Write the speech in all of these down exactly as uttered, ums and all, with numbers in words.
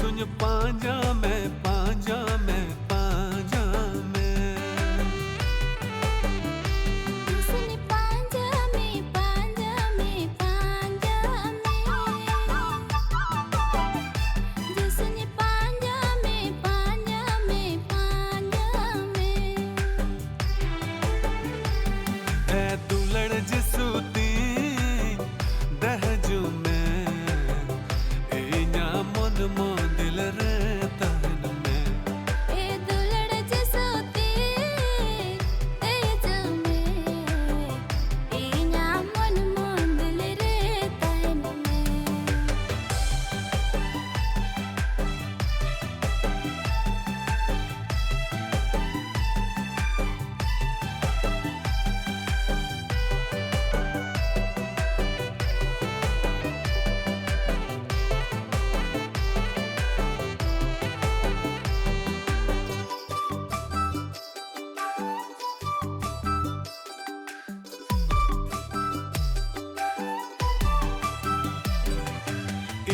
ᱡᱤᱥᱩᱧ ᱯᱟᱸᱡᱟ ᱢᱮ, ᱯᱟᱸᱡᱟ ᱢᱮ, ᱯᱟᱸᱡᱟ ᱢᱮ᱾ ᱡᱤᱥᱩᱧ ᱯᱟᱸᱡᱟ ᱢᱮ, ᱯᱟᱸᱡᱟ ᱢᱮ, ᱯᱟᱸᱡᱟ ᱢᱮ᱾ ᱡᱤᱥᱩᱧ ᱯᱟᱸᱡᱟ ᱢᱮ, ᱯᱟᱸᱡᱟ ᱢᱮ, ᱯᱟᱸᱡᱟ ᱢᱮ᱾ ᱮ ᱫᱩᱞᱟᱹᱲ ᱡᱤᱥᱩ ᱛᱤᱧ ᱫᱮᱡᱚᱜ ᱢᱮ, ᱤᱧᱟᱜ ᱢᱚᱱ ᱢᱚᱱᱫᱤᱞ ᱨᱮ ᱛᱟᱦᱮᱱ ᱢᱮ᱾ ᱮ ᱫᱩᱞᱟᱹᱲ ᱡᱤᱥᱩ ᱛᱤᱧ ᱫᱮᱡᱚᱜ ᱢᱮ, ᱤᱧᱟᱜ ᱢᱚᱱ ᱢᱚᱱᱫᱤᱞ ᱨᱮ ᱛᱟᱦᱮᱱ ᱢᱮ᱾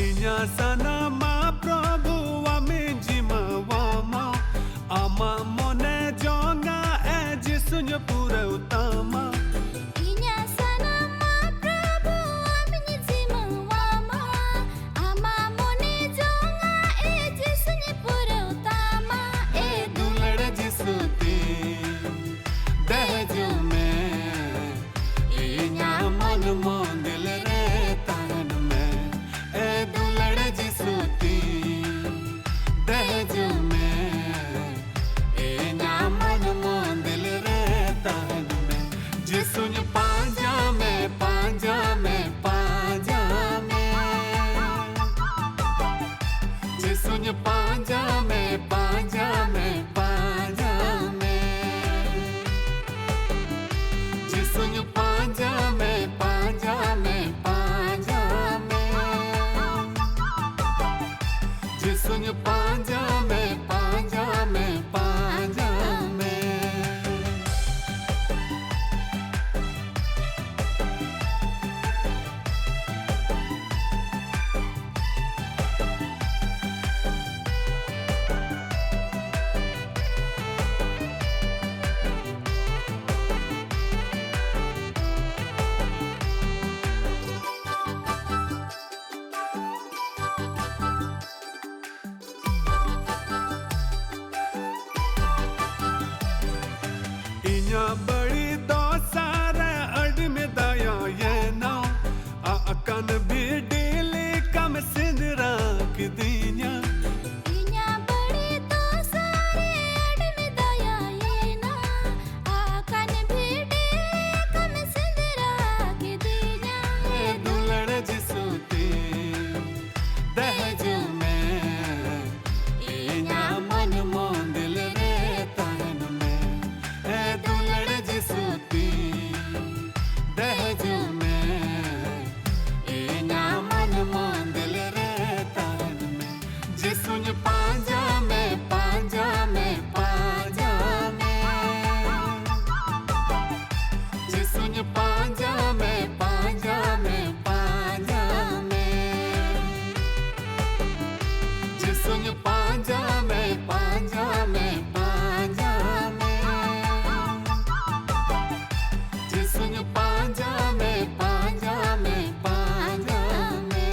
ᱤᱧᱟᱜ ᱥᱟᱱᱟᱢᱟᱜ ᱯᱨᱚᱵᱷᱩ ᱟᱢᱤᱧ ᱡᱤᱢᱟᱹᱣᱟᱢᱟ, ᱟᱢᱟᱜ ᱢᱚᱱᱮ ᱡᱚᱝᱟᱜ ᱮ ᱡᱤᱥᱩᱧ ᱯᱩᱨᱟᱹᱣ ᱛᱟᱢᱟ᱾ ᱤᱧᱟᱜ ᱥᱟᱱᱟᱢᱟᱜ ᱯᱨᱚᱵᱷᱩ ᱟᱢᱤᱧ ᱡᱤᱢᱟᱹᱣᱟᱢᱟ, ᱟᱢᱟᱜ ᱢᱚᱱᱮ ᱡᱚᱝᱟᱜ ᱮ ᱡᱤᱥᱩᱧ ᱯᱩᱨᱟᱹᱣ ᱛᱟᱢᱟ᱾ ᱮ ᱫᱩᱞᱟᱹᱲ ᱡᱤᱥᱩ ᱛᱤᱧ ᱫᱮᱡᱚᱜ ᱢᱮ, ᱤᱧᱟᱜ ᱢᱚᱱ ᱢᱚᱱᱫᱤᱞ ᱨᱮ ᱛᱟᱦᱮᱱ ᱢᱮ᱾ ᱮ ᱫᱩᱞᱟᱹᱲ ᱡᱤᱥᱩ ᱛᱤᱧ ᱫᱮᱡᱚᱜ ᱢᱮ, ᱤᱧᱟᱜ ᱢᱚᱱ ᱢᱚᱱᱫᱤᱞ ᱨᱮ ᱛᱟᱦᱮᱱ ᱢᱮ᱾ ᱡᱤᱥᱩᱧ ᱯᱟᱸᱡᱟ ᱢᱮ, ᱯᱟᱸᱡᱟ ᱢᱮ, ᱯᱟᱸᱡᱟ ᱢᱮ᱾ ᱡᱤᱥᱩᱧ ᱯᱟᱸᱡᱟ ᱢᱮ, ᱯᱟᱸᱡᱟ ᱢᱮ, ᱯᱟᱸᱡᱟ ᱢᱮ᱾ ᱡᱤᱥᱩᱧ ᱯᱟᱸᱡᱟ ᱢᱮ, ᱯᱟᱸᱡᱟ ᱢᱮ, ᱯᱟᱸᱡᱟ ᱢᱮ᱾ ᱡᱤᱥᱩᱧ ᱯᱟᱸᱡᱟ ᱢᱮ, ᱯᱟᱸᱡᱟ ᱢᱮ, ᱯᱟᱸᱡᱟ ᱢᱮ᱾ ᱵᱟᱹᱲᱤ ᱫᱚᱥᱟ ᱨᱮ ᱟᱹᱰᱤᱢ ᱫᱟᱭᱟᱭᱮᱱᱟ, ᱟᱜ ᱠᱟᱱ ᱵᱷᱤᱰᱤ ᱞᱮᱠᱟᱢ ᱥᱮᱸᱫᱽᱨᱟ ᱠᱤᱫᱤᱧᱟ᱾ ᱤᱧᱟᱹᱜ ᱵᱟᱹᱲᱤ ᱫᱚᱥᱟ ᱨᱮ ᱟᱹᱰᱤᱢ ᱫᱟᱭᱟᱭᱮᱱᱟ, ᱟᱜ ᱠᱟᱱ ᱵᱷᱤᱰᱤ ᱞᱮᱠᱟᱢ ᱥᱮᱸᱫᱽᱨᱟ ᱠᱤᱫᱤᱧᱟ᱾ ᱮ ᱫᱩᱞᱟᱹᱲ ᱡᱤᱥᱩ ᱛᱤᱧ ᱫᱮᱡᱚᱜ ᱢᱮ, ᱤᱧᱟᱹᱜ ᱢᱚᱱ ᱢᱚᱱᱫᱤᱞ ᱨᱮ ᱛᱟᱦᱮᱱ ᱢᱮ᱾ ᱮ ᱫᱩᱞᱟᱹᱲ ᱡᱤᱥᱩ ᱛᱤᱧ ᱫᱮᱡᱚᱜ ᱢᱮ, ᱤᱧᱟᱹᱜ ᱢᱚᱱ ᱢᱚᱱᱫᱤᱞ ᱨᱮ ᱛᱟᱦᱮᱱ ᱢᱮ᱾ ᱡᱤᱥᱩᱧ ᱯᱟᱸᱡᱟ ᱢᱮ, ᱯᱟᱸᱡᱟ ᱢᱮ, ᱯᱟᱸᱡᱟ ᱢᱮ᱾ ᱡᱤᱥᱩᱧ ᱯᱟᱸᱡᱟ ᱢᱮ, ᱯᱟᱸᱡᱟ ᱢᱮ, ᱯᱟᱸᱡᱟ ᱢᱮ᱾ ᱡᱤᱥᱩᱧ ᱯᱟᱸᱡᱟ ᱢᱮ, ᱯᱟᱸᱡᱟ ᱢᱮ, ᱯᱟᱸᱡᱟ ᱢᱮ᱾ ᱡᱤᱥᱩᱧ ᱯᱟᱸᱡᱟ ᱢᱮ, ᱯᱟᱸᱡᱟ ᱢᱮ, ᱯᱟᱸᱡᱟ ᱢᱮ᱾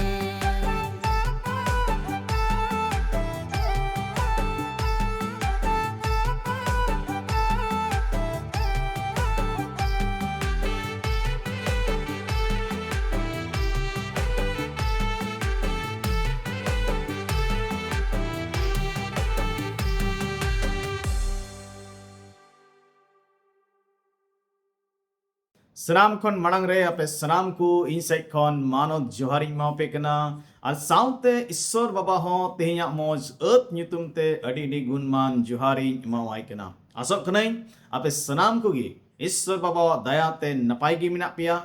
ᱥᱟᱱᱟᱢ ᱠᱷᱚᱱ ᱢᱟᱲᱟᱝ ᱨᱮ ᱟᱯᱮ ᱥᱟᱱᱟᱢ ᱠᱚ ᱤᱧ ᱥᱮᱫ ᱠᱷᱚᱱ ᱢᱟᱱᱚᱛ ᱡᱚᱦᱟᱨᱤᱧ ᱮᱢᱟᱯᱮ ᱠᱟᱱᱟ, ᱟᱨ ᱥᱟᱶᱛᱮ ᱤᱥᱥᱚᱨ ᱵᱟᱵᱟ ᱦᱚᱸ ᱛᱮᱦᱮᱧᱟᱜ ᱢᱚᱡᱽ ᱟᱹᱛ ᱧᱩᱛᱩᱢ ᱛᱮ ᱟᱹᱰᱤ ᱟᱹᱰᱤ ᱜᱩᱱᱢᱟᱱ ᱡᱚᱦᱟᱨᱤᱧ ᱮᱢᱟᱣᱟᱭ ᱠᱟᱱᱟ᱾ ᱟᱥᱚᱜ ᱠᱟᱹᱱᱟᱹᱧ ᱟᱯᱮ ᱥᱟᱱᱟᱢ ᱠᱚᱜᱮ ᱤᱥᱥᱚᱨ ᱵᱟᱵᱟᱣᱟᱜ ᱫᱟᱭᱟ ᱛᱮ ᱱᱟᱯᱟᱭ ᱜᱮ ᱢᱮᱱᱟᱜ ᱯᱮᱭᱟ,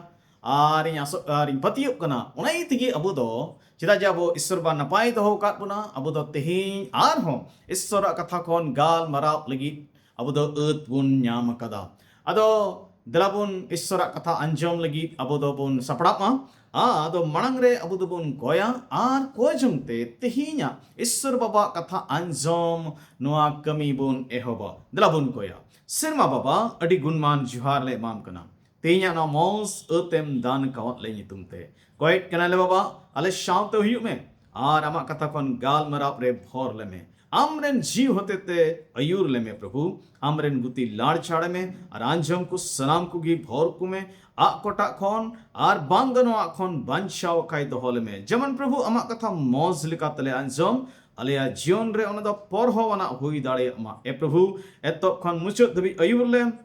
ᱟᱨ ᱤᱧ ᱟᱥᱚᱜ ᱟᱨ ᱤᱧ ᱯᱟᱹᱛᱭᱟᱹᱜ ᱠᱟᱱᱟ, ᱚᱱᱟ ᱤᱭᱟᱹ ᱛᱮᱜᱮ ᱟᱵᱚ ᱫᱚ, ᱪᱮᱫᱟᱜ ᱡᱮ ᱟᱵᱚ ᱤᱥᱥᱚᱨ ᱵᱟᱵᱟ ᱱᱟᱯᱟᱭ ᱫᱚᱦᱚ ᱟᱠᱟᱫ ᱵᱚᱱᱟ, ᱟᱵᱚ ᱫᱚ ᱛᱮᱦᱮᱧ ᱟᱨᱦᱚᱸ ᱤᱥᱥᱚᱨᱟᱜ ᱠᱟᱛᱷᱟ ᱠᱷᱚᱱ ᱜᱟᱞᱢᱟᱨᱟᱣ ᱞᱟᱹᱜᱤᱫ ᱟᱵᱚ ᱫᱚ ᱟᱹᱛ ᱵᱚᱱ ᱧᱟᱢ ᱟᱠᱟᱫᱟ᱾ ᱟᱫᱚ ᱫᱮᱞᱟ ᱵᱚᱱ ᱤᱥᱥᱚᱨᱟᱜ ᱠᱟᱛᱷᱟ ᱟᱸᱡᱚᱢ ᱞᱟᱹᱜᱤᱫ ᱟᱵᱚ ᱫᱚᱵᱚᱱ ᱥᱟᱯᱲᱟᱜ ᱢᱟ᱾ ᱟᱫᱚ ᱢᱟᱲᱟᱝ ᱨᱮ ᱟᱵᱚ ᱫᱚᱵᱚᱱ ᱠᱚᱭᱟ, ᱟᱨ ᱠᱚᱭ ᱡᱚᱝ ᱛᱮ ᱛᱮᱦᱮᱧᱟᱜ ᱤᱥᱥᱚᱨ ᱵᱟᱵᱟᱣᱟᱜ ᱠᱟᱛᱷᱟ ᱟᱸᱡᱚᱢ ᱱᱚᱣᱟ ᱠᱟᱹᱢᱤ ᱵᱚᱱ ᱮᱦᱚᱵᱟ᱾ ᱫᱮᱞᱟ ᱵᱚᱱ ᱠᱚᱭᱟ᱾ ᱥᱮᱨᱢᱟ ᱵᱟᱵᱟ, ᱟᱹᱰᱤ ᱜᱩᱱᱢᱟᱱ ᱡᱚᱦᱟᱨ ᱞᱮ ᱮᱢᱟᱢ ᱠᱟᱱᱟ ᱛᱮᱦᱮᱧᱟᱜ ᱱᱚᱣᱟ ᱢᱚᱸᱡᱽ ᱟᱹᱛᱮᱢ ᱫᱟᱱ ᱠᱟᱣᱟᱫ ᱞᱮ ᱧᱩᱛᱩᱢ ᱛᱮ᱾ ᱠᱚᱭᱮᱫ ᱠᱟᱱᱟᱞᱮ ᱵᱟᱵᱟ, ᱟᱞᱮ ᱥᱟᱶᱛᱮ ᱦᱩᱭᱩᱜ ᱢᱮ, ᱟᱨ ᱟᱢᱟᱜ ᱠᱟᱛᱷᱟ ᱠᱷᱚᱱ ᱜᱟᱞᱢᱟᱨᱟᱣ ᱨᱮ ᱵᱷᱚᱨ ᱞᱮᱢᱮ᱾ ᱟᱢᱨᱮᱱ ᱡᱤᱣᱤ ᱦᱚᱛᱮᱛᱮ ᱟᱹᱭᱩᱨ ᱞᱮᱢᱮ ᱯᱨᱚᱵᱷᱩ᱾ ᱟᱢᱨᱮᱱ ᱜᱩᱛᱤ ᱞᱟᱲᱪᱷᱟᱲ ᱢᱮ ᱟᱨ ᱟᱸᱡᱚᱢ ᱠᱚ ᱥᱟᱱᱟᱢ ᱠᱚᱜᱮ ᱵᱷᱚᱨ ᱠᱚᱢᱮ᱾ ᱟᱜ ᱠᱚᱴᱟᱜ ᱠᱷᱚᱱ ᱟᱨ ᱵᱟᱝ ᱜᱟᱱᱚᱜᱼᱟᱜ ᱠᱷᱚᱱ ᱵᱟᱧᱪᱟᱣ ᱠᱷᱟᱭ ᱫᱚᱦᱚ ᱞᱮᱢᱮ᱾ ᱡᱮᱢᱚᱱ ᱯᱨᱚᱵᱷᱩ ᱟᱢᱟᱜ ᱠᱟᱛᱷᱟ ᱢᱚᱡᱽ ᱞᱮᱠᱟ ᱛᱮᱞᱮ ᱟᱸᱡᱚᱢ, ᱟᱞᱮᱭᱟᱜ ᱡᱤᱭᱚᱱ ᱨᱮ ᱚᱱᱟ ᱫᱚ ᱯᱚᱨᱦᱚᱣᱟᱱᱟᱜ ᱦᱩᱭ ᱫᱟᱲᱮᱭᱟᱜ ᱢᱟ᱾ ᱮ ᱯᱨᱚᱵᱷᱩ, ᱮᱛᱚᱦᱚᱵ ᱠᱷᱚᱱ ᱢᱩᱪᱟᱹᱫ ᱫᱷᱟᱹᱵᱤᱡ ᱟᱹᱭᱩᱨ ᱞᱮᱢ᱾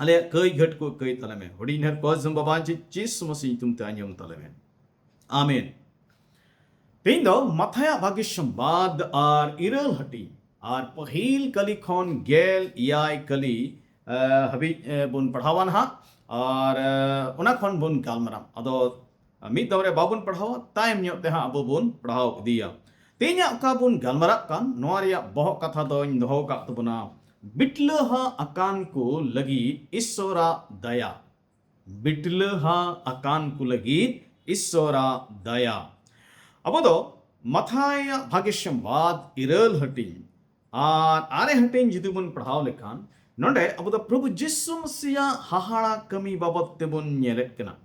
ᱟᱞᱮᱭᱟᱜ ᱠᱟᱹᱭ ᱜᱷᱟᱹᱴ ᱠᱚ ᱠᱟᱹᱭ ᱛᱟᱞᱮ ᱢᱮ᱾ ᱦᱩᱰᱤᱧ ᱰᱷᱮᱨ ᱠᱚ ᱡᱚᱢ ᱵᱟᱵᱟ ᱡᱤ-, ᱡᱤᱥᱩ ᱢᱟᱥᱤ ᱧᱩᱛᱩᱢ ᱛᱮ ᱟᱸᱡᱚᱢ ᱛᱟᱞᱮ ᱢᱮ᱾ ᱟᱢᱮᱱ᱾ ᱛᱮᱦᱮᱧ ᱫᱚ ᱢᱟᱛᱷᱟᱭᱟᱜ ᱵᱷᱟᱹᱜᱤ ᱥᱚᱢᱵᱟᱫ ᱟᱨ ᱤᱨᱟᱹᱞ ᱦᱟᱹᱴᱤᱧ ᱟᱨ ᱯᱟᱹᱦᱤᱞ ᱠᱟᱹᱞᱤ ᱠᱷᱚᱱ ᱜᱮᱞ ᱮᱭᱟᱭ ᱠᱟᱹᱞᱤ, ᱮ, ᱦᱟᱹᱵᱤᱡ, ᱮ, ᱵᱚᱱ ᱯᱟᱲᱦᱟᱣᱟ ᱱᱟᱦᱟᱜ᱾ ᱟᱨ, ᱮ, ᱚᱱᱟ ᱠᱷᱚᱱ ᱵᱚᱱ ᱜᱟᱞᱢᱟᱨᱟᱣ᱾ ᱟᱫᱚ ᱢᱤᱫ ᱫᱚᱢ ᱨᱮ ᱵᱟᱵᱚᱱ ᱯᱟᱲᱦᱟᱣᱟ, ᱛᱟᱭᱚᱢ ᱧᱚᱜ ᱛᱮ ᱦᱟᱸᱜ ᱟᱵᱚ ᱵᱚᱱ ᱯᱟᱲᱦᱟᱣ ᱤᱫᱤᱭᱟ᱾ ᱛᱮᱦᱮᱧᱟᱜ ᱚᱠᱟ ᱵᱚᱱ ᱜᱟᱞᱢᱟᱨᱟᱜ ᱠᱟᱱ, ᱱᱚᱣᱟ ᱨᱮᱭᱟᱜ ᱵᱚᱦᱚᱜ ᱠᱟᱛᱷᱟ ᱫᱚᱧ ᱫᱚᱦᱚ ᱟᱠᱟᱫ ᱛᱟᱵᱚᱱᱟ, ᱵᱤᱴᱞᱟᱹᱦᱟ ᱟᱠᱟᱱ ᱠᱚ ᱞᱟᱹᱜᱤᱫ ᱤᱥᱥᱚᱨᱟᱜ ᱫᱟᱭᱟ᱾ ᱵᱤᱴᱞᱟᱹᱦᱟ ᱟᱠᱟᱱ ᱠᱚ ᱞᱟᱹᱜᱤᱫ ᱤᱥᱥᱚᱨᱟᱜ ᱫᱟᱭᱟ᱾ ᱟᱵᱚ ᱫᱚ ᱢᱟᱛᱷᱟᱭᱟᱜ ᱵᱷᱟᱜᱮ ᱥᱚᱢᱵᱟᱫ ᱤᱨᱟᱹᱞ ᱦᱟᱹᱴᱤᱧ ᱟᱨ ᱟᱨᱮ ᱦᱟᱹᱴᱤᱧ ᱡᱩᱫᱤ ᱵᱚᱱ ᱯᱟᱲᱦᱟᱣ ᱞᱮᱠᱷᱟᱱ, ᱱᱚᱰᱮ ᱟᱵᱚ ᱫᱚ ᱯᱨᱚᱵᱷᱩ ᱡᱤᱥᱩ ᱢᱟᱥᱤᱭᱟᱜ ᱦᱟᱦᱟᱲᱟ ᱠᱟᱹᱢᱤ ᱵᱟᱵᱚᱫ ᱛᱮᱵᱚᱱ ᱧᱮᱞᱮᱫ ᱠᱟᱱᱟ᱾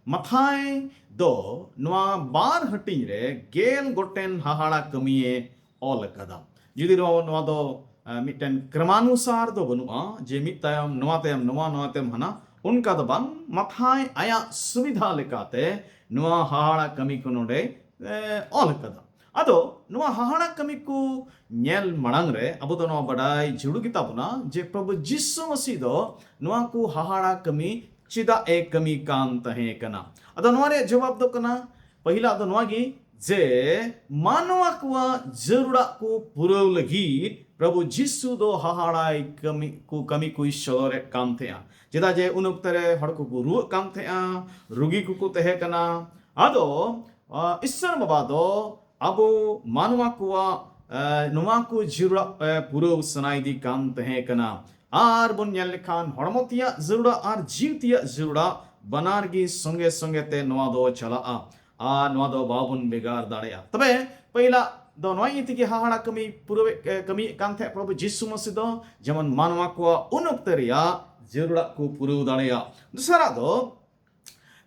ᱢᱟᱛᱷᱟᱭ ᱫᱚ ᱱᱚᱣᱟ ᱵᱟᱨ ᱦᱟᱹᱴᱤᱧ ᱨᱮ ᱜᱮᱞ ᱜᱚᱴᱮᱱ ᱦᱟᱦᱟᱲᱟ ᱠᱟᱹᱢᱤᱭᱮ ᱚᱞ ᱟᱠᱟᱫᱟ᱾ ᱡᱩᱫᱤ ᱱᱚᱣᱟ, ᱱᱚᱣᱟ ᱫᱚ, ᱟ, ᱢᱤᱫᱴᱮᱱ ᱠᱨᱚᱢᱟᱱᱩᱥᱟᱨ ᱫᱚ ᱵᱟᱹᱱᱩᱜᱼᱟ, ᱡᱮ ᱢᱤᱫ ᱛᱟᱭᱚᱢ ᱱᱚᱣᱟ, ᱛᱟᱭᱚᱢ ᱱᱚᱣᱟ, ᱱᱚᱣᱟ ᱛᱟᱭᱚᱢ ᱦᱟᱱᱟ, ᱚᱱᱠᱟ ᱫᱚ ᱵᱟᱝ᱾ ᱢᱟᱛᱷᱟᱭ ᱟᱭᱟᱜ ᱥᱩᱵᱤᱫᱷᱟ ᱞᱮᱠᱟᱛᱮ ᱱᱚᱣᱟ ᱦᱟᱦᱟᱲᱟ ᱠᱟᱹᱢᱤ ᱠᱚ ᱱᱚᱰᱮ, ᱮ, ᱚᱞ ᱟᱠᱟᱫᱟ᱾ ᱟᱫᱚ ᱱᱚᱣᱟ ᱦᱟᱦᱟᱲᱟ ᱠᱟᱹᱢᱤ ᱠᱚ ᱧᱮᱞ ᱢᱟᱲᱟᱝ ᱨᱮ ᱟᱵᱚ ᱫᱚ ᱱᱚᱣᱟ ᱵᱟᱰᱟᱭ ᱡᱟᱹᱨᱩᱲ ᱜᱮᱛᱟ ᱵᱚᱱᱟ ᱡᱮ ᱯᱨᱚᱵᱷᱩ ᱡᱤᱥᱩ ᱢᱟᱹᱥᱤ ᱫᱚ ᱱᱚᱣᱟ ᱠᱚ ᱦᱟᱦᱟᱲᱟ ᱠᱟᱹᱢᱤ ᱪᱮᱫᱟᱜ ᱮ ᱠᱟᱹᱢᱤ ᱠᱟᱱ ᱛᱟᱦᱮᱸ ᱠᱟᱱᱟ᱾ ᱟᱫᱚ ᱱᱚᱣᱟ ᱨᱮᱭᱟᱜ ᱡᱚᱵᱟᱵ ᱫᱚ ᱠᱟᱱᱟ, ᱯᱟᱹᱦᱤᱞᱟᱜ ᱫᱚ ᱱᱚᱣᱟ ᱜᱮ ᱡᱮ ᱢᱟᱱᱣᱟ ᱠᱚᱣᱟᱜ ᱡᱟᱹᱨᱩᱲᱟᱜ ᱠᱚ ᱯᱩᱨᱟᱹᱣ ᱞᱟᱹᱜᱤᱫ ᱯᱨᱚᱵᱷᱩ ᱡᱤᱥᱩ ᱫᱚ ᱦᱟᱦᱟᱲᱟᱭ ᱠᱟᱹᱢᱤ ᱠᱚ, ᱠᱟᱹᱢᱤ ᱠᱚᱭ ᱥᱚᱫᱚᱨᱮᱫ ᱠᱟᱱ ᱛᱟᱦᱮᱸᱜᱼᱟ᱾ ᱪᱮᱫᱟᱜ ᱡᱮ ᱩᱱ ᱚᱠᱛᱮ ᱨᱮ ᱦᱚᱲ ᱠᱚᱠᱚ ᱨᱩᱣᱟᱹᱜ ᱠᱟᱱ ᱛᱟᱦᱮᱸᱜᱼᱟ, ᱨᱩᱜᱤ ᱠᱚᱠᱚ ᱛᱟᱦᱮᱸ ᱠᱟᱱᱟ᱾ ᱟᱫᱚ, ᱟ, ᱤᱥᱥᱚᱨ ᱵᱟᱵᱟ ᱫᱚ ᱟᱵᱚ ᱢᱟᱱᱣᱟ ᱠᱚᱣᱟᱜ, ᱟ, ᱱᱚᱣᱟ ᱠᱚ ᱡᱟᱹᱨᱩᱲᱟᱜ, ᱟ, ᱯᱩᱨᱟᱹᱣ ᱥᱟᱱᱟᱭᱮᱫᱮ ᱠᱟᱱ ᱛᱟᱦᱮᱸ ᱠᱟᱱᱟ᱾ ᱟᱨ ᱵᱚᱱ ᱧᱮᱞ ᱞᱮᱠᱷᱟᱱ ᱦᱚᱲᱢᱚ ᱛᱮᱭᱟᱜ ᱡᱟᱹᱨᱩᱲᱟᱜ ᱟᱨ ᱡᱤᱣᱤ ᱛᱮᱭᱟᱜ ᱡᱟᱹᱨᱩᱲᱟᱜ ᱵᱟᱱᱟᱨ ᱜᱮ ᱥᱚᱸᱜᱮ ᱥᱚᱸᱜᱮ ᱛᱮ ᱱᱚᱣᱟ ᱫᱚ ᱪᱟᱞᱟᱜᱼᱟ᱾ ᱟᱨ ᱱᱚᱣᱟ ᱫᱚ ᱵᱟᱵᱚᱱ ᱵᱷᱮᱜᱟᱨ ᱫᱟᱲᱮᱭᱟᱜᱼᱟ᱾ ᱛᱚᱵᱮ ᱯᱟᱹᱦᱤᱞᱟᱜ ᱫᱚ ᱱᱚᱣᱟ ᱤᱭᱟᱹ ᱛᱮᱜᱮ ᱦᱟᱦᱟᱲᱟ ᱠᱟᱹᱢᱤ ᱯᱩᱨᱟᱹᱣᱮᱫ, ᱮ, ᱠᱟᱹᱢᱤᱭᱮᱫ ᱠᱟᱱ ᱛᱟᱦᱮᱸᱫ ᱯᱨᱚᱵᱷᱩ ᱡᱤᱥᱩ ᱢᱟᱹᱥᱤ ᱫᱚ, ᱡᱮᱢᱚᱱ ᱢᱟᱱᱣᱟ ᱠᱚᱣᱟᱜ ᱩᱱ ᱚᱠᱛᱮ ᱨᱮᱭᱟᱜ ᱡᱟᱹᱨᱩᱲᱟᱜ ᱠᱚ ᱯᱩᱨᱟᱹᱣ ᱫᱟᱲᱮᱭᱟᱜ᱾ ᱫᱚᱥᱟᱨᱟᱜ ᱫᱚ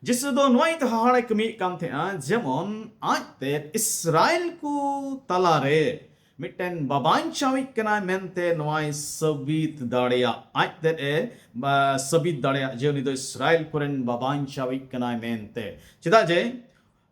ᱡᱤᱥᱩ ᱫᱚ ᱱᱚᱣᱟ ᱤᱭᱟᱹᱛᱮ ᱦᱟᱦᱟᱲᱟᱭ ᱠᱟᱹᱢᱤᱭᱮᱫ ᱠᱟᱱ ᱛᱟᱦᱮᱸᱜᱼᱟ, ᱡᱮᱢᱚᱱ ᱟᱡ ᱛᱮᱫ ᱤᱥᱨᱟᱭᱮᱞ ᱠᱚ ᱛᱟᱞᱟᱨᱮ ᱢᱤᱫᱴᱮᱱ ᱵᱟᱵᱟᱧᱪᱟᱣᱤᱡ ᱠᱟᱱᱟᱭ ᱢᱮᱱᱛᱮ ᱱᱚᱣᱟᱭ ᱥᱟᱹᱵᱤᱛ ᱫᱟᱲᱮᱭᱟᱜ, ᱟᱡ ᱛᱮᱫ ᱮ, ᱵᱟ, ᱥᱟᱹᱵᱤᱛ ᱫᱟᱲᱮᱭᱟᱜ ᱡᱮ ᱩᱱᱤ ᱫᱚ ᱤᱥᱨᱟᱭᱮᱞ ᱠᱚᱨᱮᱱ ᱵᱟᱵᱟᱧᱪᱟᱣᱤᱡ ᱠᱟᱱᱟᱭ ᱢᱮᱱᱛᱮ᱾ ᱪᱮᱫᱟᱜ ᱡᱮ,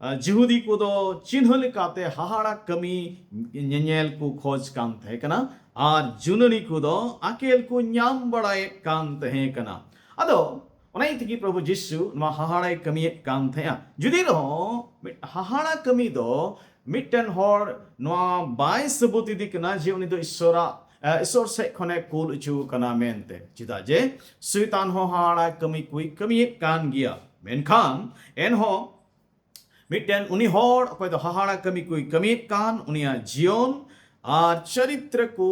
ᱟ, ᱡᱤᱦᱩᱫᱤ ᱠᱚᱫᱚ ᱪᱤᱱᱦᱟᱹ ᱞᱮᱠᱟᱛᱮ ᱦᱟᱦᱟᱲᱟ ᱠᱟᱹᱢᱤ ᱧᱮᱧᱮᱞ ᱠᱚ ᱠᱷᱚᱡᱽ ᱠᱟᱱ ᱛᱟᱦᱮᱸ ᱠᱟᱱᱟ, ᱟᱨ ᱡᱩᱱᱟᱹᱱᱤ ᱠᱚᱫᱚ ᱟᱠᱮᱞ ᱠᱚ ᱧᱟᱢ ᱵᱟᱲᱟᱭᱮᱫ ᱠᱟᱱ ᱛᱟᱦᱮᱸ ᱠᱟᱱᱟ᱾ ᱟᱫᱚ ᱚᱱᱟ ᱤᱭᱟᱹ ᱛᱮᱜᱮ ᱯᱨᱚᱵᱷᱩ ᱡᱤᱥᱩ ᱱᱚᱣᱟ ᱦᱟᱦᱟᱲᱟᱭ ᱠᱟᱹᱢᱤᱭᱮᱫ ᱠᱟᱱ ᱛᱟᱦᱮᱸᱜᱼᱟ᱾ ᱡᱩᱫᱤ ᱨᱮᱦᱚᱸ ᱢᱤᱫ ᱦᱟᱦᱟᱲᱟ ᱠᱟᱹᱢᱤ ᱫᱚ ᱢᱤᱫᱴᱮᱱ ᱦᱚᱲ ᱱᱚᱣᱟ ᱵᱟᱭ ᱥᱟᱹᱵᱩᱛ ᱤᱫᱤ ᱠᱟᱱᱟ ᱡᱮ ᱩᱱᱤ ᱫᱚ ᱤᱥᱥᱚᱨᱟᱜ, ᱮ, ᱤᱥᱥᱚᱨ ᱥᱮᱫ ᱠᱷᱚᱱᱮ ᱠᱩᱞ ᱦᱚᱪᱚ ᱠᱟᱱᱟ ᱢᱮᱱᱛᱮ᱾ ᱪᱮᱫᱟᱜ ᱡᱮ ᱥᱚᱭᱛᱟᱱ ᱦᱚᱸ ᱦᱟᱦᱟᱲᱟ ᱠᱟᱹᱢᱤ ᱠᱚᱭ ᱠᱟᱹᱢᱤᱭᱮᱫ ᱠᱟᱱ ᱜᱮᱭᱟ, ᱢᱮᱱᱠᱷᱟᱱ ᱮᱱᱦᱚᱸ ᱢᱤᱫᱴᱮᱱ ᱩᱱᱤ ᱦᱚᱲ ᱚᱠᱚᱭ ᱫᱚ ᱦᱟᱦᱟᱲᱟ ᱠᱟᱹᱢᱤ ᱠᱚᱭ ᱠᱟᱹᱢᱤᱭᱮᱫ ᱠᱟᱱ, ᱩᱱᱤᱭᱟᱜ ᱡᱤᱭᱚᱱ ᱟᱨ ᱪᱚᱨᱤᱛᱨᱚ ᱠᱚ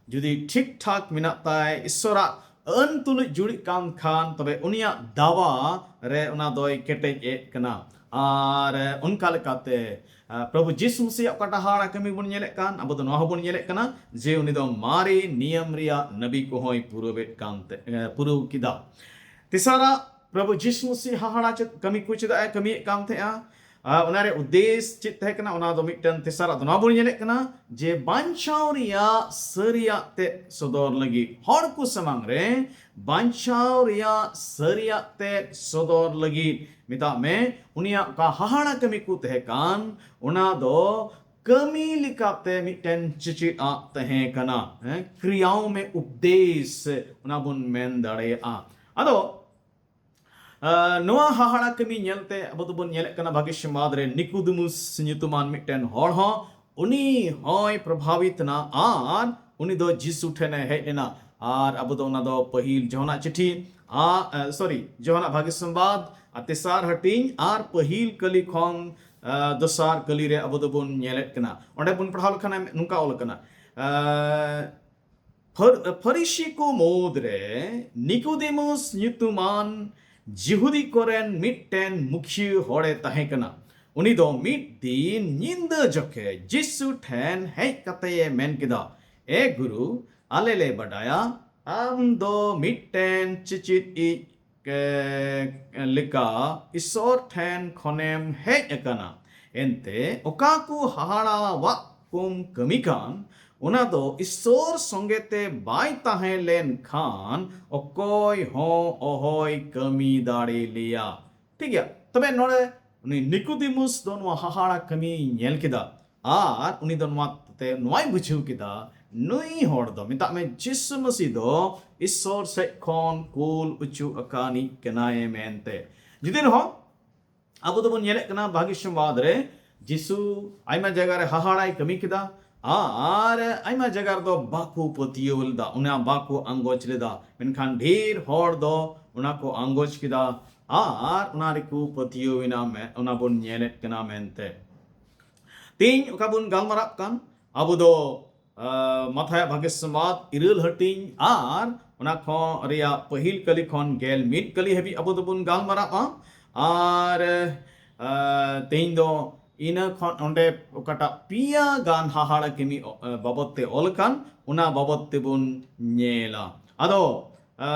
ᱡᱩᱫᱤ ᱴᱷᱤᱠ ᱴᱷᱟᱠ ᱢᱮᱱᱟᱜ ᱛᱟᱭ, ᱤᱥᱥᱚᱨᱟᱜ ᱟᱹᱱ ᱛᱩᱞᱩᱡ ᱡᱩᱲᱤᱜ ᱠᱟᱱ ᱠᱷᱟᱱ, ᱛᱚᱵᱮ ᱩᱱᱤᱭᱟᱜ ᱫᱟᱣᱟ ᱨᱮ ᱚᱱᱟ ᱫᱚᱭ ᱠᱮᱴᱮᱡ ᱮᱫ ᱠᱟᱱᱟ᱾ ᱟᱨ ᱚᱱᱠᱟ ᱞᱮᱠᱟᱛᱮ, ᱟ, ᱯᱨᱚᱵᱷᱩ ᱡᱤᱥᱩ ᱢᱟᱥᱤᱭᱟᱜ ᱚᱠᱟᱴᱟᱜ ᱦᱟᱦᱟᱲᱟ ᱠᱟᱹᱢᱤ ᱵᱚᱱ ᱧᱮᱞᱮᱫ ᱠᱟᱱ, ᱟᱵᱚ ᱫᱚ ᱱᱚᱣᱟ ᱦᱚᱸᱵᱚᱱ ᱧᱮᱞᱮᱫ ᱠᱟᱱᱟ ᱡᱮ ᱩᱱᱤ ᱫᱚ ᱢᱟᱨᱮ ᱱᱤᱭᱚᱢ ᱨᱮᱭᱟᱜ ᱱᱟᱵᱤ ᱠᱚᱦᱚᱸᱭ ᱯᱩᱨᱟᱹᱣᱮᱫ ᱠᱟᱱ ᱛᱮ, ᱮ, ᱯᱩᱨᱟᱹᱣ ᱠᱮᱫᱟ᱾ ᱛᱮᱥᱟᱨᱟᱜ, ᱯᱨᱚᱵᱷᱩ ᱡᱤᱥᱩ ᱢᱟᱥᱤ ᱦᱟᱦᱟᱲᱟ ᱪᱮᱫ ᱠᱟᱹᱢᱤ ᱠᱚ ᱪᱮᱫᱟᱜ ᱮ ᱠᱟᱹᱢᱤᱭᱮᱫ ᱠᱟᱱ ᱛᱟᱦᱮᱸᱜᱼᱟ? ᱟ, ᱚᱱᱟ ᱨᱮ ᱩᱫᱽᱫᱮᱥ ᱪᱮᱫ ᱛᱟᱦᱮᱸ ᱠᱟᱱᱟ? ᱚᱱᱟ ᱫᱚ ᱢᱤᱫᱴᱮᱱ ᱛᱮᱥᱟᱨᱟᱜ ᱫᱚ ᱱᱚᱣᱟ ᱵᱚᱱ ᱧᱮᱞᱮᱫ ᱠᱟᱱᱟ ᱡᱮ ᱵᱟᱧᱪᱟᱣ ᱨᱮᱭᱟᱜ ᱥᱟᱹᱨᱤᱭᱟᱜ ᱛᱮᱫ ᱥᱚᱫᱚᱨ ᱞᱟᱹᱜᱤᱫ, ᱦᱚᱲ ᱠᱚ ᱥᱟᱢᱟᱝ ᱨᱮ ᱵᱟᱧᱪᱟᱣ ᱨᱮᱭᱟᱜ ᱥᱟᱹᱨᱤᱭᱟᱜ ᱛᱮᱫ ᱥᱚᱫᱚᱨ ᱞᱟᱹᱜᱤᱫ, ᱢᱮᱛᱟᱜ ᱢᱮ, ᱩᱱᱤᱭᱟᱜ ᱚᱠᱟ ᱦᱟᱦᱟᱲᱟ ᱠᱟᱹᱢᱤ ᱠᱚ ᱛᱟᱦᱮᱸ ᱠᱟᱱ, ᱚᱱᱟ ᱫᱚ ᱠᱟᱹᱢᱤ ᱞᱮᱠᱟᱛᱮ ᱢᱤᱫᱴᱮᱱ ᱪᱮᱪᱮᱫ ᱟᱜ ᱛᱟᱦᱮᱸ ᱠᱟᱱᱟ᱾ ᱦᱮᱸ, ᱠᱨᱤᱭᱟᱣ ᱢᱮ ᱩᱯᱫᱮᱥ, ᱚᱱᱟ ᱵᱚᱱ ᱢᱮᱱ ᱫᱟᱲᱮᱭᱟᱜᱼᱟ᱾ ᱟᱫᱚ, ᱟ, ᱱᱚᱣᱟ ᱦᱟᱦᱟᱲᱟ ᱠᱟᱹᱢᱤ ᱧᱮᱞᱛᱮ ᱟᱵᱚ ᱫᱚᱵᱚᱱ ᱧᱮᱞᱮᱫ ᱠᱟᱱᱟ, ᱵᱷᱟᱜᱤ ᱥᱚᱢᱵᱟᱫ ᱨᱮ ᱱᱤᱠᱩᱫᱤᱢᱩᱥ ᱧᱩᱛᱩᱢᱟᱱ ᱢᱤᱫᱴᱮᱱ ᱦᱚᱲ ᱦᱚᱸ, ᱩᱱᱤ ᱦᱚᱸᱭ ᱯᱨᱚᱵᱷᱟᱵᱤᱛ ᱮᱱᱟ ᱟᱨ ᱩᱱᱤ ᱫᱚ ᱡᱤᱥᱩ ᱴᱷᱮᱱᱮ ᱦᱮᱡ ᱮᱱᱟ᱾ ᱟᱨ ᱟᱵᱚ ᱫᱚ ᱚᱱᱟ ᱫᱚ ᱯᱟᱹᱦᱤᱞ ᱡᱚᱦᱚᱱᱟᱜ ᱪᱤᱴᱷᱤ, ᱟ, ᱟ, ᱥᱚᱨᱤ, ᱡᱚᱦᱚᱱᱟᱜ ᱵᱷᱟᱜᱤ ᱥᱚᱢᱵᱟᱫ ᱟᱨ ᱛᱮᱥᱟᱨ ᱦᱟᱹᱴᱤᱧ ᱟᱨ ᱯᱟᱹᱦᱤᱞ ᱠᱟᱹᱞᱤ ᱠᱷᱚᱱ, ᱟ, ᱫᱚᱥᱟᱨ ᱠᱟᱹᱞᱤ ᱨᱮ ᱟᱵᱚ ᱫᱚᱵᱚᱱ ᱧᱮᱞᱮᱫ ᱠᱟᱱᱟ᱾ ᱚᱸᱰᱮ ᱵᱚᱱ ᱯᱟᱲᱦᱟᱣ ᱞᱮᱠᱷᱟᱱ ᱱᱚᱝᱠᱟ ᱚᱞ ᱟᱠᱟᱱᱟ, ᱟ, ᱯᱷᱟᱨ-, ᱯᱷᱟᱹᱨᱤᱥᱤ ᱠᱚ ᱢᱩᱫᱽ ᱨᱮ ᱱᱤᱠᱳᱫᱮᱢᱩᱥ ᱧᱩᱛᱩᱢᱟᱱ ᱡᱤᱦᱩᱫᱤ ᱠᱚᱨᱮᱱ ᱢᱤᱫᱴᱮᱱ ᱢᱩᱠᱷᱤᱭᱟᱹ ᱦᱚᱲᱮ ᱛᱟᱦᱮᱸ ᱠᱟᱱᱟ᱾ ᱩᱱᱤ ᱫᱚ ᱢᱤᱫ ᱫᱤᱱ ᱧᱤᱫᱟᱹ ᱡᱚᱠᱷᱮᱡ ᱡᱤᱥᱩ ᱴᱷᱮᱱ ᱦᱮᱡ ᱠᱟᱛᱮᱭ ᱢᱮᱱ ᱠᱮᱫᱟ, "ᱮ ᱜᱩᱨᱩ, ᱟᱞᱮ ᱞᱮ ᱵᱟᱰᱟᱭᱟ ᱟᱢ ᱫᱚ ᱢᱤᱫᱴᱮᱱ ᱪᱮᱪᱮᱫ ᱤᱡ ᱠᱮ-, ᱞᱮᱠᱟ ᱤᱥᱥᱚᱨ ᱴᱷᱮᱱ ᱠᱷᱚᱱᱮᱢ ᱦᱮᱡ ᱟᱠᱟᱱᱟ᱾ ᱮᱱᱛᱮ ᱚᱠᱟ ᱠᱚ ᱦᱟᱦᱟᱲᱟᱣᱟᱜ ᱠᱚᱢ ᱠᱟᱹᱢᱤ ᱠᱟᱱ, ᱚᱱᱟ ᱫᱚ ᱤᱥᱥᱚᱨ ᱥᱚᱸᱜᱮ ᱛᱮ ᱵᱟᱭ ᱛᱟᱦᱮᱸ ᱞᱮᱱ ᱠᱷᱟᱱ ᱚᱠᱚᱭ ᱦᱚᱸ ᱚᱦᱚᱭ ᱠᱟᱹᱢᱤ ᱫᱟᱲᱮ ᱞᱮᱭᱟ᱾ ᱴᱷᱤᱠ ᱜᱮᱭᱟ, ᱛᱚᱵᱮ ᱱᱚᱰᱮ ᱩᱱᱤ ᱱᱤᱠᱳᱫᱤᱢᱩᱥ ᱫᱚ ᱱᱚᱣᱟ ᱦᱟᱦᱟᱲᱟ ᱠᱟᱹᱢᱤᱭ ᱧᱮᱞ ᱠᱮᱫᱟ᱾ ᱟᱨ ᱩᱱᱤ ᱫᱚ ᱱᱚᱣᱟ ᱛᱮ ᱱᱚᱣᱟᱭ ᱵᱩᱡᱷᱟᱹᱣ ᱠᱮᱫᱟ, ᱱᱩᱭ ᱦᱚᱲ ᱫᱚ, ᱢᱮᱛᱟᱜ ᱢᱮ, ᱡᱤᱥᱩ ᱢᱟᱹᱥᱤ ᱫᱚ ᱤᱥᱥᱚᱨ ᱥᱮᱫ ᱠᱷᱚᱱ ᱠᱩᱞ ᱚᱪᱚ ᱟᱠᱟᱱᱤᱡ ᱠᱟᱱᱟᱭ ᱢᱮᱱᱛᱮ᱾ ᱡᱩᱫᱤ ᱨᱮᱦᱚᱸ ᱟᱵᱚ ᱫᱚᱵᱚᱱ ᱧᱮᱞᱮᱫ ᱠᱟᱱᱟ, ᱵᱷᱟᱹᱜᱤ ᱥᱚᱢᱵᱟᱫ ᱨᱮ ᱡᱤᱥᱩ ᱟᱭᱢᱟ ᱡᱟᱭᱜᱟ ᱨᱮ ᱦᱟᱦᱟᱲᱟᱭ ᱠᱟᱹᱢᱤ ᱠᱮᱫᱟ, ᱟᱨ ᱟᱭᱢᱟ ᱡᱟᱭᱜᱟ ᱨᱮᱫᱚ ᱵᱟᱠᱚ ᱯᱟᱹᱛᱭᱟᱹᱣ ᱞᱮᱫᱟ, ᱚᱱᱟ ᱵᱟᱠᱚ ᱟᱸᱜᱚᱪ ᱞᱮᱫᱟ᱾ ᱢᱮᱱᱠᱷᱟᱱ ᱰᱷᱮᱨ ᱦᱚᱲ ᱫᱚ ᱚᱱᱟ ᱠᱚ ᱟᱸᱜᱚᱪ ᱠᱮᱫᱟ ᱟᱨ ᱚᱱᱟ ᱨᱮᱠᱚ ᱯᱟᱹᱛᱭᱟᱹᱣ ᱮᱱᱟ, ᱢᱮ-, ᱚᱱᱟ ᱵᱚᱱ ᱧᱮᱞᱮᱫ ᱠᱟᱱᱟ ᱢᱮᱱᱛᱮ᱾ ᱛᱮᱦᱮᱧ ᱚᱠᱟ ᱵᱚᱱ ᱜᱟᱞᱢᱟᱨᱟᱜ ᱠᱟᱱ, ᱟᱵᱚ ᱫᱚ, ᱟ, ᱢᱟᱛᱷᱟᱭᱟᱜ ᱵᱷᱟᱜᱮ ᱥᱚᱢᱵᱟᱫ ᱤᱨᱟᱹᱞ ᱦᱟᱹᱴᱤᱧ ᱟᱨ ᱚᱱᱟ ᱠᱷᱚᱱ ᱨᱮᱭᱟᱜ ᱯᱟᱹᱦᱤᱞ ᱠᱟᱹᱞᱤ ᱠᱷᱚᱱ ᱜᱮᱞ ᱢᱤᱫ ᱠᱟᱹᱞᱤ ᱦᱟᱹᱵᱤᱡ ᱟᱵᱚ ᱫᱚᱵᱚᱱ ᱜᱟᱞᱢᱟᱨᱟᱜᱼᱟ᱾ ᱟᱨ, ᱟ, ᱛᱮᱦᱮᱧ ᱫᱚ ᱤᱱᱟᱹ ᱠᱷᱚᱱ ᱚᱸᱰᱮ ᱚᱠᱟᱴᱟᱜ ᱯᱮᱭᱟ ᱜᱟᱱ ᱦᱟᱦᱟᱲᱟ ᱠᱟᱹᱢᱤ, ᱟ, ᱵᱟᱵᱚᱫ ᱛᱮ ᱚᱞ ᱟᱠᱟᱱ, ᱚᱱᱟ ᱵᱟᱵᱚᱫ ᱛᱮᱵᱚᱱ ᱧᱮᱞᱟ᱾ ᱟᱫᱚ, ᱟ,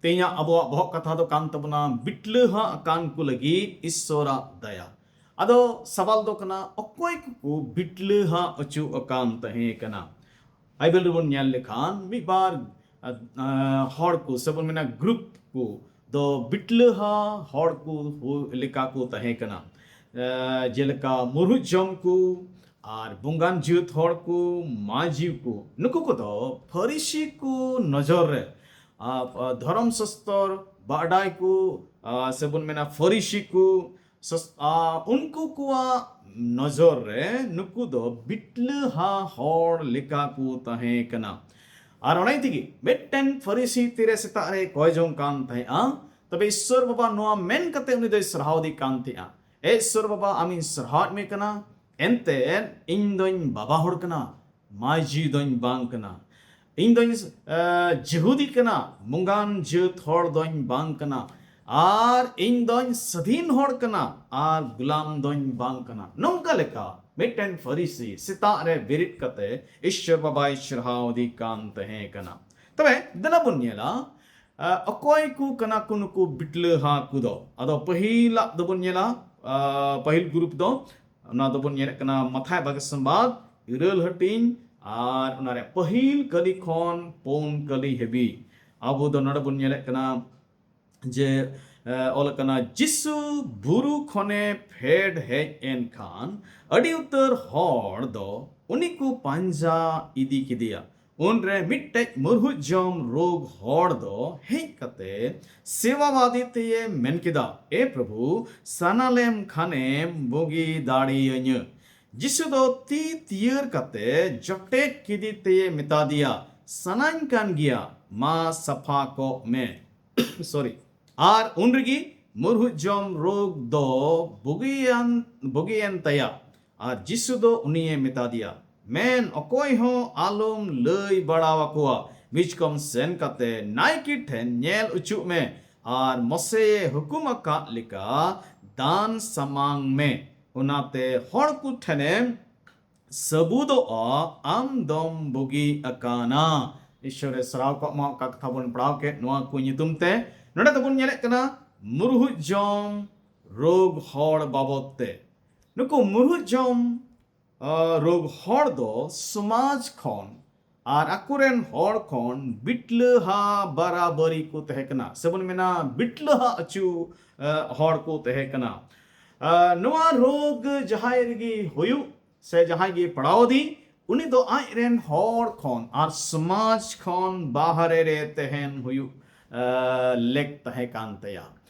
ᱛᱮᱦᱮᱧᱟᱜ ᱟᱵᱚᱣᱟᱜ ᱵᱚᱦᱚᱜ ᱠᱟᱛᱷᱟ ᱫᱚ ᱠᱟᱱ ᱛᱟᱵᱚᱱᱟ, ᱵᱤᱴᱞᱟᱹᱦᱟᱜ ᱠᱟᱱ ᱠᱚ ᱞᱟᱹᱜᱤᱫ ᱤᱥᱥᱚᱨᱟᱜ ᱫᱟᱭᱟ᱾ ᱟᱫᱚ ᱥᱟᱣᱟᱞ ᱫᱚ ᱠᱟᱱᱟ, ᱚᱠᱚᱭ ᱠᱚᱠᱚ ᱵᱤᱴᱞᱟᱹᱦᱟ ᱚᱪᱚ ᱟᱠᱟᱱ ᱛᱟᱦᱮᱸ ᱠᱟᱱᱟ? ᱵᱟᱭᱵᱮᱞ ᱨᱮᱵᱚᱱ ᱧᱮᱞ ᱞᱮᱠᱷᱟᱱ ᱢᱤᱫ ᱵᱟᱨ, ᱟ, ᱟ, ᱦᱚᱲ ᱠᱚ, ᱥᱮ ᱵᱚᱱ ᱢᱮᱱᱟ ᱜᱨᱩᱯ ᱠᱚ ᱫᱚ ᱵᱤᱴᱞᱟᱹᱦᱟ ᱦᱚᱲ ᱠᱚ ᱦᱩ-, ᱞᱮᱠᱟ ᱠᱚ ᱛᱟᱦᱮᱸ ᱠᱟᱱᱟ᱾ ᱟ, ᱡᱮᱞᱮᱠᱟ ᱢᱩᱨᱦᱩᱡ ᱡᱚᱢ ᱠᱚ ᱟᱨ ᱵᱚᱸᱜᱟᱱ ᱡᱟᱹᱛ ᱦᱚᱲ ᱠᱚ, ᱢᱟᱹᱡᱷᱤ ᱠᱚ, ᱱᱩᱠᱩ ᱠᱚᱫᱚ ᱯᱷᱟᱹᱨᱤᱥᱤ ᱠᱚ ᱱᱚᱡᱚᱨ ᱨᱮ, ᱟ, ᱟ, ᱫᱷᱚᱨᱚᱢ ᱥᱟᱥᱛᱚᱨ ᱵᱟᱰᱟᱭ ᱠᱚ, ᱟ, ᱥᱮ ᱵᱚᱱ ᱢᱮᱱᱟ ᱯᱷᱟᱹᱨᱤᱥᱤ ᱠᱚ, ᱥᱚᱥ-, ᱟ, ᱩᱱᱠᱩ ᱠᱚᱣᱟᱜ ᱱᱚᱡᱚᱨ ᱨᱮ ᱱᱩᱠᱩ ᱫᱚ ᱵᱤᱴᱞᱟᱹᱦᱟ ᱦᱚᱲ ᱞᱮᱠᱟ ᱠᱚ ᱛᱟᱦᱮᱸ ᱠᱟᱱᱟ᱾ ᱟᱨ ᱚᱱᱟ ᱛᱮᱜᱮ ᱢᱤᱫᱴᱮᱱ ᱯᱷᱟᱹᱨᱤᱥᱤ ᱛᱤᱨᱮ ᱥᱮᱛᱟᱜ ᱨᱮ ᱠᱚᱭ ᱡᱚᱝ ᱠᱟᱱ ᱛᱟᱦᱮᱸᱜᱼᱟ, ᱛᱚᱵᱮ ᱤᱥᱥᱚᱨ ᱵᱟᱵᱟ ᱱᱚᱣᱟ ᱢᱮᱱ ᱠᱟᱛᱮ ᱩᱱᱤ ᱫᱚᱭ ᱥᱟᱨᱦᱟᱣᱫᱮ ᱠᱟᱱ ᱛᱟᱦᱮᱸᱜᱼᱟ, "ᱮ ᱤᱥᱥᱚᱨ ᱵᱟᱵᱟ, ᱟᱢᱤᱧ ᱥᱟᱨᱦᱟᱣᱮᱫ ᱢᱮ ᱠᱟᱱᱟ, ᱮᱱᱛᱮ ᱤᱧ ᱫᱚᱧ ᱵᱟᱵᱟ ᱦᱚᱲ ᱠᱟᱱᱟ, ᱢᱟᱹᱡᱷᱤ ᱫᱚᱧ ᱵᱟᱝ ᱠᱟᱱᱟ, ᱤᱧ ᱫᱚᱧ, ᱮ, ᱡᱤᱦᱩᱫᱤ ᱠᱟᱱᱟ, ᱵᱚᱸᱜᱟᱱ ᱡᱟᱹᱛ ᱦᱚᱲ ᱫᱚᱧ ᱵᱟᱝ ᱠᱟᱱᱟ, ᱟᱨ ᱤᱧ ᱫᱚᱧ ᱥᱟᱹᱫᱷᱤᱱ ᱦᱚᱲ ᱠᱟᱱᱟ, ᱟᱨ ᱜᱩᱞᱟᱢ ᱫᱚᱧ ᱵᱟᱝ ᱠᱟᱱᱟ᱾" ᱱᱚᱝᱠᱟ ᱞᱮᱠᱟ ᱢᱤᱫᱴᱮᱱ ᱯᱷᱟᱹᱨᱤᱥᱤ ᱥᱮᱛᱟᱜ ᱨᱮ ᱵᱮᱨᱮᱫ ᱠᱟᱛᱮ ᱤᱥᱥᱚᱨ ᱵᱟᱵᱟᱭ ᱥᱟᱨᱦᱟᱣᱫᱮ ᱠᱟᱱ ᱛᱟᱦᱮᱸ ᱠᱟᱱᱟ᱾ ᱛᱚᱵᱮ ᱫᱮᱞᱟ ᱵᱚᱱ ᱧᱮᱞᱟ, ᱚᱠᱚᱭ ᱠᱚ ᱠᱟᱱᱟ ᱠᱚ ᱱᱩᱠᱩ ᱵᱤᱴᱞᱟᱹᱦᱟ ᱠᱚᱫᱚ? ᱟᱫᱚ ᱯᱟᱹᱦᱤᱞᱟᱜ ᱫᱚᱵᱚᱱ ᱧᱮᱞᱟ, ᱯᱟᱹᱦᱤᱞ ᱜᱨᱩᱯ ᱫᱚ, ᱚᱱᱟ ᱫᱚᱵᱚᱱ ᱧᱮᱞᱮᱫ ᱠᱟᱱᱟ ᱢᱟᱛᱷᱟᱭ ᱵᱟᱜᱮ ᱥᱚᱢᱵᱟᱫ, ᱤᱨᱟᱹᱞ ᱦᱟᱹᱴᱤᱧ, ᱟᱨ ᱚᱱᱟ ᱨᱮ ᱯᱟᱹᱦᱤᱞ ᱠᱟᱹᱞᱤ ᱠᱷᱚᱱ ᱯᱩᱱ ᱠᱟᱹᱞᱤ ᱦᱟᱹᱵᱤᱡ᱾ ᱟᱵᱚ ᱫᱚ ᱱᱚᱰᱮ ᱵᱚᱱ ᱧᱮᱞᱮᱫ ᱠᱟᱱᱟ ᱡᱮ ᱚᱞ ᱠᱟᱱᱟ, ᱡᱤᱥᱩ ᱵᱩᱨᱩ ᱠᱷᱚᱱᱮ ᱯᱷᱮᱰ ᱦᱮᱡ ᱮᱱ ᱠᱷᱟᱱ ᱟᱹᱰᱤ ᱩᱛᱟᱹᱨ ᱦᱚᱲ ᱫᱚ ᱩᱱᱤ ᱠᱚ ᱯᱟᱸᱡᱟ ᱤᱫᱤ ᱠᱮᱫᱮᱭᱟ᱾ ᱩᱱᱨᱮ ᱢᱤᱫᱴᱮᱡ ᱢᱩᱨᱦᱩᱡ ᱡᱚᱢ ᱨᱳᱜᱽ ᱦᱚᱲ ᱫᱚ ᱦᱮᱡ ᱠᱟᱛᱮ ᱥᱮᱣᱟᱵᱟᱫᱤ ᱛᱮᱭᱮ ᱢᱮᱱ ᱠᱮᱫᱟ, ᱮ ᱯᱨᱚᱵᱷᱩ, ᱥᱟᱱᱟ ᱞᱮᱢ ᱠᱷᱟᱱᱮᱢ ᱵᱩᱜᱤ ᱫᱟᱲᱮᱭᱟᱹᱧᱟᱹ᱾ ᱡᱤᱥᱩ ᱫᱚ ᱛᱤ ᱛᱤᱭᱟᱹᱨ ᱠᱟᱛᱮ ᱡᱚᱴᱮᱫ ᱠᱮᱫᱮ ᱛᱮᱭᱮ ᱢᱮᱛᱟ ᱫᱮᱭᱟ, ᱥᱟᱱᱟᱧ ᱠᱟᱱ ᱜᱮᱭᱟ, ᱢᱟ ᱥᱟᱯᱷᱟ ᱠᱚᱜ ᱢᱮ᱾ ᱥᱚᱨᱤ᱾ ᱟᱨ ᱩᱱ ᱨᱮᱜᱮ ᱢᱩᱨᱦᱩᱡ ᱡᱚᱢ ᱨᱳᱜᱽ ᱫᱚ ᱵᱩᱜᱤᱭᱟᱱ ᱵᱩᱜᱤᱭᱮᱱ ᱛᱟᱭᱟ᱾ ᱟᱨ ᱡᱤᱥᱩ ᱫᱚ ᱩᱱᱤᱭᱮ ᱢᱮᱛᱟ ᱫᱮᱭᱟ, ᱢᱮᱱ, ᱚᱠᱚᱭ ᱦᱚᱸ ᱟᱞᱚᱢ ᱞᱟᱹᱭ ᱵᱟᱲᱟ ᱟᱠᱚᱣᱟ, ᱵᱤᱪᱠᱚᱢ ᱥᱮᱱ ᱠᱟᱛᱮ ᱱᱟᱭᱠᱮ ᱴᱷᱮᱱ ᱧᱮᱞ ᱚᱪᱚᱜ ᱢᱮ, ᱟᱨ ᱢᱚᱥᱮᱭᱮ ᱦᱩᱠᱩᱢ ᱟᱠᱟᱫ ᱞᱮᱠᱟ ᱫᱟᱱ ᱥᱟᱢᱟᱝ ᱢᱮ᱾ ᱚᱱᱟᱛᱮ ᱦᱚᱲ ᱠᱚ ᱴᱷᱮᱱᱮᱢ ᱥᱟᱹᱵᱩᱫᱚᱜᱼᱟ, ᱟᱢ ᱫᱚᱢ ᱵᱩᱜᱤ ᱟᱠᱟᱱᱟ᱾ ᱤᱥᱚᱨᱮ ᱥᱟᱨᱦᱟᱣ ᱠᱟᱜ ᱢᱟ, ᱚᱠᱟ ᱠᱟᱛᱷᱟ ᱵᱚᱱ ᱯᱟᱲᱦᱟᱣ ᱠᱮᱫ ᱱᱚᱣᱟ ᱠᱚ ᱧᱩᱛᱩᱢ ᱛᱮ᱾ ᱱᱚᱰᱮ ᱫᱚᱵᱚᱱ ᱧᱮᱞᱮᱫ ᱠᱟᱱᱟ ᱢᱩᱨᱦᱩᱡ ᱡᱚᱢ ᱨᱳᱜᱽ ᱦᱚᱲ ᱵᱟᱵᱚᱫ ᱛᱮ᱾ ᱱᱩᱠᱩ ᱢᱩᱨᱦᱩᱡ ᱡᱚᱢ, ᱟ, ᱨᱳᱜᱽ ᱦᱚᱲ ᱫᱚ ᱥᱚᱢᱟᱡᱽ ᱠᱷᱚᱱ ᱟᱨ ᱟᱠᱚᱨᱮᱱ ᱦᱚᱲ ᱠᱷᱚᱱ ᱵᱤᱴᱞᱟᱹᱦᱟ ᱵᱟᱨᱟᱵᱟᱨᱤ ᱠᱚ ᱛᱟᱦᱮᱸ ᱠᱟᱱᱟ, ᱥᱮᱵᱚᱱ ᱢᱮᱱᱟ ᱵᱤᱴᱞᱟᱹᱦᱟ ᱟᱹᱪᱩ, ᱟ, ᱦᱚᱲ ᱠᱚ ᱛᱟᱦᱮᱸ ᱠᱟᱱᱟ᱾ ᱟ, ᱱᱚᱣᱟ ᱨᱳᱜᱽ ᱡᱟᱦᱟᱸᱭ ᱨᱮᱜᱮ ᱦᱩᱭᱩᱜ ᱥᱮ ᱡᱟᱦᱟᱸᱭ ᱜᱮ ᱯᱟᱲᱟᱣ ᱟᱫᱮ, ᱩᱱᱤ ᱫᱚ ᱟᱡ ᱨᱮᱱ ᱦᱚᱲ ᱠᱷᱚᱱ ᱟᱨ ᱥᱚᱢᱟᱡᱽ ᱠᱷᱚᱱ ᱵᱟᱦᱨᱮ ᱨᱮ ᱛᱟᱦᱮᱱ ᱦᱩᱭᱩᱜ, ᱟ, ᱞᱮᱠ ᱛᱟᱦᱮᱸ ᱠᱟᱱ ᱛᱟᱭᱟ᱾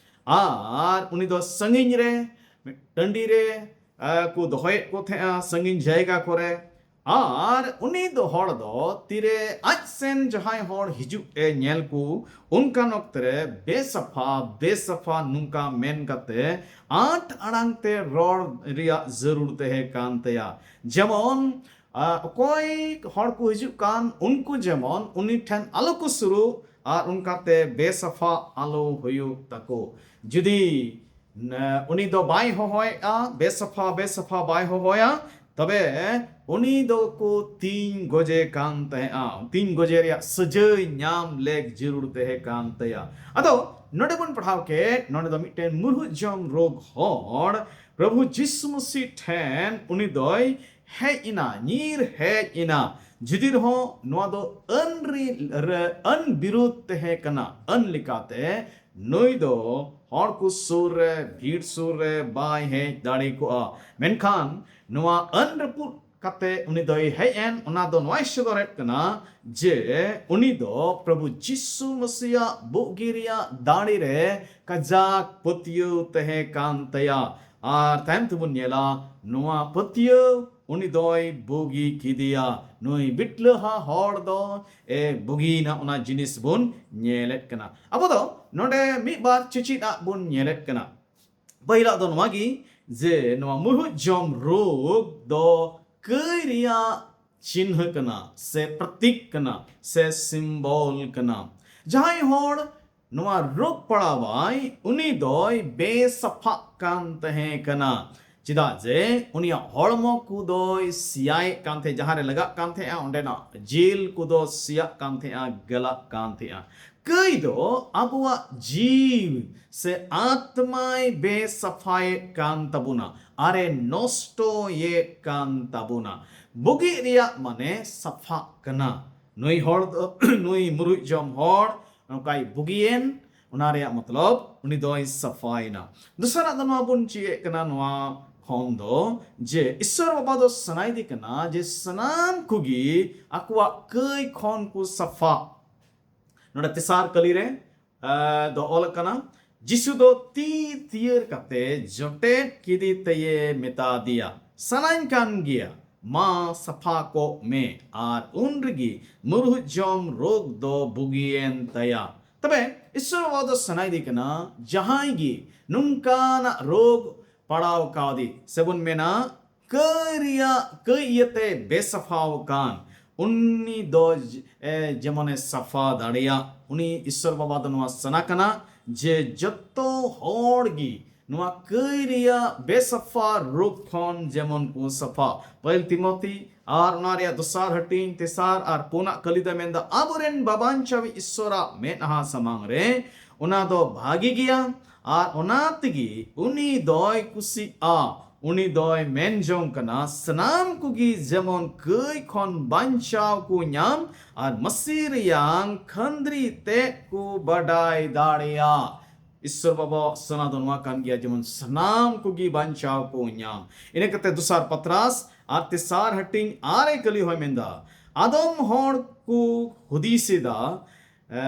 ᱟᱨ ᱩᱱᱤ ᱫᱚ ᱥᱟᱺᱜᱤᱧ ᱨᱮ, ᱢᱤᱫ ᱴᱟᱺᱰᱤ ᱨᱮ, ᱟ, ᱠᱚ ᱫᱚᱦᱚᱭᱮᱫ ᱠᱚ ᱛᱟᱦᱮᱸᱜᱼᱟ, ᱥᱟᱺᱜᱤᱧ ᱡᱟᱭᱜᱟ ᱠᱚᱨᱮ᱾ ᱟᱨ ᱩᱱᱤ ᱫᱚ ᱦᱚᱲ ᱫᱚ ᱛᱤᱨᱮ ᱟᱡ ᱥᱮᱱ ᱡᱟᱦᱟᱸᱭ ᱦᱚᱲ ᱦᱤᱡᱩᱜ ᱮ ᱧᱮᱞ ᱠᱚ, ᱚᱱᱠᱟᱱ ᱚᱠᱛᱮ ᱨᱮ ᱵᱮᱥᱟᱯᱷᱟ, ᱵᱮᱥᱟᱯᱷᱟ ᱱᱚᱝᱠᱟ ᱢᱮᱱ ᱠᱟᱛᱮ ᱟᱸᱴ ᱟᱲᱟᱝ ᱛᱮ ᱨᱚᱲ ᱨᱮᱭᱟᱜ ᱡᱟᱹᱨᱩᱲ ᱛᱟᱦᱮᱸ ᱠᱟᱱ ᱛᱟᱭᱟ᱾ ᱡᱮᱢᱚᱱ, ᱟ, ᱚᱠᱚᱭ ᱦᱚᱲ ᱠᱚ ᱦᱤᱡᱩᱜ ᱠᱟᱱ, ᱩᱱᱠᱩ ᱡᱮᱢᱚᱱ ᱩᱱᱤ ᱴᱷᱮᱱ ᱟᱞᱚ ᱠᱚ ᱥᱩᱨᱩᱜ ᱟᱨ ᱚᱱᱠᱟᱛᱮ ᱵᱮᱥᱟᱯᱷᱟ ᱟᱞᱚ ᱦᱩᱭᱩᱜ ᱛᱟᱠᱚ᱾ ᱡᱩᱫᱤ, ᱱᱮ, ᱩᱱᱤ ᱫᱚ ᱵᱟᱭ ᱦᱚᱦᱚᱭᱮᱫᱼᱟ, ᱵᱮᱥᱟᱯᱷᱟ, ᱵᱮᱥᱟᱯᱷᱟ ᱵᱟᱭ ᱦᱚᱦᱚᱭᱟ, ᱛᱚᱵᱮ ᱩᱱᱤ ᱫᱚᱠᱚ ᱛᱤᱧ ᱜᱚᱡᱮ ᱠᱟᱱ ᱛᱟᱦᱮᱸᱜᱼᱟ᱾ ᱛᱤᱧ ᱜᱚᱡᱮ ᱨᱮᱭᱟᱜ ᱥᱟᱹᱡᱟᱹᱭ ᱧᱟᱢ ᱞᱮᱠ ᱡᱟᱹᱨᱩᱲ ᱛᱟᱦᱮᱸ ᱠᱟᱱ ᱛᱟᱭᱟ᱾ ᱟᱫᱚ ᱱᱚᱰᱮ ᱵᱚᱱ ᱯᱟᱲᱦᱟᱣ ᱠᱮᱫ, ᱱᱚᱰᱮ ᱫᱚ ᱢᱤᱫᱴᱮᱱ ᱢᱩᱨᱦᱩᱫ ᱡᱚᱢ ᱨᱳᱜᱽ ᱦᱚᱲ ᱯᱨᱚᱵᱷᱩ ᱡᱤᱥᱩ ᱢᱟᱹᱥᱤ ᱴᱷᱮᱱ ᱩᱱᱤ ᱫᱚᱭ ᱦᱮᱡ ᱮᱱᱟ, ᱧᱤᱨ ᱦᱮᱡ ᱮᱱᱟ᱾ ᱡᱩᱫᱤ ᱨᱮᱦᱚᱸ ᱱᱚᱣᱟ ᱫᱚ ᱟᱹᱱ ᱨᱮ, ᱨᱮ, ᱟᱹᱱ ᱵᱤᱨᱩᱫᱷ ᱛᱟᱦᱮᱸ ᱠᱟᱱᱟ, ᱟᱹᱱ ᱞᱮᱠᱟᱛᱮ ᱱᱩᱭ ᱫᱚ ᱦᱚᱲ ᱠᱚ ᱥᱩᱨ ᱨᱮ, ᱵᱷᱤᱲ ᱥᱩᱨ ᱨᱮ ᱵᱟᱭ ᱦᱮᱡ ᱫᱟᱲᱮ ᱠᱚᱜᱼᱟ᱾ ᱢᱮᱱᱠᱷᱟᱱ ᱱᱚᱣᱟ ᱟᱹᱱ ᱨᱟᱹᱯᱩᱫ ᱠᱟᱛᱮ ᱩᱱᱤ ᱫᱚᱭ ᱦᱮᱡ ᱮᱱ, ᱚᱱᱟ ᱫᱚ ᱱᱚᱣᱟᱭ ᱥᱚᱫᱚᱨᱮᱫ ᱠᱟᱱᱟ ᱡᱮ ᱩᱱᱤ ᱫᱚ ᱯᱨᱚᱵᱷᱩ ᱡᱤᱥᱩ ᱢᱟᱹᱥᱤᱭᱟᱜ ᱵᱩᱜᱤ ᱨᱮᱭᱟᱜ ᱫᱟᱲᱮ ᱨᱮ ᱠᱟᱡᱟᱠ ᱯᱟᱹᱛᱭᱟᱹᱣ ᱛᱟᱦᱮᱸ ᱠᱟᱱ ᱛᱟᱭᱟ᱾ ᱟᱨ ᱛᱟᱭᱚᱢ ᱛᱮᱵᱚᱱ ᱧᱮᱞᱟ, ᱱᱚᱣᱟ ᱯᱟᱹᱛᱭᱟᱹᱣ ᱩᱱᱤ ᱫᱚᱭ ᱵᱩᱜᱤ ᱠᱮᱫᱮᱭᱟ᱾ ᱱᱩᱭ ᱵᱤᱴᱞᱟᱹᱦᱟ ᱦᱚᱲ ᱫᱚ ᱮ ᱵᱩᱜᱤᱭᱮᱱᱟ, ᱚᱱᱟ ᱡᱤᱱᱤᱥ ᱵᱚᱱ ᱧᱮᱞᱮᱫ ᱠᱟᱱᱟ᱾ ᱟᱵᱚ ᱫᱚ ᱱᱚᱰᱮ ᱢᱤᱫ ᱵᱟᱨ ᱪᱮᱪᱮᱫ ᱟᱜ ᱵᱚᱱ ᱧᱮᱞᱮᱫ ᱠᱟᱱᱟ᱾ ᱯᱟᱹᱦᱤᱞᱟᱜ ᱫᱚ ᱱᱚᱣᱟ ᱜᱮ ᱡᱮ ᱱᱚᱣᱟ ᱢᱩᱨᱦᱩᱫ ᱡᱚᱢ ᱨᱳᱜᱽ ᱫᱚ ᱠᱟᱹᱭ ᱨᱮᱭᱟᱜ ᱪᱤᱱᱦᱟᱹ ᱠᱟᱱᱟ ᱥᱮ ᱯᱨᱚᱛᱤᱠ ᱠᱟᱱᱟ ᱥᱮ ᱥᱤᱢᱵᱚᱞ ᱠᱟᱱᱟ᱾ ᱡᱟᱦᱟᱸᱭ ᱦᱚᱲ ᱱᱚᱣᱟ ᱨᱳᱜᱽ ᱯᱟᱲᱟᱣᱟᱭ, ᱩᱱᱤ ᱫᱚᱭ ᱵᱮᱥᱟᱯᱷᱟᱜ ᱠᱟᱱ ᱛᱟᱦᱮᱸ ᱠᱟᱱᱟ᱾ ᱪᱮᱫᱟᱜ ᱡᱮ ᱩᱱᱤᱭᱟᱜ ᱦᱚᱲᱢᱚ ᱠᱚᱫᱚᱭ ᱥᱮᱭᱟᱭᱮᱫ ᱠᱟᱱ ᱛᱟᱦᱮᱸ, ᱡᱟᱦᱟᱸ ᱨᱮ ᱞᱟᱜᱟᱜ ᱠᱟᱱ ᱛᱟᱦᱮᱸᱜᱼᱟ, ᱚᱸᱰᱮᱱᱟᱜ ᱡᱤᱞ ᱠᱚᱫᱚ ᱥᱮᱭᱟᱜ ᱠᱟᱱ ᱛᱟᱦᱮᱸᱜᱼᱟ, ᱜᱟᱞᱟᱜ ᱠᱟᱱ ᱛᱟᱦᱮᱸᱜᱼᱟ᱾ ᱠᱟᱹᱭ ᱫᱚ ᱟᱵᱚᱣᱟᱜ ᱡᱤᱣᱤ ᱥᱮ ᱟᱛᱢᱟᱭ ᱵᱮᱥᱟᱯᱷᱟᱭᱮᱫ ᱠᱟᱱ ᱛᱟᱵᱚᱱᱟ, ᱟᱨᱮ ᱱᱚᱥᱴᱚᱭᱮᱫ ᱠᱟᱱ ᱛᱟᱵᱚᱱᱟ᱾ ᱵᱩᱜᱤᱜ ᱨᱮᱭᱟᱜ ᱢᱟᱱᱮ ᱥᱟᱯᱷᱟᱜ ᱠᱟᱱᱟ᱾ ᱱᱩᱭ ᱦᱚᱲ ᱫᱚ ᱱᱩᱭ ᱢᱩᱨᱩᱡ ᱡᱚᱢ ᱦᱚᱲ ᱱᱚᱝᱠᱟᱭ ᱵᱩᱜᱤᱭᱮᱱ, ᱚᱱᱟ ᱨᱮᱭᱟᱜ ᱢᱚᱛᱞᱚᱵ ᱩᱱᱤ ᱫᱚᱭ ᱥᱟᱯᱷᱟᱭᱮᱱᱟ᱾ ᱫᱚᱥᱟᱨᱟᱜ ᱫᱚ ᱱᱚᱣᱟ ᱵᱚᱱ ᱪᱮᱫ ᱠᱟᱱᱟ ᱱᱚᱣᱟ ᱠᱷᱚᱱ ᱫᱚ, ᱡᱮ ᱤᱥᱥᱚᱨ ᱵᱟᱵᱟ ᱫᱚ ᱥᱟᱱᱟᱭᱮᱫᱮ ᱠᱟᱱᱟ ᱡᱮ ᱥᱟᱱᱟᱢ ᱠᱚᱜᱮ ᱟᱠᱚᱣᱟᱜ ᱠᱟᱹᱭ ᱠᱷᱚᱱ ᱠᱚ ᱥᱟᱯᱷᱟ᱾ ᱱᱚᱰᱮ ᱛᱮᱥᱟᱨ ᱠᱟᱹᱞᱤ ᱨᱮ, ᱮ, ᱫᱚ ᱚᱞ ᱠᱟᱱᱟ, ᱡᱤᱥᱩ ᱫᱚ ᱛᱤ ᱛᱤᱭᱟᱹᱨ ᱠᱟᱛᱮ ᱡᱚᱴᱮᱫ ᱠᱮᱫᱮ ᱛᱮᱭᱮ ᱢᱮᱛᱟ ᱫᱮᱭᱟ, "ᱥᱟᱱᱟᱧ ᱠᱟᱱ ᱜᱮᱭᱟ, ᱢᱟ ᱥᱟᱯᱷᱟ ᱠᱚᱜ ᱢᱮ", ᱟᱨ ᱩᱱ ᱨᱮᱜᱮ ᱢᱩᱨᱦᱩᱫ ᱡᱚᱢ ᱨᱳᱜᱽ ᱫᱚ ᱵᱩᱜᱤᱭᱮᱱ ᱛᱟᱭᱟ᱾ ᱛᱚᱵᱮ ᱤᱥᱥᱚᱨ ᱵᱟᱵᱟ ᱫᱚ ᱥᱟᱱᱟᱭᱮᱫᱮ ᱠᱟᱱᱟ, ᱡᱟᱦᱟᱸᱭ ᱜᱮ ᱱᱚᱝᱠᱟᱱᱟᱜ ᱨᱳᱜᱽ ᱯᱟᱲᱟᱣ ᱠᱟᱣᱫᱮ, ᱥᱮᱵᱚᱱ ᱢᱮᱱᱟ ᱠᱟᱹᱭ ᱨᱮᱭᱟᱜ, ᱠᱟᱹᱭ ᱤᱭᱟᱹᱛᱮ ᱵᱮᱥᱟᱯᱷᱟᱣ ᱟᱠᱟᱱ, ᱩᱱᱤ ᱫᱚ ᱡ-, ᱮ, ᱡᱮᱢᱚᱱᱮ ᱥᱟᱯᱷᱟ ᱫᱟᱲᱮᱭᱟᱜ᱾ ᱩᱱᱤ ᱤᱥᱥᱚᱨ ᱵᱟᱵᱟ ᱫᱚ ᱱᱚᱣᱟ ᱥᱟᱱᱟ ᱠᱟᱱᱟ ᱡᱮ ᱡᱚᱛᱚ ᱦᱚᱲ ᱜᱮ ᱱᱚᱣᱟ ᱠᱟᱹᱭ ᱨᱮᱭᱟᱜ ᱵᱮᱥᱟᱯᱷᱟ ᱨᱳᱜᱽ ᱠᱷᱚᱱ ᱡᱮᱢᱚᱱ ᱠᱚ ᱥᱟᱯᱷᱟ᱾ ᱯᱟᱹᱦᱤᱞ ᱛᱤᱢᱚᱛᱤ ᱟᱨ ᱚᱱᱟ ᱨᱮᱭᱟᱜ ᱫᱚᱥᱟᱨ ᱦᱟᱹᱴᱤᱧ, ᱛᱮᱥᱟᱨ ᱟᱨ ᱯᱩᱱᱟᱜ ᱠᱟᱹᱞᱤ ᱫᱚ ᱢᱮᱱᱫᱟ, ᱟᱵᱚᱨᱮᱱ ᱵᱟᱵᱟᱧᱪᱟᱣᱤᱡ ᱤᱥᱥᱚᱨᱟᱜ ᱢᱮᱫᱦᱟ ᱥᱟᱢᱟᱝ ᱨᱮ ᱚᱱᱟ ᱫᱚ ᱵᱷᱟᱜᱮ ᱜᱮᱭᱟ, ᱟᱨ ᱚᱱᱟ ᱛᱮᱜᱮ ᱩᱱᱤ ᱫᱚᱭ ᱠᱩᱥᱤᱜᱼᱟ᱾ ᱩᱱᱤ ᱫᱚᱭ ᱢᱮᱱ ᱡᱚᱝ ᱠᱟᱱᱟ, ᱥᱟᱱᱟᱢ ᱠᱚᱜᱮ ᱡᱮᱢᱚᱱ ᱠᱟᱹᱭ ᱠᱷᱚᱱ ᱵᱟᱧᱪᱟᱣ ᱠᱚ ᱧᱟᱢ ᱟᱨ ᱢᱟᱹᱥᱤ ᱨᱮᱭᱟᱝ ᱠᱷᱟᱹᱱᱫᱽᱨᱤ ᱛᱮᱫ ᱠᱚ ᱵᱟᱰᱟᱭ ᱫᱟᱲᱮᱭᱟᱜ᱾ ᱤᱥᱥᱚᱨ ᱵᱟᱵᱟᱣᱟᱜ ᱥᱟᱱᱟ ᱫᱚ ᱱᱚᱣᱟ ᱠᱟᱱ ᱜᱮᱭᱟ, ᱡᱮᱢᱚᱱ ᱥᱟᱱᱟᱢ ᱠᱚᱜᱮ ᱵᱟᱧᱪᱟᱣ ᱠᱚ ᱧᱟᱢ᱾ ᱤᱱᱟᱹ ᱠᱟᱛᱮ ᱫᱚᱥᱟᱨ ᱯᱟᱛᱨᱟᱥ ᱟᱨ ᱛᱮᱥᱟᱨ ᱦᱟᱹᱴᱤᱧ ᱟᱨᱮ ᱠᱟᱹᱞᱤ ᱦᱚᱸᱭ ᱢᱮᱱᱫᱟ, ᱟᱫᱚᱢ ᱦᱚᱲ ᱠᱚ ᱦᱩᱫᱤᱥ ᱮᱫᱟ, ᱮ,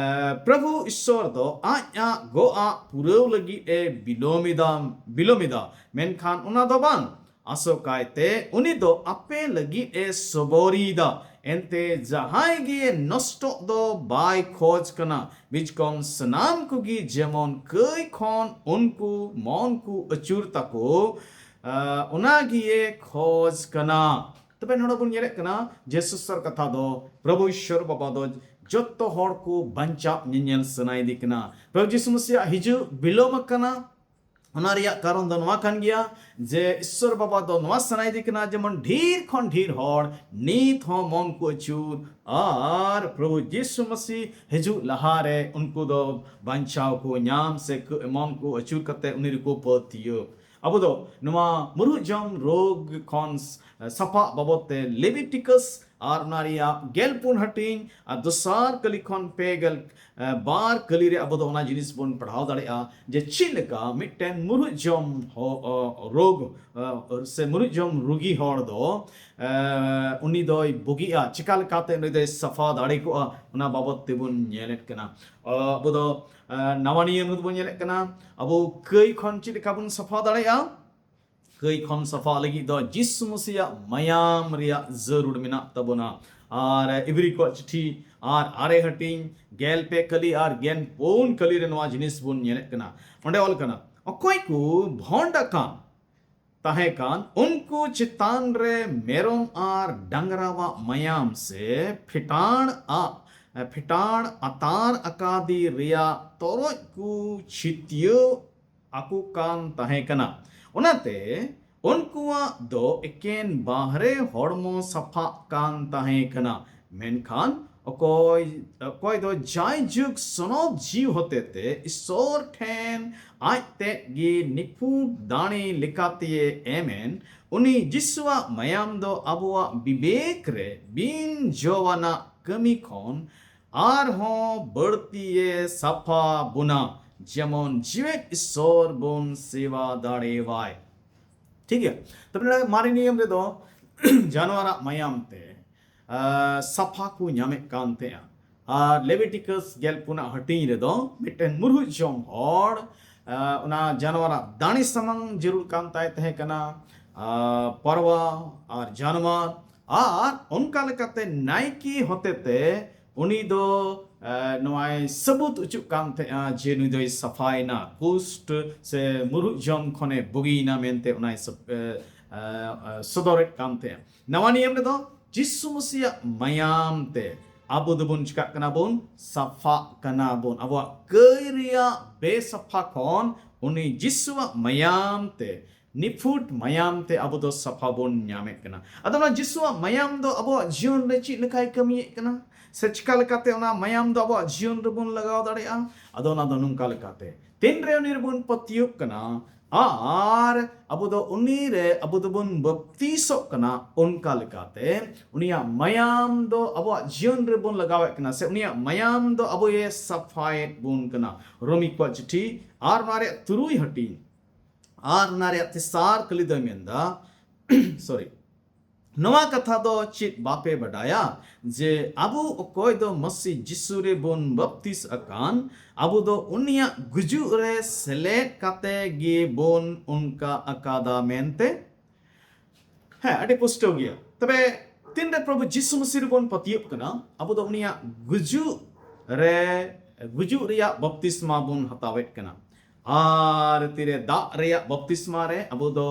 ᱯᱨᱚᱵᱷᱩ ᱤᱥᱥᱚᱨ ᱫᱚ ᱟᱡ ᱟᱜ ᱜᱚᱜ ᱟᱜ ᱯᱩᱨᱟᱹᱣ ᱞᱟᱹᱜᱤᱫ ᱮ ᱵᱤᱞᱚᱢ ᱮᱫᱟ, ᱵᱤᱞᱚᱢ ᱮᱫᱟ, ᱢᱮᱱᱠᱷᱟᱱ ᱚᱱᱟ ᱫᱚ ᱵᱟᱝ᱾ ᱟᱥᱚᱠᱟᱭᱛᱮ ᱩᱱᱤ ᱫᱚ ᱟᱯᱮ ᱞᱟᱹᱜᱤᱫ ᱮ ᱥᱚᱵᱚᱨᱤᱭᱮᱫᱟ᱾ ᱮᱱᱛᱮ ᱡᱟᱦᱟᱸᱭ ᱜᱮ ᱱᱚᱥᱴᱚᱜ ᱫᱚ ᱵᱟᱭ ᱠᱷᱚᱡᱽ ᱠᱟᱱᱟ, ᱵᱤᱪᱠᱚᱢ ᱥᱟᱱᱟᱢ ᱠᱚᱜᱮ ᱡᱮᱢᱚᱱ ᱠᱟᱹᱭ ᱠᱷᱚᱱ ᱩᱱᱠᱩ ᱢᱚᱱ ᱠᱚ ᱟᱹᱪᱩᱨ ᱛᱟᱠᱚ, ᱟ, ᱚᱱᱟ ᱜᱮᱭᱮ ᱠᱷᱚᱡᱽ ᱠᱟᱱᱟ᱾ ᱛᱚᱵᱮ ᱱᱚᱰᱮ ᱵᱚᱱ ᱧᱮᱞᱮᱫ ᱠᱟᱱᱟ ᱡᱮ ᱥᱩᱥᱟᱹᱨ ᱠᱟᱛᱷᱟ ᱫᱚ ᱯᱨᱚᱵᱷᱩ ᱤᱥᱥᱚᱨ ᱵᱟᱵᱟ ᱫᱚ ᱡᱚᱛᱚ ᱦᱚᱲ ᱠᱚ ᱵᱟᱧᱪᱟᱣ ᱧᱮᱧᱮᱞ ᱥᱟᱱᱟᱭᱮᱫᱮ ᱠᱟᱱᱟ᱾ ᱯᱨᱚᱵᱷᱩ ᱡᱤᱥᱩ ᱢᱟᱥᱤᱭᱟᱜ ᱦᱤᱡᱩᱜ ᱵᱤᱞᱚᱢ ᱟᱠᱟᱱᱟ᱾ ᱚᱱᱟ ᱨᱮᱭᱟᱜ ᱠᱟᱨᱚᱱ ᱫᱚ ᱱᱚᱣᱟ ᱠᱟᱱ ᱜᱮᱭᱟ ᱡᱮ ᱤᱥᱥᱚᱨ ᱵᱟᱵᱟ ᱫᱚ ᱱᱚᱣᱟ ᱥᱟᱱᱟᱭᱮᱫᱮ ᱠᱟᱱᱟ ᱡᱮᱢᱚᱱ ᱰᱷᱮᱨ ᱠᱷᱚᱱ ᱰᱷᱮᱨ ᱦᱚᱲ ᱱᱤᱛ ᱦᱚᱸ ᱢᱚᱱ ᱠᱚ ᱟᱹᱪᱩᱨ ᱟᱨ ᱯᱨᱚᱵᱷᱩ ᱡᱤᱥᱩ ᱢᱟᱥᱤ ᱦᱤᱡᱩᱜ ᱞᱟᱦᱟᱨᱮ ᱩᱱᱠᱩ ᱫᱚ ᱵᱟᱧᱪᱟᱣ ᱠᱚ ᱧᱟᱢ ᱥᱮ ᱠᱟᱹ-, ᱢᱚᱱ ᱠᱚ ᱟᱹᱪᱩᱨ ᱠᱟᱛᱮ ᱩᱱᱤ ᱨᱮᱠᱚ ᱯᱟᱹᱛᱭᱟᱹᱣ᱾ ᱟᱵᱚ ᱫᱚ ᱱᱚᱣᱟ ᱢᱩᱨᱩᱜ ᱡᱚᱢ ᱨᱳᱜᱽ ᱠᱷᱚᱱ ᱥᱟᱯᱷᱟᱜ ᱵᱟᱵᱚᱫ ᱛᱮ ᱞᱮᱵᱤᱴᱤᱠᱟᱥ ᱟᱨ ᱚᱱᱟ ᱨᱮᱭᱟᱜ ᱜᱮᱞ ᱯᱩᱱ ᱦᱟᱹᱴᱤᱧ ᱟᱨ ᱫᱚᱥᱟᱨ ᱠᱟᱹᱞᱤ ᱠᱷᱚᱱ ᱯᱮ ᱜᱮᱞ ᱵᱟᱨ ᱠᱟᱹᱞᱤ ᱨᱮ ᱟᱵᱚ ᱫᱚ ᱚᱱᱟ ᱡᱤᱱᱤᱥ ᱵᱚᱱ ᱯᱟᱲᱦᱟᱣ ᱫᱟᱲᱮᱭᱟᱜᱼᱟ ᱡᱮ ᱪᱮᱫ ᱞᱮᱠᱟ ᱢᱤᱫᱴᱮᱱ ᱢᱩᱨᱩᱜ ᱡᱚᱢ ᱦᱚ-, ᱚ, ᱨᱳᱜᱽ, ᱚ, ᱥᱮ ᱢᱩᱨᱩᱜ ᱡᱚᱢ ᱨᱩᱜᱤ ᱦᱚᱲ ᱫᱚ, ᱮ, ᱩᱱᱤ ᱫᱚᱭ ᱵᱩᱜᱤᱜᱼᱟ, ᱪᱮᱠᱟ ᱞᱮᱠᱟᱛᱮ ᱩᱱᱤ ᱫᱚᱭ ᱥᱟᱯᱷᱟ ᱫᱟᱲᱮ ᱠᱚᱜᱼᱟ, ᱚᱱᱟ ᱵᱟᱵᱚᱫ ᱛᱮᱵᱚᱱ ᱧᱮᱞᱮᱫ ᱠᱟᱱᱟ᱾ ᱚ, ᱟᱵᱚ ᱫᱚ, ᱮ, ᱱᱟᱣᱟ ᱱᱤᱭᱚᱢ ᱨᱮᱫᱚ ᱵᱚᱱ ᱧᱮᱞᱮᱫ ᱠᱟᱱᱟ, ᱟᱵᱚ ᱠᱟᱹᱭ ᱠᱷᱚᱱ ᱪᱮᱫ ᱞᱮᱠᱟ ᱵᱚᱱ ᱥᱟᱯᱷᱟ ᱫᱟᱲᱮᱭᱟᱜᱼᱟ? ᱠᱟᱹᱭ ᱠᱷᱚᱱ ᱥᱟᱯᱷᱟ ᱞᱟᱹᱜᱤᱫ ᱫᱚ ᱡᱤᱥᱩ ᱢᱟᱹᱥᱤᱭᱟᱜ ᱢᱟᱭᱟᱢ ᱨᱮᱭᱟᱜ ᱡᱟᱹᱨᱩᱲ ᱢᱮᱱᱟᱜ ᱛᱟᱵᱚᱱᱟ᱾ ᱟᱨ ᱤᱵᱨᱤ ᱠᱚᱣᱟᱜ ᱪᱤᱴᱷᱤ ᱟᱨ ᱟᱨᱮ ᱦᱟᱹᱴᱤᱧ ᱜᱮᱞ ᱯᱮ ᱠᱟᱹᱞᱤ ᱟᱨ ᱜᱮᱞ ᱯᱩᱱ ᱠᱟᱹᱞᱤ ᱨᱮ ᱱᱚᱣᱟ ᱡᱤᱱᱤᱥ ᱵᱚᱱ ᱧᱮᱞᱮᱫ ᱠᱟᱱᱟ᱾ ᱚᱸᱰᱮ ᱚᱞ ᱠᱟᱱᱟ, ᱚᱠᱚᱭ ᱠᱚ ᱵᱷᱚᱸᱰ ᱟᱠᱟᱱ ᱛᱟᱦᱮᱸ ᱠᱟᱱ ᱩᱱᱠᱩ ᱪᱮᱛᱟᱱ ᱨᱮ ᱢᱮᱨᱚᱢ ᱟᱨ ᱰᱟᱝᱨᱟᱣᱟᱜ ᱢᱟᱭᱟᱢ ᱥᱮ ᱯᱷᱮᱴᱟᱲ ᱟᱜ, ᱯᱷᱮᱴᱟᱲ ᱟᱛᱟᱨ ᱟᱠᱟᱫᱤ ᱨᱮᱭᱟᱜ ᱛᱚᱨᱚᱡ ᱠᱚ ᱪᱷᱤᱛᱭᱟᱹᱣ ᱟᱠᱚ ᱠᱟᱱ ᱛᱟᱦᱮᱸ ᱠᱟᱱᱟ᱾ ᱚᱱᱟᱛᱮ ᱩᱱᱠᱩᱣᱟᱜ ᱫᱚ ᱮᱠᱮᱱ ᱵᱟᱦᱨᱮ ᱦᱚᱲᱢᱚ ᱥᱟᱯᱷᱟᱜ ᱠᱟᱱ ᱛᱟᱦᱮᱸ ᱠᱟᱱᱟ, ᱢᱮᱱᱠᱷᱟᱱ ᱚᱠᱚᱭ, ᱚᱠᱚᱭ ᱫᱚ ᱡᱟᱭᱡᱩᱜᱽ ᱥᱚᱱᱚᱛ ᱡᱤᱣᱤ ᱦᱚᱛᱮᱛᱮ ᱤᱥᱚᱨ ᱴᱷᱮᱱ ᱟᱡ ᱛᱮᱫ ᱜᱮ ᱱᱤᱯᱷᱩᱴ ᱫᱟᱲᱮ ᱞᱮᱠᱟᱛᱮ ᱮᱢᱮᱱ, ᱩᱱᱤ ᱡᱤᱥᱩᱣᱟᱜ ᱢᱟᱭᱟᱢ ᱫᱚ ᱟᱵᱚᱣᱟᱜ ᱵᱤᱵᱮᱠ ᱨᱮ ᱵᱤᱱ ᱡᱚᱣᱟᱱᱟᱜ ᱠᱟᱹᱢᱤ ᱠᱷᱚᱱ ᱟᱨᱦᱚᱸ ᱵᱟᱹᱲᱛᱤᱭᱮ ᱥᱟᱯᱷᱟ ᱵᱚᱱᱟ, ᱡᱮᱢᱚᱱ ᱡᱤᱣᱮᱫ ᱤᱥᱚᱨ ᱵᱚᱱ ᱥᱮᱵᱟ ᱫᱟᱲᱮᱣᱟᱭ᱾ ᱴᱷᱤᱠ ᱜᱮᱭᱟ? ᱛᱚᱵᱮ ᱱᱚᱰᱮ ᱢᱟᱨᱮ ᱱᱤᱭᱚᱢ ᱨᱮᱫᱚ ᱡᱟᱱᱣᱟᱨᱟᱜ ᱢᱟᱭᱟᱢ ᱛᱮ, ᱟ, ᱥᱟᱯᱷᱟ ᱠᱚ ᱧᱟᱢᱮᱫ ᱠᱟᱱ ᱛᱟᱦᱮᱸᱜᱼᱟ᱾ ᱟᱨ ᱞᱮᱵᱤᱴᱤᱠᱟᱥ ᱜᱮᱞ ᱯᱩᱱᱟᱜ ᱦᱟᱹᱴᱤᱧ ᱨᱮᱫᱚ ᱢᱤᱫᱴᱮᱱ ᱢᱩᱨᱦᱩᱡ ᱡᱚᱢ ᱦᱚᱲ, ᱟ, ᱚᱱᱟ ᱡᱟᱱᱣᱟᱨᱟᱜ ᱫᱟᱲᱮ ᱥᱟᱢᱟᱝ ᱡᱟᱹᱨᱩᱲ ᱠᱟᱱ ᱛᱟᱭ ᱛᱟᱦᱮᱸ ᱠᱟᱱᱟ, ᱟ, ᱯᱟᱨᱣᱟ ᱟᱨ ᱡᱟᱱᱣᱟᱨ, ᱟᱨ ᱚᱱᱠᱟ ᱞᱮᱠᱟᱛᱮ ᱱᱟᱭᱠᱮ ᱦᱚᱛᱮᱛᱮ ᱩᱱᱤ ᱫᱚ, ᱮ, ᱱᱚᱣᱟᱭ ᱥᱟᱹᱵᱩᱛ ᱚᱪᱚᱜ ᱠᱟᱱ ᱛᱟᱦᱮᱸᱜᱼᱟ ᱡᱮ ᱱᱩᱭ ᱫᱚᱭ ᱥᱟᱯᱷᱟᱭᱮᱱᱟ, ᱠᱩᱥᱴ ᱥᱮ ᱢᱩᱨᱩᱜ ᱡᱚᱢ ᱠᱷᱚᱱᱮ ᱵᱩᱜᱤᱭᱮᱱᱟ ᱢᱮᱱᱛᱮ ᱚᱱᱟᱭ ᱥᱚ-, ᱮ, ᱮ, ᱮ, ᱥᱚᱫᱚᱨᱮᱫ ᱠᱟᱱ ᱛᱟᱦᱮᱸᱜᱼᱟ᱾ ᱱᱟᱣᱟ ᱱᱤᱭᱚᱢ ᱨᱮᱫᱚ ᱡᱤᱥᱩ ᱢᱟᱹᱥᱤᱭᱟᱜ ᱢᱟᱭᱟᱢ ᱛᱮ ᱟᱵᱚ ᱫᱚᱵᱚᱱ ᱪᱤᱠᱟᱜ ᱠᱟᱱᱟ ᱵᱚᱱ? ᱥᱟᱯᱷᱟᱜ ᱠᱟᱱᱟ ᱵᱚᱱ᱾ ᱟᱵᱚᱣᱟᱜ ᱠᱟᱹᱭ ᱨᱮᱭᱟᱜ ᱵᱮᱥᱟᱯᱷᱟ ᱠᱷᱚᱱ ᱩᱱᱤ ᱡᱤᱥᱩᱣᱟᱜ ᱢᱟᱭᱟᱢ ᱛᱮ, ᱱᱤᱯᱷᱩᱴ ᱢᱟᱭᱟᱢ ᱛᱮ ᱟᱵᱚ ᱫᱚ ᱥᱟᱯᱷᱟ ᱵᱚᱱ ᱧᱟᱢᱮᱫ ᱠᱟᱱᱟ᱾ ᱟᱫᱚ ᱚᱱᱟ ᱡᱤᱥᱩᱣᱟᱜ ᱢᱟᱭᱟᱢ ᱫᱚ ᱟᱵᱚᱣᱟᱜ ᱡᱤᱭᱚᱱ ᱨᱮ ᱪᱮᱫ ᱞᱮᱠᱟᱭ ᱠᱟᱹᱢᱤᱭᱮᱫ ᱠᱟᱱᱟ? ᱥᱮ ᱪᱤᱠᱟ ᱞᱮᱠᱟᱛᱮ ᱚᱱᱟ ᱢᱟᱭᱟᱢ ᱫᱚ ᱟᱵᱚᱣᱟᱜ ᱡᱤᱭᱚᱱ ᱨᱮᱵᱚᱱ ᱞᱟᱜᱟᱣ ᱫᱟᱲᱮᱭᱟᱜᱼᱟ? ᱟᱫᱚ ᱚᱱᱟ ᱫᱚ ᱱᱚᱝᱠᱟ ᱞᱮᱠᱟᱛᱮ, ᱛᱤᱱᱨᱮ ᱩᱱᱤ ᱨᱮᱵᱚᱱ ᱯᱟᱹᱛᱭᱟᱹᱜ ᱠᱟᱱᱟ ᱟᱨ ᱟᱵᱚ ᱫᱚ ᱩᱱᱤ ᱨᱮ ᱟᱵᱚ ᱫᱚᱵᱚᱱ ᱵᱟᱯᱛᱤᱥᱚᱜ ᱠᱟᱱᱟ, ᱚᱱᱠᱟ ᱞᱮᱠᱟᱛᱮ ᱩᱱᱤᱭᱟᱜ ᱢᱟᱭᱟᱢ ᱫᱚ ᱟᱵᱚᱣᱟᱜ ᱡᱤᱭᱚᱱ ᱨᱮᱵᱚᱱ ᱞᱟᱜᱟᱣᱮᱫ ᱠᱟᱱᱟ, ᱥᱮ ᱩᱱᱤᱭᱟᱜ ᱢᱟᱭᱟᱢ ᱫᱚ ᱟᱵᱚᱭᱮ ᱥᱟᱯᱷᱟᱭᱮᱫ ᱵᱚᱱ ᱠᱟᱱᱟ᱾ ᱨᱳᱢᱤ ᱠᱚᱣᱟᱜ ᱪᱤᱴᱷᱤ ᱟᱨ ᱚᱱᱟ ᱨᱮᱭᱟᱜ ᱛᱩᱨᱩᱭ ᱦᱟᱹᱴᱤᱧ ᱟᱨ ᱚᱱᱟ ᱨᱮᱭᱟᱜ ᱛᱮᱥᱟᱨ ᱠᱟᱹᱞᱤ ᱫᱚᱭ ᱢᱮᱱᱫᱟ, ᱥᱚᱨᱤ, ᱱᱚᱣᱟ ᱠᱟᱛᱷᱟ ᱫᱚ ᱪᱮᱫ ᱵᱟᱯᱮ ᱵᱟᱰᱟᱭᱟ ᱡᱮ ᱟᱵᱚ ᱚᱠᱚᱭ ᱫᱚ ᱢᱟᱹᱥᱤ ᱡᱤᱥᱩ ᱨᱮᱵᱚᱱ ᱵᱟᱯᱛᱤᱥ ᱟᱠᱟᱱ, ᱟᱵᱚ ᱫᱚ ᱩᱱᱤᱭᱟᱜ ᱜᱩᱡᱩᱜ ᱨᱮ ᱥᱮᱞᱮᱫ ᱠᱟᱛᱮ ᱜᱮᱵᱚᱱ ᱚᱱᱠᱟ ᱟᱠᱟᱫᱟ ᱢᱮᱱᱛᱮ? ᱦᱮᱸ, ᱟᱹᱰᱤ ᱯᱩᱥᱴᱟᱹᱣ ᱜᱮᱭᱟ᱾ ᱛᱚᱵᱮ ᱛᱤᱱᱨᱮ ᱯᱨᱚᱵᱷᱩ ᱡᱤᱥᱩ ᱢᱟᱹᱥᱤ ᱨᱮᱵᱚᱱ ᱯᱟᱹᱛᱭᱟᱹᱜ ᱠᱟᱱᱟ, ᱟᱵᱚ ᱫᱚ ᱩᱱᱤᱭᱟᱜ ᱜᱩᱡᱩᱜ ᱨᱮ, ᱜᱩᱡᱩᱜ ᱨᱮᱭᱟᱜ ᱵᱟᱯᱛᱤᱥᱢᱟ ᱵᱚᱱ ᱦᱟᱛᱟᱣᱮᱫ ᱠᱟᱱᱟ᱾ ᱟᱨ ᱛᱤᱨᱮ ᱫᱟᱜ ᱨᱮᱭᱟᱜ ᱵᱟᱯᱛᱤᱥᱢᱟ ᱨᱮ ᱟᱵᱚ ᱫᱚ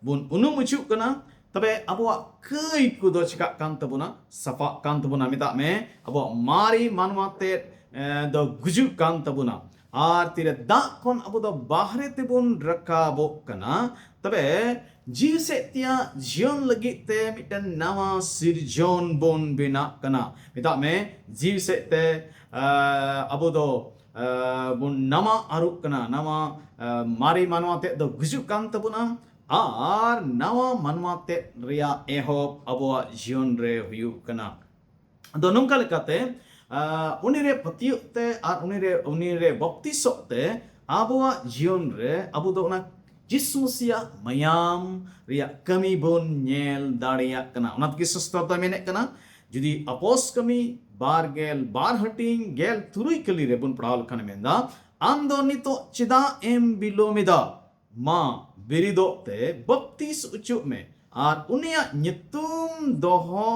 ᱵᱚᱱ ᱩᱱᱩᱢ ᱚᱪᱚᱜ ᱠᱟᱱᱟ, ᱛᱚᱵᱮ ᱟᱵᱚᱣᱟᱜ ᱠᱟᱹᱭ ᱠᱚᱫᱚ ᱪᱤᱠᱟᱜ ᱠᱟᱱ ᱛᱟᱵᱚᱱᱟ? ᱥᱟᱯᱷᱟᱜ ᱠᱟᱱ ᱛᱟᱵᱚᱱᱟ᱾ ᱢᱮᱛᱟᱜ ᱢᱮ, ᱟᱵᱚᱣᱟᱜ ᱢᱟᱨᱮ ᱢᱟᱱᱣᱟ ᱛᱮᱫ, ᱮ, ᱫᱚ ᱜᱩᱡᱩᱜ ᱠᱟᱱ ᱛᱟᱵᱚᱱᱟ᱾ ᱟᱨ ᱛᱤᱨᱮ ᱫᱟᱜ ᱠᱷᱚᱱ ᱟᱵᱚ ᱫᱚ ᱵᱟᱦᱨᱮ ᱛᱮᱵᱚᱱ ᱨᱟᱠᱟᱵᱚᱜ ᱠᱟᱱᱟ, ᱛᱚᱵᱮ ᱡᱤᱣᱤ ᱥᱮᱫ ᱛᱮᱭᱟᱜ ᱡᱤᱭᱚᱱ ᱞᱟᱹᱜᱤᱫ ᱛᱮ ᱢᱤᱫᱴᱮᱱ ᱱᱟᱣᱟ ᱥᱤᱨᱡᱚᱱ ᱵᱚᱱ ᱵᱮᱱᱟᱜ ᱠᱟᱱᱟ᱾ ᱢᱮᱛᱟᱜ ᱢᱮ, ᱡᱤᱣᱤ ᱥᱮᱫ ᱛᱮ, ᱟᱵᱚ ᱫᱚ ᱵᱚᱱ ᱱᱟᱣᱟ ᱟᱹᱨᱩᱜ ᱠᱟᱱᱟ᱾ ᱱᱟᱣᱟ, ᱢᱟᱨᱮ ᱢᱟᱱᱣᱟ ᱛᱮᱫ ᱫᱚ ᱜᱩᱡᱩᱜ ᱠᱟᱱ ᱛᱟᱵᱚᱱᱟ, ᱟᱨ ᱱᱟᱣᱟ ᱢᱟᱱᱣᱟ ᱛᱮᱫ ᱨᱮᱭᱟᱜ ᱮᱦᱚᱵ ᱟᱵᱚᱣᱟᱜ ᱡᱤᱭᱚᱱ ᱨᱮ ᱦᱩᱭᱩᱜ ᱠᱟᱱᱟ᱾ ᱟᱫᱚ ᱱᱚᱝᱠᱟ ᱞᱮᱠᱟᱛᱮ, ᱩᱱᱤ ᱨᱮ ᱯᱟᱹᱛᱭᱟᱹᱜ ᱛᱮ ᱟᱨ ᱩᱱᱤ ᱨᱮ, ᱩᱱᱤ ᱨᱮ ᱵᱟᱯᱛᱤᱥᱚᱜ ᱛᱮ ᱟᱵᱚᱣᱟᱜ ᱡᱤᱭᱚᱱ ᱨᱮ ᱟᱵᱚ ᱫᱚ ᱚᱱᱟ ᱡᱤᱥᱩ ᱢᱟᱹᱥᱤᱭᱟᱜ ᱢᱟᱭᱟᱢ ᱨᱮᱭᱟᱜ ᱠᱟᱹᱢᱤ ᱵᱚᱱ ᱧᱮᱞ ᱫᱟᱲᱮᱭᱟᱜ ᱠᱟᱱᱟ᱾ ᱚᱱᱟ ᱛᱮᱜᱮ ᱥᱟᱥᱛᱨᱚ ᱫᱚ ᱢᱮᱱᱮᱫ ᱠᱟᱱᱟ, ᱡᱩᱫᱤ ᱟᱯᱚᱥ ᱠᱟᱹᱢᱤ ᱵᱟᱨ ᱜᱮᱞ ᱵᱟᱨ ᱦᱟᱹᱴᱤᱧ ᱜᱮᱞ ᱛᱩᱨᱩᱭ ᱠᱟᱹᱞᱤ ᱨᱮᱵᱚᱱ ᱯᱟᱲᱦᱟᱣ ᱞᱮᱠᱷᱟᱱ ᱢᱮᱱᱫᱟ, "ᱟᱢ ᱫᱚ ᱱᱤᱛᱚᱜ ᱪᱮᱫᱟᱜ ᱮᱢ ᱵᱤᱞᱚᱢ ᱮᱫᱟ? ᱢᱟ, ᱵᱮᱨᱮᱫᱚᱜ ᱛᱮ ᱵᱟᱯᱛᱤᱥ ᱚᱪᱚᱜ ᱢᱮ ᱟᱨ ᱩᱱᱤᱭᱟᱜ ᱧᱩᱛᱩᱢ ᱫᱚᱦᱚ,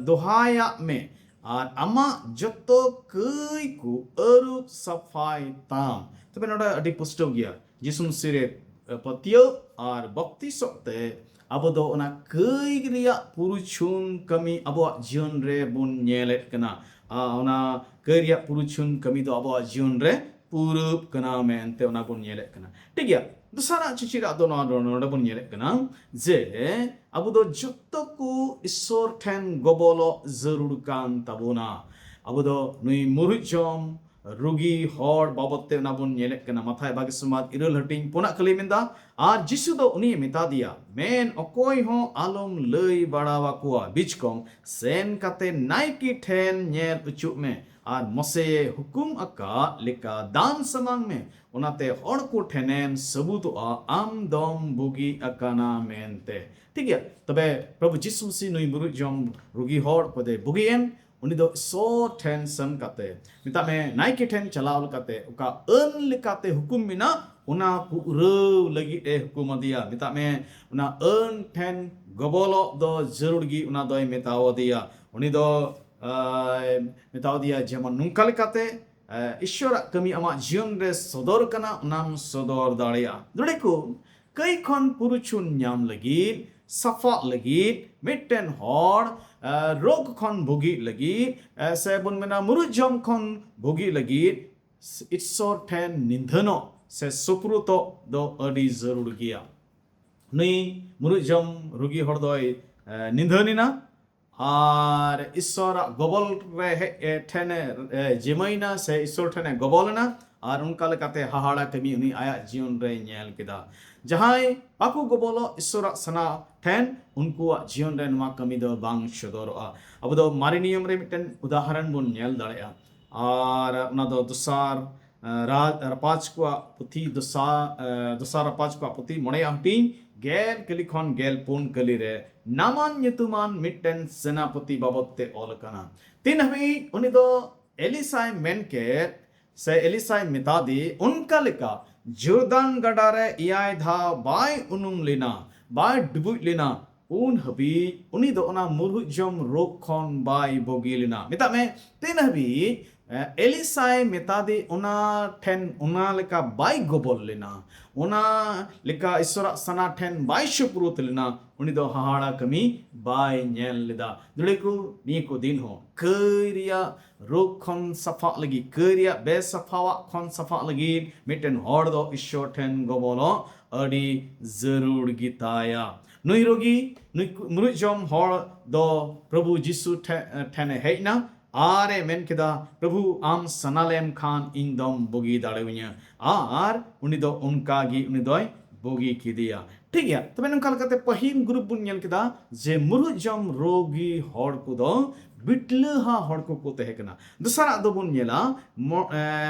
ᱫᱚᱦᱟᱭᱟᱜ ᱢᱮ ᱟᱨ ᱟᱢᱟᱜ ᱡᱚᱛᱚ ᱠᱟᱹᱭ ᱠᱚ ᱟᱹᱨᱩᱵ ᱥᱟᱯᱷᱟᱭ ᱛᱟᱢ᱾" ᱛᱚᱵᱮ ᱱᱚᱰᱮ ᱟᱹᱰᱤ ᱯᱩᱥᱴᱟᱹᱣ ᱜᱮᱭᱟ, ᱡᱤᱥᱩ ᱢᱟᱹᱥᱤ ᱨᱮ ᱯᱟᱹᱛᱭᱟᱹᱣ ᱟᱨ ᱵᱟᱯᱛᱤᱥᱚᱜ ᱛᱮ ᱟᱵᱚ ᱫᱚ ᱚᱱᱟ ᱠᱟᱹᱭ ᱨᱮᱭᱟᱜ ᱯᱩᱨᱩᱪᱷᱩᱱ ᱠᱟᱹᱢᱤ ᱟᱵᱚᱣᱟᱜ ᱡᱤᱭᱚᱱ ᱨᱮ ᱵᱚᱱ ᱧᱮᱞᱮᱫ ᱠᱟᱱᱟ᱾ ᱟᱨ ᱚᱱᱟ ᱠᱟᱹᱭ ᱨᱮᱭᱟᱜ ᱯᱩᱨᱩᱪᱷᱩᱱ ᱠᱟᱹᱢᱤ ᱫᱚ ᱟᱵᱚᱣᱟᱜ ᱡᱤᱭᱚᱱ ᱨᱮ ᱯᱩᱨᱟᱹᱜ ᱠᱟᱱᱟ ᱢᱮᱱᱛᱮ ᱚᱱᱟ ᱵᱚᱱ ᱧᱮᱞᱮᱫ ᱠᱟᱱᱟ᱾ ᱴᱷᱤᱠ ᱜᱮᱭᱟ, ᱫᱚᱥᱟᱨᱟᱜ ᱪᱤᱪᱤᱨᱟᱜ ᱫᱚ ᱱᱚᱣᱟ ᱱᱚᱰᱮ ᱵᱚᱱ ᱧᱮᱞᱮᱫ ᱠᱟᱱᱟ ᱡᱮ ᱟᱵᱚ ᱫᱚ ᱡᱚᱛᱚ ᱠᱚ ᱤᱥᱥᱚᱨ ᱴᱷᱮᱱ ᱜᱚᱵᱚᱞᱚᱜ ᱡᱟᱹᱨᱩᱲ ᱠᱟᱱ ᱛᱟᱵᱚᱱᱟ᱾ ᱟᱵᱚ ᱫᱚ ᱱᱩᱭ ᱢᱩᱨᱩᱡ ᱡᱚᱢ ᱨᱩᱜᱤ ᱦᱚᱲ ᱵᱟᱵᱚᱫ ᱛᱮ ᱚᱱᱟ ᱵᱚᱱ ᱧᱮᱞᱮᱫ ᱠᱟᱱᱟ᱾ ᱢᱟᱛᱷᱟᱭ ᱵᱟᱜᱮ ᱥᱚᱢᱟᱫ ᱤᱨᱟᱹᱞ ᱦᱟᱹᱴᱤᱧ ᱯᱩᱱᱟᱜ ᱠᱷᱟᱹᱞᱤ ᱢᱮᱱᱫᱟ, ᱟᱨ ᱡᱤᱥᱩ ᱫᱚ ᱩᱱᱤᱭᱮ ᱢᱮᱛᱟ ᱫᱮᱭᱟ, "ᱢᱮᱱ ᱚᱠᱚᱭ ᱦᱚᱸ ᱟᱞᱚᱢ ᱞᱟᱹᱭ ᱵᱟᱲᱟᱣᱟᱠᱚᱣᱟ, ᱵᱤᱪᱠᱚᱢ ᱥᱮᱱ ᱠᱟᱛᱮ ᱱᱟᱭᱠᱮ ᱴᱷᱮᱱ ᱧᱮᱞ ᱚᱪᱚᱜ ᱢᱮ, ᱟᱨ ᱢᱚᱥᱮᱭᱮ ᱦᱩᱠᱩᱢ ᱟᱠᱟᱫ ᱞᱮᱠᱟ ᱫᱟᱱ ᱥᱟᱢᱟᱝ ᱢᱮ, ᱚᱱᱟᱛᱮ ᱦᱚᱲ ᱠᱚ ᱴᱷᱮᱱᱮᱢ ᱥᱟᱹᱵᱩᱛᱚᱜᱼᱟ ᱟᱢ ᱫᱚᱢ ᱵᱩᱜᱤ ᱟᱠᱟᱱᱟ ᱢᱮᱱᱛᱮ᱾" ᱴᱷᱤᱠ ᱜᱮᱭᱟ, ᱛᱚᱵᱮ ᱯᱨᱚᱵᱷᱩ ᱡᱤᱥᱩ ᱢᱟᱹᱥᱤ ᱱᱩᱭ ᱢᱩᱨᱩᱡ ᱡᱚᱢ ᱨᱩᱜᱤ ᱦᱚᱲ ᱚᱠᱚᱭ ᱫᱚᱭ ᱵᱩᱜᱤᱭᱮᱱ, ᱩᱱᱤ ᱫᱚ ᱤᱥᱥᱚᱨ ᱴᱷᱮᱱ ᱥᱮᱱ ᱠᱟᱛᱮ, ᱢᱮᱛᱟᱜ ᱢᱮ, ᱱᱟᱭᱠᱮ ᱴᱷᱮᱱ ᱪᱟᱞᱟᱣ ᱠᱟᱛᱮ ᱚᱠᱟ ᱟᱹᱱ ᱞᱮᱠᱟᱛᱮ ᱦᱩᱠᱩᱢ ᱢᱮᱱᱟᱜ, ᱚᱱᱟ ᱯᱩᱨᱟᱹᱣ ᱞᱟᱹᱜᱤᱫ ᱮ ᱦᱩᱠᱩᱢ ᱟᱫᱮᱭᱟ᱾ ᱢᱮᱛᱟᱜ ᱢᱮ, ᱚᱱᱟ ᱟᱹᱱ ᱴᱷᱮᱱ ᱜᱚᱵᱚᱞᱚᱜ ᱫᱚ ᱡᱟᱹᱨᱩᱲ ᱜᱮ, ᱚᱱᱟ ᱫᱚᱭ ᱢᱮᱛᱟᱣ ᱟᱫᱮᱭᱟ᱾ ᱩᱱᱤ ᱫᱚ, ᱟᱭ, ᱢᱮᱛᱟᱣ ᱟᱫᱮᱭᱟ, ᱡᱮᱢᱚᱱ ᱱᱚᱝᱠᱟ ᱞᱮᱠᱟᱛᱮ, ᱮ, ᱤᱥᱥᱚᱨᱟᱜ ᱠᱟᱹᱢᱤ ᱟᱢᱟᱜ ᱡᱤᱭᱚᱱ ᱨᱮ ᱥᱚᱫᱚᱨ ᱠᱟᱱᱟ, ᱚᱱᱟᱢ ᱥᱚᱫᱚᱨ ᱫᱟᱲᱮᱭᱟᱜᱼᱟ᱾ ᱫᱟᱲᱮ ᱠᱚ, ᱠᱟᱹᱭ ᱠᱷᱚᱱ ᱯᱩᱨᱩᱪᱷᱩᱱ ᱧᱟᱢ ᱞᱟᱹᱜᱤᱫ, ᱥᱟᱯᱷᱟᱜ ᱞᱟᱹᱜᱤᱫ, ᱢᱤᱫᱴᱮᱱ ᱦᱚᱲ, ᱮ, ᱨᱳᱜᱽ ᱠᱷᱚᱱ ᱵᱷᱩᱜᱤᱜ ᱞᱟᱹᱜᱤᱫ, ᱮ, ᱥᱮ ᱵᱚᱱ ᱢᱮᱱᱟ ᱢᱩᱨᱩᱡ ᱡᱚᱢ ᱠᱷᱚᱱ ᱵᱷᱩᱜᱤᱜ ᱞᱟᱹᱜᱤᱫ, ᱤᱥᱥᱚᱨ ᱴᱷᱮᱱ ᱱᱤᱫᱷᱟᱹᱱᱚᱜ ᱥᱮ ᱥᱩᱯᱨᱩᱛᱚᱜ ᱫᱚ ᱟᱹᱰᱤ ᱡᱟᱹᱨᱩᱲ ᱜᱮᱭᱟ᱾ ᱱᱩᱭ ᱢᱩᱨᱩᱡ ᱡᱚᱢ ᱨᱩᱜᱤ ᱦᱚᱲ ᱫᱚᱭ ᱮ, ᱱᱤᱫᱷᱟᱹᱱ ᱮᱱᱟ, ᱟᱨ ᱤᱥᱥᱚᱨᱟᱜ ᱜᱚᱵᱚᱞ ᱨᱮ ᱦᱮᱡ ᱮ, ᱴᱷᱮᱱᱮ ᱮ, ᱡᱤᱢᱟᱹᱭᱮᱱᱟ ᱥᱮ ᱤᱥᱥᱚᱨ ᱴᱷᱮᱱᱮ ᱜᱚᱵᱚᱞ ᱮᱱᱟ, ᱟᱨ ᱚᱱᱠᱟ ᱞᱮᱠᱟᱛᱮ ᱦᱟᱦᱟᱲᱟ ᱠᱟᱹᱢᱤ ᱩᱱᱤ ᱟᱭᱟᱜ ᱡᱤᱭᱚᱱ ᱨᱮᱭ ᱧᱮᱞ ᱠᱮᱫᱟ᱾ ᱡᱟᱦᱟᱸᱭ ᱵᱟᱠᱚ ᱜᱚᱵᱚᱞᱚᱜ ᱤᱥᱥᱚᱨᱟᱜ ᱥᱟᱱᱟ ᱴᱷᱮᱱ, ᱩᱱᱠᱩᱣᱟᱜ ᱡᱤᱭᱚᱱ ᱨᱮ ᱱᱚᱣᱟ ᱠᱟᱹᱢᱤ ᱫᱚ ᱵᱟᱝ ᱥᱚᱫᱚᱨᱚᱜᱼᱟ᱾ ᱟᱵᱚ ᱫᱚ ᱢᱟᱨᱮ ᱱᱤᱭᱚᱢ ᱨᱮ ᱢᱤᱫᱴᱮᱱ ᱩᱫᱟᱦᱚᱨᱚᱱ ᱵᱚᱱ ᱧᱮᱞ ᱫᱟᱲᱮᱭᱟᱜᱼᱟ, ᱟᱨ ᱚᱱᱟ ᱫᱚ ᱫᱚᱥᱟᱨ ᱮ, ᱨᱟᱡᱽ ᱨᱟᱯᱟᱡᱽ ᱠᱚᱣᱟᱜ ᱯᱩᱛᱷᱤ, ᱫᱚᱥᱟᱨ ᱮ, ᱫᱚᱥᱟᱨ ᱨᱟᱯᱟᱡᱽ ᱠᱚᱣᱟᱜ ᱯᱩᱛᱷᱤ ᱢᱚᱬᱮᱭᱟᱜ ᱦᱟᱹᱴᱤᱧ ᱜᱮᱞ ᱠᱟᱹᱞᱤ ᱠᱷᱚᱱ ᱜᱮᱞ ᱯᱩᱱ ᱠᱟᱹᱞᱤ ᱨᱮ ᱱᱟᱢᱟᱱ ᱧᱩᱛᱩᱢᱟᱱ ᱢᱤᱫᱴᱮᱱ ᱥᱮᱱᱟᱯᱚᱛᱤ ᱵᱟᱵᱚᱫ ᱛᱮ ᱚᱞ ᱟᱠᱟᱱᱟ᱾ ᱛᱤᱱ ᱦᱟᱹᱵᱤᱡ ᱩᱱᱤ ᱫᱚ ᱮᱞᱤᱥᱟᱭ ᱢᱮᱱ ᱠᱮᱫ ᱥᱮ ᱮᱞᱤᱥᱟᱭ ᱢᱮᱛᱟ ᱫᱮ, ᱚᱱᱠᱟ ᱞᱮᱠᱟ ᱡᱚᱨᱫᱟᱱ ᱜᱟᱰᱟ ᱨᱮ ᱮᱭᱟᱭ ᱫᱷᱟᱣ ᱵᱟᱭ ᱩᱱᱩᱢ ᱞᱮᱱᱟ, ᱵᱟᱭ ᱰᱩᱵᱩᱡ ᱞᱮᱱᱟ, ᱩᱱ ᱦᱟᱹᱵᱤᱡ ᱩᱱᱤ ᱫᱚ ᱚᱱᱟ ᱢᱩᱨᱦᱩᱡ ᱡᱚᱢ ᱨᱳᱜᱽ ᱠᱷᱚᱱ ᱵᱟᱭ ᱵᱩᱜᱤ ᱞᱮᱱᱟ᱾ ᱢᱮᱛᱟᱜ ᱢᱮ, ᱛᱤᱱ ᱦᱟᱹᱵᱤᱡ ᱮ, ᱮᱞᱤᱥᱟᱭ ᱢᱮᱛᱟ ᱫᱮ ᱚᱱᱟ ᱴᱷᱮᱱ ᱚᱱᱟ ᱞᱮᱠᱟ ᱵᱟᱭ ᱜᱚᱵᱚᱞ ᱞᱮᱱᱟ, ᱚᱱᱟ ᱞᱮᱠᱟ ᱤᱥᱥᱚᱨᱟᱜ ᱥᱟᱱᱟ ᱴᱷᱮᱱ ᱵᱟᱭ ᱥᱩᱯᱨᱩᱛ ᱞᱮᱱᱟ, ᱩᱱᱤ ᱫᱚ ᱦᱟᱦᱟᱲᱟ ᱠᱟᱹᱢᱤ ᱵᱟᱭ ᱧᱮᱞ ᱞᱮᱫᱟ᱾ ᱫᱟᱹᱲᱮ ᱠᱚ ᱱᱤᱭᱟᱹ ᱠᱚ ᱫᱤᱱ ᱦᱚᱸ ᱠᱟᱹᱭ ᱨᱮᱭᱟᱜ ᱨᱳᱜᱽ ᱠᱷᱚᱱ ᱥᱟᱯᱷᱟᱜ ᱞᱟᱹᱜᱤᱫ, ᱠᱟᱹᱭ ᱨᱮᱭᱟᱜ ᱵᱮᱥᱟᱯᱷᱟᱣᱟᱜ ᱠᱷᱚᱱ ᱥᱟᱯᱷᱟᱜ ᱞᱟᱹᱜᱤᱫ ᱢᱤᱫᱴᱮᱱ ᱦᱚᱲ ᱫᱚ ᱤᱥᱥᱚᱨ ᱴᱷᱮᱱ ᱜᱚᱵᱚᱞᱚᱜ ᱟᱹᱰᱤ ᱡᱟᱹᱨᱩᱲ ᱜᱮᱛᱟᱭᱟ᱾ ᱱᱩᱭ ᱨᱳᱜᱤ, ᱱᱩᱭ ᱠᱩ-, ᱢᱩᱨᱩᱡ ᱡᱚᱢ ᱦᱚᱲ ᱫᱚ ᱯᱨᱚᱵᱷᱩ ᱡᱤᱥᱩ ᱴᱷᱮ-, ᱴᱷᱮᱱᱮ ᱦᱮᱡ ᱮᱱᱟ ᱟᱨᱮ ᱢᱮᱱ ᱠᱮᱫᱟ, "ᱯᱨᱚᱵᱷᱩ, ᱟᱢ ᱥᱟᱱᱟ ᱞᱮᱢ ᱠᱷᱟᱱ ᱤᱧ ᱫᱚᱢ ᱵᱩᱜᱤ ᱫᱟᱲᱮᱣᱟᱹᱧᱟ᱾" ᱟᱨ ᱩᱱᱤ ᱫᱚ ᱚᱱᱠᱟ ᱜᱮ ᱩᱱᱤ ᱫᱚᱭ ᱵᱩᱜᱤ ᱠᱮᱫᱮᱭᱟ᱾ ᱴᱷᱤᱠ ᱜᱮᱭᱟ, ᱛᱚᱵᱮ ᱱᱚᱝᱠᱟ ᱞᱮᱠᱟᱛᱮ ᱯᱟᱹᱦᱤᱞ ᱜᱨᱩᱯ ᱵᱚᱱ ᱧᱮᱞ ᱠᱮᱫᱟ ᱡᱮ ᱢᱩᱨᱩᱡ ᱡᱚᱢ ᱨᱳᱜᱤ ᱦᱚᱲ ᱠᱚᱫᱚ ᱵᱤᱴᱞᱟᱹᱦᱟ ᱦᱚᱲ ᱠᱚᱠᱚ ᱛᱟᱦᱮᱸ ᱠᱟᱱᱟ᱾ ᱫᱚᱥᱟᱨᱟᱜ ᱫᱚᱵᱚᱱ ᱧᱮᱞᱟ ᱢᱚ-, ᱮ,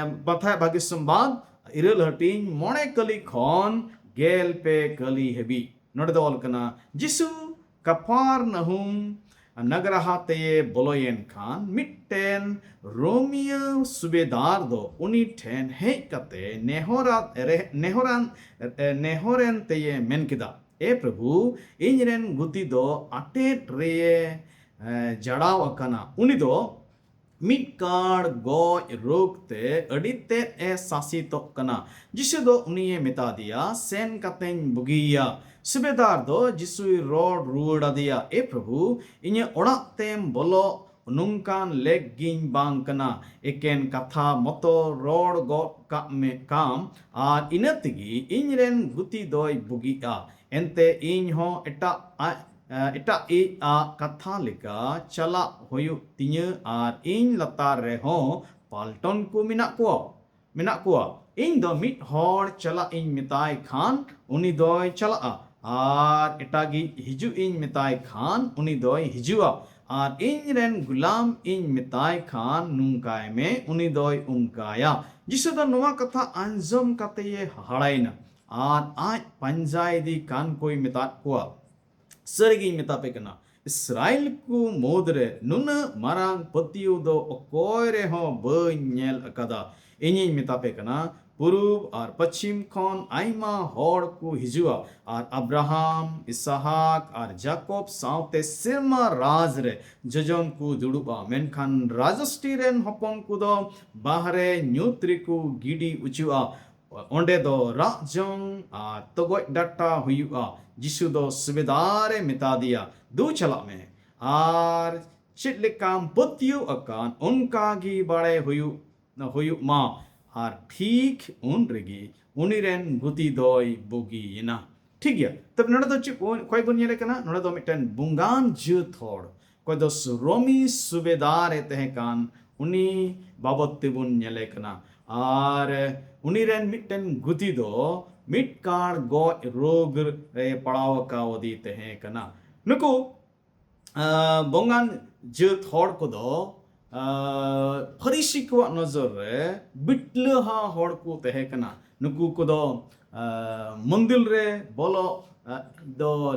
ᱢᱟᱛᱷᱟᱭ ᱵᱷᱟᱜᱮ ᱥᱚᱢᱵᱟᱫ ᱤᱨᱟᱹᱞ ᱦᱟᱹᱴᱤᱧ ᱢᱚᱬᱮ ᱠᱟᱹᱞᱤ ᱠᱷᱚᱱ ᱜᱮᱞ ᱯᱮ ᱠᱟᱹᱞᱤ ᱦᱟᱹᱵᱤᱡ᱾ ᱱᱚᱰᱮ ᱫᱚ ᱚᱞ ᱠᱟᱱᱟ, ᱡᱤᱥᱩ ᱠᱟᱯᱟᱨᱱᱟᱦᱩᱢ ᱱᱟᱜᱽᱨᱟᱦᱟ ᱛᱮᱭᱮ ᱵᱚᱞᱚᱭᱮᱱ ᱠᱷᱟᱱ ᱢᱤᱫᱴᱮᱱ ᱨᱳᱢᱤᱭᱟᱹ ᱥᱩᱵᱮᱫᱟᱨ ᱫᱚ ᱩᱱᱤ ᱴᱷᱮᱱ ᱦᱮᱡ ᱠᱟᱛᱮ ᱱᱮᱦᱚᱨᱟᱫ ᱨᱮ, ᱱᱮᱦᱚᱨᱟᱱ, ᱮ, ᱱᱮᱦᱚᱨᱮᱱ ᱛᱮᱭᱮ ᱢᱮᱱ ᱠᱮᱫᱟ, "ᱮ ᱯᱨᱚᱵᱷᱩ, ᱤᱧ ᱨᱮᱱ ᱜᱩᱛᱤ ᱫᱚ ᱟᱴᱮᱫ ᱨᱮᱭᱮ, ᱮ, ᱡᱟᱲᱟᱣ ᱟᱠᱟᱱᱟ᱾ ᱩᱱᱤ ᱫᱚ ᱢᱤᱫ ᱠᱟᱲ ᱜᱚᱡ ᱨᱳᱜᱽ ᱛᱮ ᱟᱹᱰᱤ ᱛᱮᱫ ᱮ ᱥᱟᱥᱤᱛᱚᱜ ᱠᱟᱱᱟ᱾" ᱡᱤᱥᱩ ᱫᱚ ᱩᱱᱤᱭᱮ ᱢᱮᱛᱟ ᱫᱮᱭᱟ, "ᱥᱮᱱ ᱠᱟᱛᱮᱧ ᱵᱩᱜᱤᱭᱮᱭᱟ᱾" ᱥᱩᱵᱮᱫᱟᱨ ᱫᱚ ᱡᱤᱥᱩᱭ ᱨᱚᱲ ᱨᱩᱣᱟᱹᱲ ᱟᱫᱮᱭᱟ, "ᱮ ᱯᱨᱚᱵᱷᱩ, ᱤᱧᱟᱹᱜ ᱚᱲᱟᱜ ᱛᱮᱢ ᱵᱚᱞᱚᱜ ᱱᱚᱝᱠᱟᱱ ᱞᱮᱠ ᱜᱤᱧ ᱵᱟᱝ ᱠᱟᱱᱟ, ᱮᱠᱮᱱ ᱠᱟᱛᱷᱟ ᱢᱚᱛᱚ ᱨᱚᱲ ᱜᱚᱫ ᱠᱟᱜ ᱢᱮ ᱠᱟᱢ, ᱟᱨ ᱤᱱᱟᱹ ᱛᱮᱜᱮ ᱤᱧ ᱨᱮᱱ ᱜᱩᱛᱤ ᱫᱚᱭ ᱵᱩᱜᱤᱜᱼᱟ᱾ ᱮᱱᱛᱮ ᱤᱧ ᱦᱚᱸ ᱮᱴᱟᱜ ᱟᱜ, ᱮᱴᱟᱜ ᱤᱡ ᱟᱜ ᱠᱟᱛᱷᱟ ᱞᱮᱠᱟ ᱪᱟᱞᱟᱜ ᱦᱩᱭᱩᱜ ᱛᱤᱧᱟᱹ, ᱟᱨ ᱤᱧ ᱞᱟᱛᱟᱨ ᱨᱮᱦᱚᱸ ᱯᱟᱞᱴᱚᱱ ᱠᱚ ᱢᱮᱱᱟᱜ ᱠᱚᱣᱟ᱾ ᱢᱮᱱᱟᱜ ᱠᱚᱣᱟ᱾ ᱤᱧ ᱫᱚ ᱢᱤᱫ ᱦᱚᱲ ᱪᱟᱞᱟᱜ ᱤᱧ ᱢᱮᱛᱟᱭ ᱠᱷᱟᱱ ᱩᱱᱤ ᱫᱚᱭ ᱪᱟᱞᱟᱜᱼᱟ, ᱟᱨ ᱮᱴᱟᱜᱤᱡ ᱦᱤᱡᱩᱜ ᱤᱧ ᱢᱮᱛᱟᱭ ᱠᱷᱟᱱ ᱩᱱᱤ ᱫᱚᱭ ᱦᱤᱡᱩᱜᱼᱟ, ᱟᱨ ᱤᱧ ᱨᱮᱱ ᱜᱩᱞᱟᱢ ᱤᱧ ᱢᱮᱛᱟᱭ ᱠᱷᱟᱱ ᱱᱚᱝᱠᱟᱭ ᱢᱮ, ᱩᱱᱤ ᱫᱚᱭ ᱚᱱᱠᱟᱭᱟ᱾ ᱡᱤᱥᱩ ᱫᱚ ᱱᱚᱣᱟ ᱠᱟᱛᱷᱟ ᱟᱸᱡᱚᱢ ᱠᱟᱛᱮᱭᱮ ᱦᱟᱦᱟᱲᱟᱭᱮᱱᱟ, ᱟᱨ ᱟᱡ ᱯᱟᱸᱡᱟ ᱤᱫᱤ ᱠᱟᱱ ᱠᱚᱭ ᱢᱮᱛᱟᱫ ᱠᱚᱣᱟ, ᱥᱟᱹᱨᱤᱜᱤᱧ ᱢᱮᱛᱟ ᱯᱮ ᱠᱟᱱᱟ, ᱤᱥᱨᱟᱭᱮᱞ ᱠᱚ ᱢᱩᱫᱽᱨᱮ ᱱᱩᱱᱟᱹᱜ ᱢᱟᱨᱟᱝ ᱯᱟᱹᱛᱭᱟᱹᱣ ᱫᱚ ᱚᱠᱚᱭ ᱨᱮᱦᱚᱸ ᱵᱟᱹᱧ ᱧᱮᱞ ᱟᱠᱟᱫᱟ᱾ ᱤᱧᱤᱧ ᱢᱮᱛᱟ ᱯᱮ ᱠᱟᱱᱟ, ᱯᱩᱨᱩᱵ ᱟᱨ ᱯᱟᱹᱪᱷᱤᱢ ᱠᱷᱚᱱ ᱟᱭᱢᱟ ᱦᱚᱲ ᱠᱚ ᱦᱤᱡᱩᱜᱼᱟ, ᱟᱨ ᱟᱵᱨᱟᱦᱟᱢ, ᱤᱥᱟᱦᱟᱠ ᱟᱨ ᱡᱟᱠᱚᱵ ᱥᱟᱶᱛᱮ ᱥᱮᱨᱢᱟ ᱨᱟᱡᱽ ᱨᱮ ᱡᱚᱡᱚᱢ ᱠᱚ ᱫᱩᱲᱩᱵᱼᱟ, ᱢᱮᱱᱠᱷᱟᱱ ᱨᱟᱡᱚᱥᱴᱤ ᱨᱮᱱ ᱦᱚᱯᱚᱱ ᱠᱚᱫᱚ ᱵᱟᱦᱨᱮ ᱧᱩᱛ ᱨᱮᱠᱚ ᱜᱤᱰᱤ ᱚᱪᱚᱜᱼᱟ᱾ ᱚᱸᱰᱮ ᱫᱚ ᱨᱟᱜ ᱡᱚᱝ ᱟᱨ ᱛᱚᱜᱚᱡ ᱰᱟᱴᱟ ᱦᱩᱭᱩᱜᱼᱟ᱾ ᱡᱤᱥᱩ ᱫᱚ ᱥᱩᱵᱮᱫᱟᱨ ᱮ ᱢᱮᱛᱟ ᱫᱮᱭᱟ, "ᱫᱩ ᱪᱟᱞᱟᱜ ᱢᱮ, ᱟᱨ ᱪᱮᱫ ᱞᱮᱠᱟᱢ ᱯᱟᱹᱛᱭᱟᱹᱣ ᱟᱠᱟᱱ ᱚᱱᱠᱟ ᱜᱮ ᱵᱟᱲᱟᱭ ᱦᱩᱭᱩᱜ, ᱦᱩᱭᱩᱜ ᱢᱟ᱾" ᱟᱨ ᱴᱷᱤᱠ ᱩᱱ ᱨᱮᱜᱮ ᱩᱱᱤ ᱨᱮᱱ ᱜᱩᱛᱤ ᱫᱚᱭ ᱵᱩᱜᱤᱭᱮᱱᱟ᱾ ᱴᱷᱤᱠ ᱜᱮᱭᱟ, ᱛᱚᱵᱮ ᱱᱚᱰᱮ ᱫᱚ ᱪᱮᱫ ᱵᱚᱱ, ᱚᱠᱚᱭ ᱵᱚᱱ ᱧᱮᱞᱮ ᱠᱟᱱᱟ? ᱱᱚᱰᱮ ᱫᱚ ᱢᱤᱫᱴᱮᱱ ᱵᱚᱸᱜᱟᱱ ᱡᱟᱹᱛ ᱦᱚᱲ, ᱚᱠᱚᱭ ᱫᱚ ᱨᱳᱢᱤ ᱥᱩᱵᱮᱫᱟᱨ ᱮ ᱛᱟᱦᱮᱸ ᱠᱟᱱ, ᱩᱱᱤ ᱵᱟᱵᱚᱫ ᱛᱮᱵᱚᱱ ᱧᱮᱞᱮ ᱠᱟᱱᱟ᱾ ᱟᱨ ᱩᱱᱤ ᱨᱮᱱ ᱢᱤᱫᱴᱮᱱ ᱜᱩᱛᱤ ᱫᱚ ᱢᱤᱫ ᱠᱟᱬ ᱜᱚᱡ ᱨᱳᱜᱽ ᱨᱮ ᱯᱟᱲᱟᱣ ᱟᱠᱟᱣᱫᱮ ᱛᱟᱦᱮᱸ ᱠᱟᱱᱟ᱾ ᱱᱩᱠᱩ, ᱟᱸ, ᱵᱚᱸᱜᱟᱱ ᱡᱟᱹᱛ ᱦᱚᱲ ᱠᱚᱫᱚ, ᱟᱸ, ᱯᱷᱟᱹᱨᱤᱥᱤ ᱠᱚᱣᱟᱜ ᱱᱚᱡᱚᱨ ᱨᱮ ᱵᱤᱴᱞᱟᱹᱦᱟ ᱦᱚᱲ ᱠᱚ ᱛᱟᱦᱮᱸ ᱠᱟᱱᱟ᱾ ᱱᱩᱠᱩ ᱠᱚᱫᱚ, ᱟᱸ, ᱢᱚᱱᱫᱤᱨ ᱨᱮ ᱵᱚᱞᱚ, ᱟᱸ, ᱫᱚ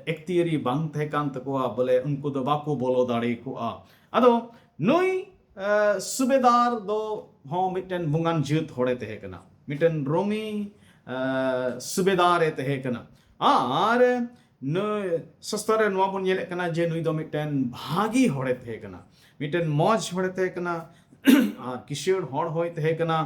ᱮᱠᱛᱤᱭᱟᱹᱨᱤ ᱵᱟᱝ ᱛᱟᱦᱮᱸ ᱠᱟᱱ ᱛᱟᱠᱚᱣᱟ, ᱵᱚᱞᱮ ᱩᱱᱠᱩ ᱫᱚ ᱵᱟᱠᱚ ᱵᱚᱞᱚ ᱫᱟᱲᱮ ᱠᱚᱜᱼᱟ᱾ ᱟᱫᱚ ᱱᱩᱭ, ᱟᱸ, ᱥᱩᱵᱮᱫᱟᱨ ᱫᱚ ᱦᱚᱸ ᱢᱤᱫᱴᱮᱱ ᱵᱚᱸᱜᱟᱱ ᱡᱟᱹᱛ ᱦᱚᱲᱮ ᱛᱟᱦᱮᱸ ᱠᱟᱱᱟ, ᱢᱤᱫᱴᱮᱱ ᱨᱳᱢᱤ, ᱟᱸ, ᱥᱩᱵᱮᱫᱟᱨ ᱮ ᱛᱟᱦᱮᱸ ᱠᱟᱱᱟ᱾ ᱟᱨ ᱱᱩᱭ ᱥᱟᱥᱛᱟ ᱨᱮ ᱱᱚᱣᱟ ᱵᱚᱱ ᱧᱮᱞᱮᱫ ᱠᱟᱱᱟ ᱡᱮ ᱱᱩᱭ ᱫᱚ ᱢᱤᱫᱴᱮᱱ ᱵᱷᱟᱜᱤ ᱦᱚᱲᱮ ᱛᱟᱦᱮᱸ ᱠᱟᱱᱟ, ᱢᱤᱫᱴᱮᱱ ᱢᱚᱡᱽ ᱦᱚᱲᱮ ᱛᱟᱦᱮᱸ ᱠᱟᱱᱟ, ᱟᱨ ᱠᱤᱥᱟᱹᱬ ᱦᱚᱲ ᱦᱚᱸᱭ ᱛᱟᱦᱮᱸ ᱠᱟᱱᱟ᱾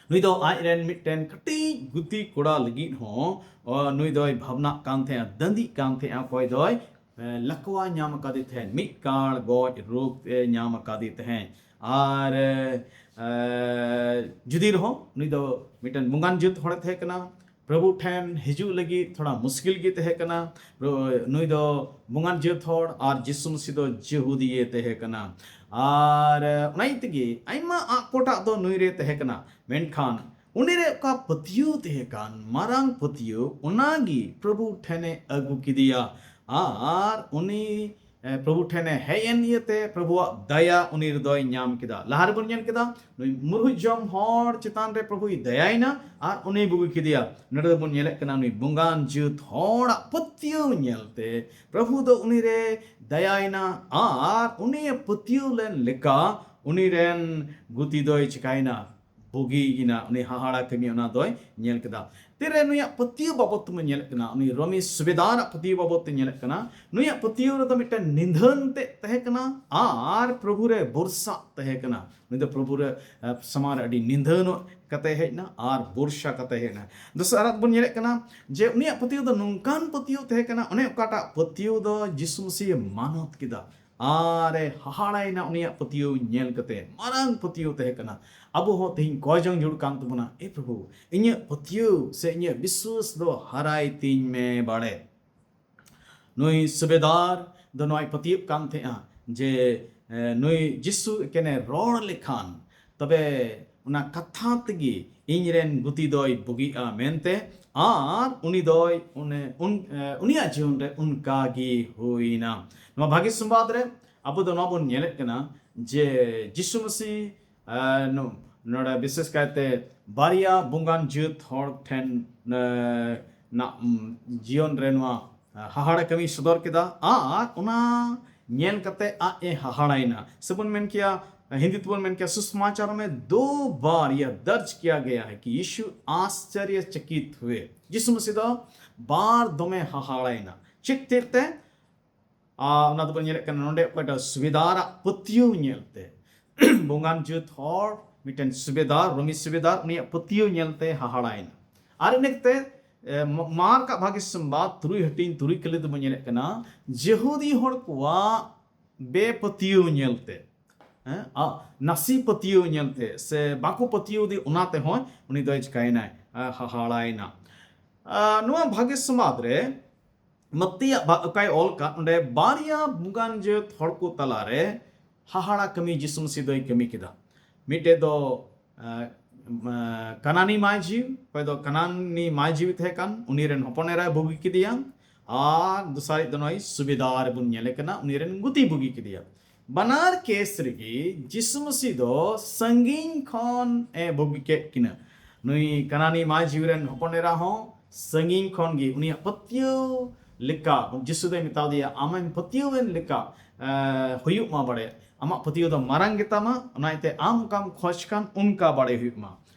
ᱱᱩᱭ ᱫᱚ ᱟᱡ ᱨᱮᱱ ᱢᱤᱫᱴᱮᱱ ᱠᱟᱹᱴᱤᱡ ᱜᱩᱛᱤ ᱠᱚᱲᱟ ᱞᱟᱹᱜᱤᱫ ᱦᱚᱸ, ᱚ, ᱱᱩᱭ ᱫᱚᱭ ᱵᱷᱟᱵᱽᱱᱟᱜ ᱠᱟᱱ ᱛᱟᱦᱮᱸᱜᱼᱟ, ᱫᱟᱹᱱᱫᱤᱜ ᱠᱟᱱ ᱛᱟᱦᱮᱸᱜᱼᱟ, ᱚᱠᱚᱭ ᱫᱚᱭ ᱞᱟᱠᱣᱟ ᱧᱟᱢ ᱟᱠᱟᱫᱮ ᱛᱟᱦᱮᱸᱫ, ᱢᱤᱫ ᱠᱟᱲ ᱜᱚᱡ ᱨᱳᱜᱽ ᱮ ᱧᱟᱢ ᱟᱠᱟᱫᱮ ᱛᱟᱦᱮᱸᱫ᱾ ᱟᱨ ᱮ, ᱡᱩᱫᱤ ᱨᱮᱦᱚᱸ ᱱᱩᱭ ᱫᱚ ᱢᱤᱫᱴᱮᱱ ᱵᱚᱸᱜᱟᱱ ᱡᱟᱹᱛ ᱦᱚᱲᱮ ᱛᱟᱦᱮᱸ ᱠᱟᱱᱟ, ᱯᱨᱚᱵᱷᱩ ᱴᱷᱮᱱ ᱦᱤᱡᱩᱜ ᱞᱟᱹᱜᱤᱫ ᱛᱷᱚᱲᱟ ᱢᱩᱥᱠᱤᱞ ᱜᱮ ᱛᱟᱦᱮᱸ ᱠᱟᱱᱟ᱾ ᱯᱨᱚ-, ᱱᱩᱭ ᱫᱚ ᱵᱚᱸᱜᱟᱱ ᱡᱟᱹᱛ ᱦᱚᱲ ᱟᱨ ᱡᱤᱥᱩ ᱢᱟᱹᱥᱤ ᱫᱚ ᱡᱤᱦᱩᱫᱤᱭᱮ ᱛᱟᱦᱮᱸ ᱠᱟᱱᱟ᱾ ᱟᱨ ᱮ, ᱚᱱᱟ ᱤᱭᱟᱹ ᱛᱮᱜᱮ ᱟᱭᱢᱟ ᱟᱸᱠ ᱠᱚᱴᱟᱜ ᱫᱚ ᱱᱩᱭ ᱨᱮ ᱛᱟᱦᱮᱸ ᱠᱟᱱᱟ, ᱢᱮᱱᱠᱷᱟᱱ ᱩᱱᱤ ᱨᱮ ᱚᱠᱟ ᱯᱟᱹᱛᱭᱟᱹᱣ ᱛᱟᱦᱮᱸ ᱠᱟᱱ, ᱢᱟᱨᱟᱝ ᱯᱟᱹᱛᱭᱟᱹᱣ, ᱚᱱᱟ ᱜᱮ ᱯᱨᱚᱵᱷᱩ ᱴᱷᱮᱱᱮ ᱟᱹᱜᱩ ᱠᱮᱫᱮᱭᱟ᱾ ᱟᱨ ᱩᱱᱤ ᱮ, ᱯᱨᱚᱵᱷᱩ ᱴᱷᱮᱱᱮ ᱦᱮᱡ ᱮᱱ ᱤᱭᱟᱹᱛᱮ ᱯᱨᱚᱵᱷᱩᱣᱟᱜ ᱫᱟᱭᱟ ᱩᱱᱤ ᱨᱮᱫᱚᱭ ᱧᱟᱢ ᱠᱮᱫᱟ᱾ ᱞᱟᱦᱟ ᱨᱮᱵᱚᱱ ᱧᱮᱞ ᱠᱮᱫᱟ, ᱱᱩᱭ ᱢᱩᱨᱦᱩᱡ ᱡᱚᱢ ᱦᱚᱲ ᱪᱮᱛᱟᱱ ᱨᱮ ᱯᱨᱚᱵᱷᱩᱭ ᱫᱟᱭᱟᱭᱮᱱᱟ ᱟᱨ ᱩᱱᱤᱭ ᱵᱩᱜᱤ ᱠᱮᱫᱮᱭᱟ᱾ ᱱᱚᱰᱮ ᱫᱚᱵᱚᱱ ᱧᱮᱞᱮᱫ ᱠᱟᱱᱟ, ᱱᱩᱭ ᱵᱚᱸᱜᱟᱱ ᱡᱟᱹᱛ ᱦᱚᱲᱟᱜ ᱯᱟᱹᱛᱭᱟᱹᱣ ᱧᱮᱞᱛᱮ ᱯᱨᱚᱵᱷᱩ ᱫᱚ ᱩᱱᱤ ᱨᱮ ᱫᱟᱭᱟᱭᱮᱱᱟ ᱟᱨ ᱩᱱᱤᱭᱮ ᱯᱟᱹᱛᱭᱟᱹᱣ ᱞᱮᱱ ᱞᱮᱠᱟ ᱩᱱᱤ ᱨᱮᱱ ᱜᱩᱛᱤ ᱫᱚᱭ ᱪᱤᱠᱟᱭᱮᱱᱟ? ᱵᱩᱜᱤᱭᱮᱱᱟ᱾ ᱩᱱᱤ ᱦᱟᱦᱟᱲᱟ ᱠᱟᱹᱢᱤ ᱚᱱᱟ ᱫᱚᱭ ᱧᱮᱞ ᱠᱮᱫᱟ᱾ ᱛᱤᱨᱮ ᱱᱩᱭᱟᱜ ᱯᱟᱹᱛᱭᱟᱹᱣ ᱵᱟᱵᱚᱫ ᱛᱮᱵᱚᱱ ᱧᱮᱞᱮᱫ ᱠᱟᱱᱟ, ᱩᱱᱤ ᱨᱳᱢᱤ ᱥᱩᱵᱮᱫᱟᱨᱟᱜ ᱯᱟᱹᱛᱭᱟᱹᱣ ᱵᱟᱵᱚᱫ ᱛᱮ ᱧᱮᱞᱮᱫ ᱠᱟᱱᱟ, ᱱᱩᱭᱟᱜ ᱯᱟᱹᱛᱭᱟᱹᱣ ᱨᱮᱫᱚ ᱢᱤᱫᱴᱮᱱ ᱱᱤᱫᱷᱟᱹᱱ ᱛᱮ ᱛᱟᱦᱮᱸ ᱠᱟᱱᱟ ᱟᱨ ᱯᱨᱚᱵᱷᱩ ᱨᱮ ᱵᱚᱨᱥᱟ ᱛᱟᱦᱮᱸ ᱠᱟᱱᱟ᱾ ᱱᱩᱭ ᱫᱚ ᱯᱨᱚᱵᱷᱩ ᱨᱮ, ᱮ, ᱥᱟᱢᱟᱝ ᱨᱮ ᱟᱹᱰᱤ ᱱᱤᱫᱷᱟᱹᱱᱚᱜ ᱠᱟᱛᱮ ᱦᱮᱡ ᱮᱱᱟ ᱟᱨ ᱵᱚᱨᱥᱟ ᱠᱟᱛᱮ ᱦᱮᱡ ᱮᱱᱟ᱾ ᱫᱚᱥᱟᱨᱟᱜ ᱵᱚᱱ ᱧᱮᱞᱮᱫ ᱠᱟᱱᱟ ᱡᱮ ᱩᱱᱤᱭᱟᱜ ᱯᱟᱹᱛᱭᱟᱹᱣ ᱫᱚ ᱱᱚᱝᱠᱟᱱ ᱯᱟᱹᱛᱭᱟᱹᱣ ᱛᱟᱦᱮᱸ ᱠᱟᱱᱟ, ᱚᱱᱮ ᱚᱠᱟᱴᱟᱜ ᱯᱟᱹᱛᱭᱟᱹᱣ ᱫᱚ ᱡᱤᱥᱩ ᱢᱟᱹᱥᱤᱦ ᱮ ᱢᱟᱱᱚᱛ ᱠᱮᱫᱟ᱾ ᱟᱨᱮ ᱦᱟᱦᱟᱲᱟᱭᱮᱱᱟ ᱩᱱᱤᱭᱟᱜ ᱯᱟᱹᱛᱭᱟᱹᱣ ᱧᱮᱞ ᱠᱟᱛᱮ, ᱢᱟᱨᱟᱝ ᱯᱟᱹᱛᱭᱟᱹᱣ ᱛᱟᱦᱮᱸ ᱠᱟᱱᱟ᱾ ᱟᱵᱚ ᱦᱚᱸ ᱛᱮᱦᱮᱧ ᱠᱚᱭ ᱡᱚᱝ ᱡᱟᱹᱨᱩᱲ ᱠᱟᱱ ᱛᱟᱵᱚᱱᱟ, "ᱮ ᱯᱨᱚᱵᱷᱩ, ᱤᱧᱟᱹᱜ ᱯᱟᱹᱛᱭᱟᱹᱣ ᱥᱮ ᱤᱧᱟᱹᱜ ᱵᱤᱥᱣᱟᱹᱥ ᱫᱚ ᱦᱟᱨᱟᱭ ᱛᱤᱧ ᱢᱮ ᱵᱟᱲᱮ᱾" ᱱᱩᱭ ᱥᱩᱵᱮᱫᱟᱨ ᱫᱚ ᱱᱚᱣᱟᱭ ᱯᱟᱹᱛᱭᱟᱹᱜ ᱠᱟᱱ ᱛᱟᱦᱮᱸᱜᱼᱟ ᱡᱮ, ᱮ, ᱱᱩᱭ ᱡᱤᱥᱩ ᱮᱠᱮᱱᱮ ᱨᱚᱲ ᱞᱮᱠᱷᱟᱱ ᱛᱚᱵᱮ ᱚᱱᱟ ᱠᱟᱛᱷᱟ ᱛᱮᱜᱮ ᱤᱧ ᱨᱮᱱ ᱜᱩᱛᱤ ᱫᱚᱭ ᱵᱩᱜᱤᱜᱼᱟ ᱢᱮᱱᱛᱮ, ᱟᱨ ᱩᱱᱤ ᱫᱚᱭ ᱚᱱᱮ ᱩᱱ-, ᱮ, ᱩᱱᱤᱭᱟᱜ ᱡᱤᱭᱚᱱ ᱨᱮ ᱚᱱᱠᱟ ᱜᱮ ᱦᱩᱭᱱᱟ᱾ ᱱᱚᱣᱟ ᱵᱷᱟᱹᱜᱤ ᱥᱚᱢᱵᱟᱫ ᱨᱮ ᱟᱵᱚ ᱫᱚ ᱱᱚᱣᱟ ᱵᱚᱱ ᱧᱮᱞᱮᱫ ᱠᱟᱱᱟ ᱡᱮ ᱡᱤᱥᱩ ᱢᱟᱹᱥᱤ, ᱮ, ᱱᱚ-, ᱱᱚᱰᱮ ᱵᱤᱥᱮᱥ ᱠᱟᱭᱛᱮ ᱵᱟᱨᱭᱟ ᱵᱚᱸᱜᱟᱱ ᱡᱟᱹᱛ ᱦᱚᱲ ᱴᱷᱮᱱ, ᱮ, ᱱᱟᱜ, ᱩᱢ, ᱡᱤᱭᱚᱱ ᱨᱮ ᱱᱚᱣᱟ ᱦᱟᱦᱟᱲᱟ ᱠᱟᱹᱢᱤ ᱥᱚᱫᱚᱨ ᱠᱮᱫᱟ ᱟᱨ ᱚᱱᱟ ᱧᱮᱞ ᱠᱟᱛᱮ ᱟᱡ ᱮ ᱦᱟᱦᱟᱲᱟᱭᱮᱱᱟ᱾ ᱥᱮᱵᱚᱱ ᱢᱮᱱ ᱠᱮᱭᱟ, ᱦᱤᱱᱫᱤ ᱛᱮᱵᱚᱱ ᱢᱮᱱ ᱠᱮᱭᱟ, ᱥᱩᱥᱢᱟᱪᱟᱨ ᱢᱮ ᱫᱳ ᱵᱟᱨ ᱭᱟ ᱫᱟᱨᱡ ᱠᱤᱭᱟ ᱜᱟᱭᱟ ᱦᱟᱭ ᱠᱤ ᱭᱤᱥᱩ ᱟᱥᱪᱚᱨᱭᱚ ᱪᱚᱠᱤᱛ ᱦᱩᱭᱮ᱾ ᱡᱤᱥᱩ ᱢᱟᱹᱥᱤ ᱫᱚ ᱵᱟᱨ ᱫᱚᱢᱮ ᱦᱟᱦᱟᱲᱟᱭᱮᱱᱟ᱾ ᱪᱮᱫ ᱛᱮ? ᱟᱨ ᱚᱱᱟ ᱫᱚᱵᱚᱱ ᱧᱮᱞᱮᱫ ᱠᱟᱱᱟ ᱱᱚᱰᱮ ᱚᱠᱚᱭᱴᱟᱜ ᱥᱩᱵᱮᱫᱟᱨᱟᱜ ᱯᱟᱹᱛᱭᱟᱹᱣ ᱧᱮᱞᱛᱮ, ᱵᱚᱸᱜᱟᱱ ᱡᱟᱹᱛ ᱦᱚᱲ, ᱢᱤᱫᱴᱮᱱ ᱥᱩᱵᱮᱫᱟᱨ, ᱨᱳᱢᱤ ᱥᱩᱵᱮᱫᱟᱨ, ᱩᱱᱤᱭᱟᱜ ᱯᱟᱹᱛᱭᱟᱹᱣ ᱧᱮᱞᱛᱮ ᱦᱟᱦᱟᱲᱟᱭᱮᱱᱟ᱾ ᱟᱨ ᱤᱱᱟᱹ ᱠᱟᱛᱮ ᱮ, ᱢᱟ-, ᱢᱟᱨᱠ ᱟᱜ ᱵᱷᱟᱜᱮ ᱥᱚᱢᱵᱟᱫ ᱛᱩᱨᱩᱭ ᱦᱟᱹᱴᱤᱧ ᱛᱩᱨᱩᱭ ᱠᱟᱹᱞᱤ ᱫᱚᱵᱚᱱ ᱧᱮᱞᱮᱫ ᱠᱟᱱᱟ, ᱡᱮᱦᱩᱫᱤ ᱦᱚᱲ ᱠᱚᱣᱟᱜ ᱵᱮᱯᱟᱹᱛᱭᱟᱹᱣ ᱧᱮᱞᱛᱮ, ᱦᱮᱸ, ᱟ, ᱱᱟᱥᱤ ᱯᱟᱹᱛᱭᱟᱹᱣ ᱧᱮᱞᱛᱮ ᱥᱮ ᱵᱟᱠᱚ ᱯᱟᱹᱛᱭᱟᱹᱣ ᱫᱤ, ᱚᱱᱟ ᱛᱮᱦᱚᱸ ᱩᱱᱤ ᱫᱚᱭ ᱪᱤᱠᱟᱭᱮᱱᱟᱭ? ᱟ, ᱦᱟᱦᱟᱲᱟᱭᱮᱱᱟ᱾ ᱟ, ᱱᱚᱣᱟ ᱵᱷᱟᱜᱮ ᱥᱚᱢᱵᱟᱫ ᱨᱮ ᱢᱟᱹᱛᱤᱭᱟᱜ ᱵᱟ-, ᱚᱠᱟᱭ ᱚᱞ ᱠᱟᱫ, ᱚᱸᱰᱮ ᱵᱟᱨᱭᱟ ᱵᱚᱸᱜᱟᱱ ᱡᱟᱹᱛ ᱦᱚᱲ ᱠᱚ ᱛᱟᱞᱟᱨᱮ ᱦᱟᱦᱟᱲᱟ ᱠᱟᱹᱢᱤ ᱡᱤᱥᱩ ᱢᱟᱹᱥᱤ ᱫᱚᱭ ᱠᱟᱹᱢᱤ ᱠᱮᱫᱟ᱾ ᱢᱤᱫᱴᱮᱡ ᱫᱚ, ᱟ, ᱟ, ᱠᱟᱱᱟᱱᱤ ᱢᱟᱹᱭᱡᱤ, ᱚᱠᱚᱭ ᱫᱚ ᱠᱟᱱᱟᱱᱤ ᱢᱟᱹᱭᱡᱤ ᱛᱟᱦᱮᱸ ᱠᱟᱱ, ᱩᱱᱤ ᱨᱮᱱ ᱦᱚᱯᱚᱱ ᱮᱨᱟᱭ ᱵᱩᱜᱤ ᱠᱮᱫᱮᱭᱟ᱾ ᱟᱨ ᱫᱚᱥᱟᱨᱤᱡ ᱫᱚ ᱱᱚᱜᱼᱚᱭ ᱥᱩᱵᱮᱫᱟᱨ ᱵᱚᱱ ᱧᱮᱞᱮ ᱠᱟᱱᱟ, ᱩᱱᱤ ᱨᱮᱱ ᱜᱩᱛᱤ ᱵᱩᱜᱤ ᱠᱮᱫᱮᱭᱟ᱾ ᱵᱟᱱᱟᱨ ᱠᱮᱥ ᱨᱮᱜᱮ ᱡᱤᱥᱩ ᱢᱟᱹᱥᱤ ᱫᱚ ᱥᱟᱺᱜᱤᱧ ᱠᱷᱚᱱ ᱮ ᱵᱩᱜᱤ ᱠᱮᱫ ᱠᱤᱱᱟ᱾ ᱱᱩᱭ ᱠᱟᱱᱟᱱᱤ ᱢᱟᱹᱭᱡᱤ ᱨᱮᱱ ᱦᱚᱯᱚᱱ ᱮᱨᱟ ᱦᱚᱸ ᱥᱟᱺᱜᱤᱧ ᱠᱷᱚᱱ ᱜᱮ ᱩᱱᱤᱭᱟᱜ ᱯᱟᱹᱛᱭᱟᱹᱣ ᱞᱮᱠᱟ, ᱡᱤᱥᱩ ᱫᱚᱭ ᱢᱮᱛᱟ ᱫᱮᱭᱟ, "ᱟᱢᱮᱢ ᱯᱟᱹᱛᱭᱟᱹᱣ ᱮᱱ ᱞᱮᱠᱟ, ᱮ, ᱦᱩᱭᱩᱜ ᱢᱟ ᱵᱟᱲᱮ, ᱟᱢᱟᱜ ᱯᱟᱹᱛᱭᱟᱹᱣ ᱫᱚ ᱢᱟᱨᱟᱝ ᱜᱮᱛᱟᱢᱟ, ᱚᱱᱟ ᱤᱭᱟᱹᱛᱮ ᱟᱢ ᱚᱠᱟᱢ ᱠᱷᱚᱡᱽ ᱠᱟᱱ ᱚᱱᱠᱟ ᱵᱟᱲᱮ ᱦᱩᱭᱩᱜ ᱢᱟ᱾"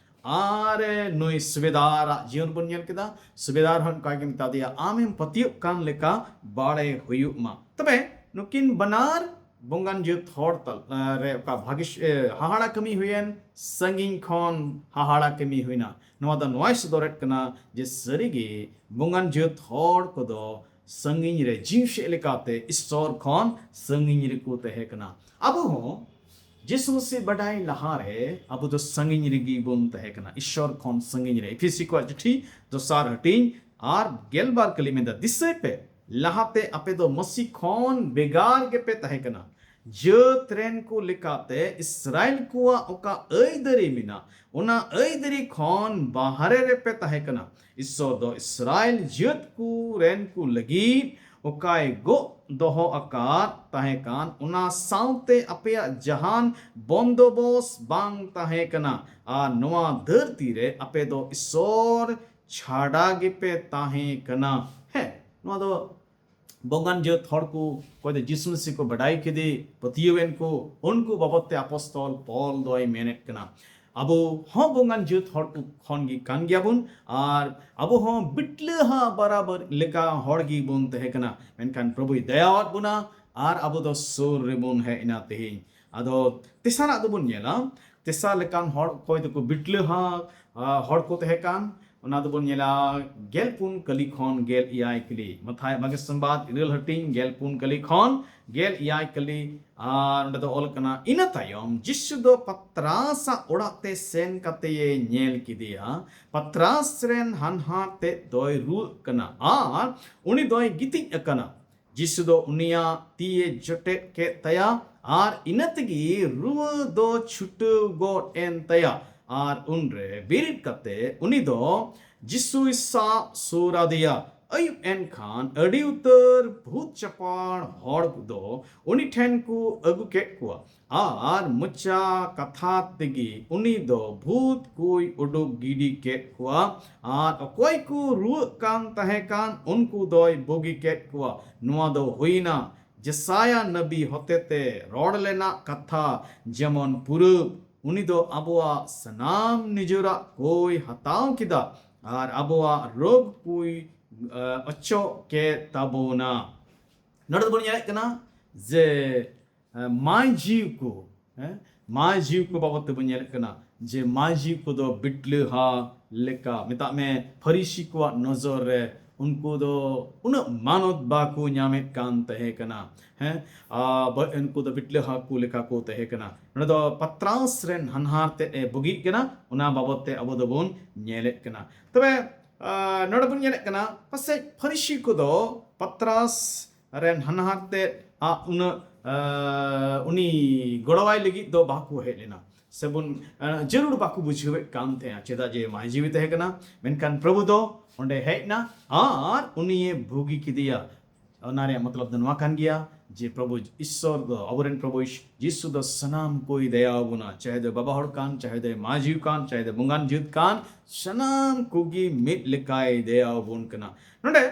ᱟᱨ ᱱᱩᱭ ᱥᱩᱵᱮᱫᱟᱨᱟᱜ ᱡᱤᱭᱚᱱ ᱵᱚᱱ ᱧᱮᱞ ᱠᱮᱫᱟ, ᱥᱩᱵᱮᱫᱟᱨ ᱦᱚᱸ ᱚᱱᱠᱟ ᱜᱮ ᱢᱮᱛᱟ ᱫᱮᱭᱟ, "ᱟᱢᱮᱢ ᱯᱟᱹᱛᱭᱟᱹᱜ ᱠᱟᱱ ᱞᱮᱠᱟ ᱵᱟᱲᱮ ᱦᱩᱭᱩᱜ ᱢᱟ᱾" ᱛᱚᱵᱮ ᱱᱩᱠᱤᱱ ᱵᱟᱱᱟᱨ ᱵᱚᱸᱜᱟᱱ ᱡᱟᱹᱛ ᱦᱚᱲ ᱛᱟᱞ-, ᱨᱮ ᱚᱠᱟ ᱵᱷᱟᱹᱜᱤ ᱥ-, ᱮ, ᱦᱟᱦᱟᱲᱟ ᱠᱟᱹᱢᱤ ᱦᱩᱭᱮᱱ, ᱥᱟᱺᱜᱤᱧ ᱠᱷᱚᱱ ᱦᱟᱦᱟᱲᱟ ᱠᱟᱹᱢᱤ ᱦᱩᱭᱱᱟ᱾ ᱱᱚᱣᱟ ᱫᱚ ᱱᱚᱣᱟᱭ ᱥᱚᱫᱚᱨᱮᱫ ᱠᱟᱱᱟ ᱡᱮ ᱥᱟᱹᱨᱤᱜᱮ ᱵᱚᱸᱜᱟᱱ ᱡᱟᱹᱛ ᱦᱚᱲ ᱠᱚᱫᱚ ᱥᱟᱺᱜᱤᱧ ᱨᱮ, ᱡᱤᱣᱤ ᱥᱮᱫ ᱞᱮᱠᱟᱛᱮ ᱤᱥᱥᱚᱨ ᱠᱷᱚᱱ ᱥᱟᱺᱜᱤᱧ ᱨᱮᱠᱚ ᱛᱟᱦᱮᱸ ᱠᱟᱱᱟ᱾ ᱟᱵᱚ ᱦᱚᱸ ᱡᱤᱥᱩ ᱢᱟᱹᱥᱤ ᱵᱟᱰᱟᱭ ᱞᱟᱦᱟᱨᱮ ᱟᱵᱚ ᱫᱚ ᱥᱟᱺᱜᱤᱧ ᱨᱮᱜᱮ ᱵᱚᱱ ᱛᱟᱦᱮᱸ ᱠᱟᱱᱟ, ᱤᱥᱥᱚᱨ ᱠᱷᱚᱱ ᱥᱟᱺᱜᱤᱧ ᱨᱮ᱾ ᱮᱯᱷᱤᱥᱤ ᱠᱚᱣᱟᱜ ᱪᱤᱴᱷᱤ ᱫᱚᱥᱟᱨ ᱦᱟᱹᱴᱤᱧ ᱟᱨ ᱜᱮᱞᱵᱟᱨ ᱠᱟᱹᱞᱤ ᱢᱮᱱᱫᱟ, ᱫᱤᱥᱟᱹᱭ ᱯᱮ, ᱞᱟᱦᱟᱛᱮ ᱟᱯᱮ ᱫᱚ ᱢᱟᱹᱥᱤ ᱠᱷᱚᱱ ᱵᱮᱜᱟᱨ ᱜᱮᱯᱮ ᱛᱟᱦᱮᱸ ᱠᱟᱱᱟ᱾ ᱡᱟᱹᱛ ᱨᱮᱱ ᱠᱚ ᱞᱮᱠᱟᱛᱮ ᱤᱥᱨᱟᱭᱮᱞ ᱠᱚᱣᱟᱜ ᱚᱠᱟ ᱟᱹᱭᱫᱟᱹᱨᱤ ᱢᱮᱱᱟᱜ, ᱚᱱᱟ ᱟᱹᱭᱫᱟᱹᱨᱤ ᱠᱷᱚᱱ ᱵᱟᱦᱨᱮ ᱨᱮᱯᱮ ᱛᱟᱦᱮᱸ ᱠᱟᱱᱟ᱾ ᱤᱥᱥᱚᱨ ᱫᱚ ᱤᱥᱨᱟᱭᱮᱞ ᱡᱟᱹᱛ ᱠᱚ ᱨᱮᱱ ᱠᱚ ᱞᱟᱹᱜᱤᱫ ᱚᱠᱟᱭ ᱜᱚᱜ ᱫᱚᱦᱚ ᱟᱠᱟᱫ ᱛᱟᱦᱮᱸ ᱠᱟᱱ, ᱚᱱᱟ ᱥᱟᱶᱛᱮ ᱟᱯᱮᱭᱟᱜ ᱡᱟᱦᱟᱱ ᱵᱚᱱᱫᱚᱵᱚᱥ ᱵᱟᱝ ᱛᱟᱦᱮᱸ ᱠᱟᱱᱟ᱾ ᱟᱨ ᱱᱚᱣᱟ ᱫᱷᱟᱹᱨᱛᱤ ᱨᱮ ᱟᱯᱮ ᱫᱚ ᱤᱥᱥᱚᱨ ᱪᱷᱟᱰᱟ ᱜᱮᱯᱮ ᱛᱟᱦᱮᱸ ᱠᱟᱱᱟ᱾ ᱦᱮᱸ, ᱱᱚᱣᱟ ᱫᱚ ᱵᱚᱸᱜᱟᱱ ᱡᱟᱹᱛ ᱦᱚᱲ ᱠᱚ, ᱚᱠᱚᱭ ᱫᱚ ᱡᱤᱥᱩ ᱢᱟᱹᱥᱤ ᱠᱚ ᱵᱟᱰᱟᱭ ᱠᱮᱫᱮ, ᱯᱟᱹᱛᱭᱟᱹᱣ ᱮᱱ ᱠᱚ, ᱩᱱᱠᱩ ᱵᱟᱵᱚᱫ ᱛᱮ ᱟᱯᱚᱥᱛᱚᱞ ᱯᱚᱞ ᱫᱚᱭ ᱢᱮᱱᱮᱫ ᱠᱟᱱᱟ, ᱟᱵᱚ ᱦᱚᱸ ᱵᱚᱸᱜᱟᱱ ᱡᱟᱹᱛ ᱦᱚᱲ ᱠᱚ ᱠᱷᱚᱱ ᱜᱮ ᱠᱟᱱ ᱜᱮᱭᱟᱵᱚᱱ, ᱟᱨ ᱟᱵᱚ ᱦᱚᱸ ᱵᱤᱴᱞᱟᱹᱦᱟ ᱵᱟᱨᱟᱵᱟᱨ ᱞᱮᱠᱟ ᱦᱚᱲ ᱜᱮᱵᱚᱱ ᱛᱟᱦᱮᱸ ᱠᱟᱱᱟ᱾ ᱢᱮᱱᱠᱷᱟᱱ ᱯᱨᱚᱵᱷᱩᱭ ᱫᱟᱭᱟᱣᱟᱫ ᱵᱚᱱᱟ ᱟᱨ ᱟᱵᱚ ᱫᱚ ᱥᱩᱨ ᱨᱮᱵᱚᱱ ᱦᱮᱡ ᱮᱱᱟ ᱛᱮᱦᱮᱧ᱾ ᱟᱫᱚ ᱛᱮᱥᱟᱨᱟᱜ ᱫᱚᱵᱚᱱ ᱧᱮᱞᱟ, ᱛᱮᱥᱟᱨ ᱞᱮᱠᱟᱱ ᱦᱚᱲ ᱚᱠᱚᱭ ᱫᱚᱠᱚ ᱵᱤᱴᱞᱟᱹᱦᱟ, ᱟ, ᱦᱚᱲ ᱠᱚ ᱛᱟᱦᱮᱸ ᱠᱟᱱ, ᱚᱱᱟ ᱫᱚᱵᱚᱱ ᱧᱮᱞᱟ ᱜᱮᱞ ᱯᱩᱱ ᱠᱟᱹᱞᱤ ᱠᱷᱚᱱ ᱜᱮᱞ ᱮᱭᱟᱭ ᱠᱟᱹᱞᱤ᱾ ᱢᱟᱛᱷᱟᱭ ᱵᱷᱟᱜᱮ ᱥᱚᱢᱵᱟᱫ ᱤᱨᱟᱹᱞ ᱦᱟᱹᱴᱤᱧ ᱜᱮᱞ ᱯᱩᱱ ᱠᱟᱹᱞᱤ ᱠᱷᱚᱱ ᱜᱮᱞ ᱮᱭᱟᱭ ᱠᱟᱹᱞᱤ᱾ ᱟᱨ ᱚᱸᱰᱮ ᱫᱚ ᱚᱞ ᱠᱟᱱᱟ, ᱤᱱᱟᱹ ᱛᱟᱭᱚᱢ ᱡᱤᱥᱩ ᱫᱚ ᱯᱟᱛᱨᱟᱥᱟᱜ ᱚᱲᱟᱜ ᱛᱮ ᱥᱮᱱ ᱠᱟᱛᱮᱭᱮ ᱧᱮᱞ ᱠᱮᱫᱮᱭᱟ᱾ ᱯᱟᱛᱨᱟᱥ ᱨᱮᱱ ᱦᱟᱱᱦᱟᱨ ᱛᱮᱫ ᱫᱚᱭ ᱨᱩᱣᱟᱹᱜ ᱠᱟᱱᱟ ᱟᱨ ᱩᱱᱤ ᱫᱚᱭ ᱜᱤᱛᱤᱡ ᱟᱠᱟᱱᱟ᱾ ᱡᱤᱥᱩ ᱫᱚ ᱩᱱᱤᱭᱟᱜ ᱛᱤᱭᱮ ᱡᱚᱴᱮᱫ ᱠᱮᱫ ᱛᱟᱭᱟ ᱟᱨ ᱤᱱᱟᱹ ᱛᱮᱜᱮ ᱨᱩᱣᱟᱹ ᱫᱚ ᱪᱷᱩᱴᱟᱹᱣ ᱜᱚᱫ ᱮᱱ ᱛᱟᱭᱟ᱾ ᱟᱨ ᱩᱱᱨᱮ ᱵᱮᱨᱮᱫ ᱠᱟᱛᱮ ᱩᱱᱤ ᱫᱚ ᱡᱤᱥᱩᱭ ᱥᱟᱵ ᱥᱩᱨ ᱟᱫᱮᱭᱟ᱾ ᱟᱹᱭᱩᱵ ᱮᱱ ᱠᱷᱟᱱ ᱟᱹᱰᱤ ᱩᱛᱟᱹᱨ ᱵᱷᱩᱛ ᱪᱟᱯᱟᱲ ᱦᱚᱲ ᱫᱚ ᱩᱱᱤ ᱴᱷᱮᱱ ᱠᱚ ᱟᱹᱜᱩ ᱠᱮᱫ ᱠᱚᱣᱟ᱾ ᱟᱨ ᱢᱚᱪᱟ ᱠᱟᱛᱷᱟ ᱛᱮᱜᱮ ᱩᱱᱤ ᱫᱚ ᱵᱷᱩᱛ ᱠᱚᱭ ᱩᱰᱩᱠ ᱜᱤᱰᱤ ᱠᱮᱫ ᱠᱚᱣᱟ᱾ ᱟᱨ ᱚᱠᱚᱭ ᱠᱚ ᱨᱩᱣᱟᱹᱜ ᱠᱟᱱ ᱛᱟᱦᱮᱸ ᱠᱟᱱ, ᱩᱱᱠᱩ ᱫᱚᱭ ᱵᱩᱜᱤ ᱠᱮᱫ ᱠᱚᱣᱟ᱾ ᱱᱚᱣᱟ ᱫᱚ ᱦᱩᱭᱱᱟ ᱡᱮᱥᱟᱭᱟ ᱱᱟᱵᱤ ᱦᱚᱛᱮᱛᱮ ᱨᱚᱲ ᱞᱮᱱᱟᱜ ᱠᱟᱛᱷᱟ ᱡᱮᱢᱚᱱ ᱯᱩᱨᱟᱹᱣ᱾ ᱩᱱᱤ ᱫᱚ ᱟᱵᱚᱣᱟᱜ ᱥᱟᱱᱟᱢ ᱱᱤᱡᱮᱨᱟᱜ ᱠᱚᱭ ᱦᱟᱛᱟᱣ ᱠᱮᱫᱟ ᱟᱨ ᱟᱵᱚᱣᱟᱜ ᱨᱳᱜᱽ ᱠᱚᱭ ᱚᱪᱚᱜ ᱠᱮᱫ ᱛᱟᱵᱚᱱᱟ᱾ ᱱᱚᱰᱮ ᱫᱚᱵᱚᱱ ᱧᱮᱞᱮᱫ ᱠᱟᱱᱟ ᱡᱮ ᱢᱟᱹᱭ ᱡᱤᱣᱤ ᱠᱚ, ᱦᱮᱸ, ᱢᱟᱹᱭ ᱡᱤᱣᱤ ᱠᱚ ᱵᱟᱵᱚᱫ ᱛᱮᱵᱚᱱ ᱧᱮᱞᱮᱫ ᱠᱟᱱᱟ ᱡᱮ ᱢᱟᱹᱭ ᱡᱤᱣᱤ ᱠᱚᱫᱚ ᱵᱤᱴᱞᱟᱹᱦᱟ ᱞᱮᱠᱟ, ᱢᱮᱛᱟᱜ ᱢᱮ ᱯᱷᱟᱹᱨᱤᱥᱤ ᱠᱚᱣᱟᱜ ᱱᱚᱡᱚᱨ ᱨᱮ ᱩᱱᱠᱩ ᱫᱚ ᱩᱱᱟᱹᱜ ᱢᱟᱱᱚᱛ ᱵᱟᱠᱚ ᱧᱟᱢᱮᱫ ᱠᱟᱱ ᱛᱟᱦᱮᱸ ᱠᱟᱱᱟ᱾ ᱦᱮᱸ, ᱟᱨ ᱵᱟ-, ᱩᱱᱠᱩ ᱫᱚ ᱵᱤᱴᱞᱟᱹᱦᱟ ᱠᱚ ᱞᱮᱠᱟ ᱠᱚ ᱛᱟᱦᱮᱸ ᱠᱟᱱᱟ᱾ ᱱᱚᱰᱮ ᱫᱚ ᱯᱟᱛᱨᱟᱥ ᱨᱮᱱ ᱦᱟᱱᱦᱟᱨ ᱛᱮᱫ ᱮ ᱵᱩᱜᱤᱜ ᱠᱟᱱᱟ, ᱚᱱᱟ ᱵᱟᱵᱚᱫ ᱛᱮ ᱟᱵᱚ ᱫᱚᱵᱚᱱ ᱧᱮᱞᱮᱫ ᱠᱟᱱᱟ᱾ ᱛᱚᱵᱮ ᱟᱨ ᱱᱚᱰᱮ ᱵᱚᱱ ᱧᱮᱞᱮᱫ ᱠᱟᱱᱟ, ᱯᱟᱥᱮᱡ ᱯᱷᱟᱹᱨᱤᱥᱤ ᱠᱚᱫᱚ ᱯᱟᱛᱨᱟᱥ ᱨᱮᱱ ᱦᱟᱱᱦᱟᱨ ᱛᱮᱫ ᱟᱜ ᱩᱱᱟᱹᱜ, ᱟᱨ ᱩᱱᱤ ᱜᱚᱲᱚᱣᱟᱭ ᱞᱟᱹᱜᱤᱫ ᱫᱚ ᱵᱟᱠᱚ ᱦᱮᱡ ᱞᱮᱱᱟ, ᱥᱮᱵᱚᱱ, ᱟᱨ ᱡᱟᱹᱨᱩᱲ ᱵᱟᱠᱚ ᱵᱩᱡᱷᱟᱹᱣᱮᱫ ᱠᱟᱱ ᱛᱟᱦᱮᱸᱜᱼᱟ, ᱪᱮᱫᱟᱜ ᱡᱮ ᱢᱟᱹᱭ ᱡᱤᱣᱤ ᱛᱟᱦᱮᱸ ᱠᱟᱱᱟ᱾ ᱢᱮᱱᱠᱷᱟᱱ ᱯᱨᱚᱵᱷᱩ ᱫᱚ ᱚᱸᱰᱮ ᱦᱮᱡ ᱮᱱᱟ ᱟᱨ ᱩᱱᱤᱭᱮ ᱵᱩᱜᱤ ᱠᱮᱫᱮᱭᱟ᱾ ᱚᱱᱟ ᱨᱮᱭᱟᱜ ᱢᱚᱛᱞᱚᱵ ᱫᱚ ᱱᱚᱣᱟ ᱠᱟᱱ ᱜᱮᱭᱟ ᱡᱮ ᱯᱨᱚᱵᱷᱩ ᱤᱥᱥᱚᱨ ᱫᱚ, ᱟᱵᱚᱨᱮᱱ ᱯᱨᱚᱵᱷᱩ ᱡᱤᱥᱩ ᱫᱚ ᱥᱟᱱᱟᱢ ᱠᱚᱭ ᱫᱟᱭᱟ ᱟᱵᱚᱱᱟ, ᱪᱟᱦᱮ ᱫᱚ ᱵᱟᱵᱟ ᱦᱚᱲ ᱠᱟᱱ, ᱪᱟᱦᱮ ᱫᱚ ᱢᱟᱹᱭ ᱡᱤᱣᱤ ᱠᱟᱱ, ᱪᱟᱦᱮ ᱫᱚ ᱵᱚᱸᱜᱟᱱ ᱡᱟᱹᱛ ᱠᱟᱱ, ᱥᱟᱱᱟᱢ ᱠᱚᱜᱮ ᱢᱤᱫ ᱞᱮᱠᱟᱭ ᱫᱟᱭᱟ ᱟᱵᱚᱱ ᱠᱟᱱᱟ᱾ ᱱᱚᱰᱮ,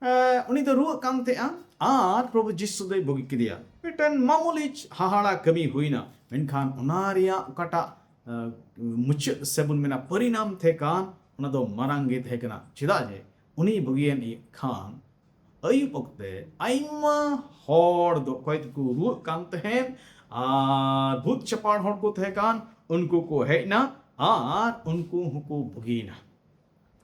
ᱮ, ᱩᱱᱤ ᱫᱚ ᱨᱩᱣᱟᱹᱜ ᱠᱟᱱ ᱛᱟᱦᱮᱸᱜᱼᱟ ᱟᱨ ᱯᱨᱚᱵᱷᱩ ᱡᱤᱥᱩ ᱫᱚᱭ ᱵᱩᱜᱤ ᱠᱮᱫᱮᱭᱟ᱾ ᱢᱤᱫᱴᱮᱱ ᱢᱟᱢᱩᱞᱤ ᱦᱟᱦᱟᱲᱟ ᱠᱟᱹᱢᱤ ᱦᱩᱭᱱᱟ, ᱢᱮᱱᱠᱷᱟᱱ ᱚᱱᱟ ᱨᱮᱭᱟᱜ ᱚᱠᱟᱴᱟᱜ, ᱮ, ᱢᱩᱪᱟᱹᱫ ᱥᱮᱵᱚᱱ ᱢᱮᱱᱟ ᱯᱚᱨᱤᱱᱟᱢ ᱛᱟᱦᱮᱸ ᱠᱟᱱ, ᱚᱱᱟ ᱫᱚ ᱢᱟᱨᱟᱝ ᱜᱮ ᱛᱟᱦᱮᱸ ᱠᱟᱱᱟ᱾ ᱪᱮᱫᱟᱜ ᱡᱮ ᱩᱱᱤ ᱵᱩᱜᱤᱭᱮᱱ ᱠᱷᱟᱱ ᱟᱹᱭᱩᱵ ᱚᱠᱛᱮ ᱟᱭᱢᱟ ᱦᱚᱲ ᱫᱚ ᱚᱠᱚᱭ ᱫᱚᱠᱚ ᱨᱩᱣᱟᱹᱜ ᱠᱟᱱ ᱛᱟᱦᱮᱸᱫ ᱟᱨ ᱵᱷᱩᱛ ᱪᱟᱯᱟᱲ ᱦᱚᱲ ᱠᱚ ᱛᱟᱦᱮᱸ ᱠᱟᱱ, ᱩᱱᱠᱩ ᱠᱚ ᱦᱮᱡ ᱮᱱᱟ ᱟᱨ ᱩᱱᱠᱩ ᱦᱚᱸᱠᱚ ᱵᱩᱜᱤᱭᱮᱱᱟ᱾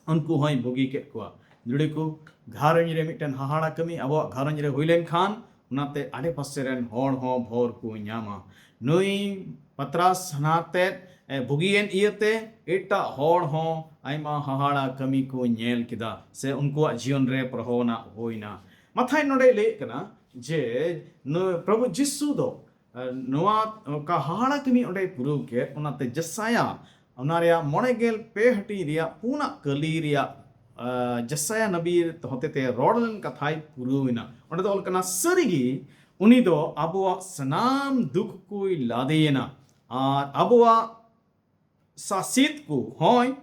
ᱩᱱᱠᱩ ᱦᱚᱸᱭ ᱵᱩᱜᱤ ᱠᱮᱫ ᱠᱚᱣᱟ᱾ ᱡᱩᱲᱤ ᱠᱚ, ᱜᱷᱟᱨᱚᱸᱡᱽ ᱨᱮ ᱢᱤᱫᱴᱮᱱ ᱦᱟᱦᱟᱲᱟ ᱠᱟᱹᱢᱤ ᱟᱵᱚᱣᱟᱜ ᱜᱷᱟᱨᱚᱸᱡᱽ ᱨᱮ ᱦᱩᱭ ᱞᱮᱱᱠᱷᱟᱱ, ᱚᱱᱟᱛᱮ ᱟᱰᱮ ᱯᱟᱥᱮ ᱨᱮᱱ ᱦᱚᱲ ᱦᱚᱸ ᱵᱷᱳᱨ ᱠᱚ ᱧᱟᱢᱟ᱾ ᱱᱩᱭ ᱯᱟᱛᱨᱟᱥ ᱦᱟᱱᱦᱟᱨ ᱛᱮᱫ ᱮ ᱵᱩᱜᱤᱭᱮᱱ ᱤᱭᱟᱹᱛᱮ ᱮᱴᱟᱜ ᱦᱚᱲ ᱦᱚᱸ ᱟᱭᱢᱟ ᱦᱟᱦᱟᱲᱟ ᱠᱟᱹᱢᱤ ᱠᱚ ᱧᱮᱞ ᱠᱮᱫᱟ, ᱥᱮ ᱩᱱᱠᱩᱣᱟᱜ ᱡᱤᱭᱚᱱ ᱨᱮ ᱯᱨᱚᱵᱷᱟᱵᱽ ᱟᱱᱟᱜ ᱦᱩᱭᱱᱟ᱾ ᱢᱟᱛᱷᱟᱭ ᱱᱚᱰᱮ ᱞᱟᱹᱭᱮᱫ ᱠᱟᱱᱟ ᱡᱮ ᱱᱩᱭ ᱯᱨᱚᱵᱷᱩ ᱡᱤᱥᱩ ᱫᱚ ᱟᱨ ᱱᱚᱣᱟ ᱚᱠᱟ ᱦᱟᱦᱟᱲᱟ ᱠᱟᱹᱢᱤ ᱚᱸᱰᱮᱭ ᱯᱩᱨᱟᱹᱣ ᱠᱮᱫ, ᱚᱱᱟᱛᱮ ᱡᱮᱥᱟᱭᱟ, ᱚᱱᱟ ᱨᱮᱭᱟᱜ ᱢᱚᱬᱮ ᱜᱮᱞ ᱯᱮ ᱦᱟᱹᱴᱤᱧ ᱨᱮᱭᱟᱜ ᱯᱩᱱᱟᱜ ᱠᱟᱹᱞᱤ ᱨᱮᱭᱟᱜ, ᱟᱸ, ᱡᱮᱥᱟᱭᱟ ᱱᱟᱵᱤ ᱦᱚᱛᱮᱛᱮ ᱨᱚᱲ ᱞᱮᱱ ᱠᱟᱛᱷᱟᱭ ᱯᱩᱨᱟᱹᱣ ᱮᱱᱟ᱾ ᱚᱸᱰᱮ ᱫᱚ ᱚᱞ ᱠᱟᱱᱟ, "ᱥᱟᱹᱨᱤᱜᱮ ᱩᱱᱤ ᱫᱚ ᱟᱵᱚᱣᱟᱜ ᱥᱟᱱᱟᱢ ᱫᱩᱠ ᱠᱚᱭ ᱞᱟᱫᱮᱭᱮᱱᱟ ᱟᱨ ᱟᱵᱚᱣᱟᱜ ᱥᱟᱥᱮᱛ ᱠᱚ ᱦᱚᱸᱭ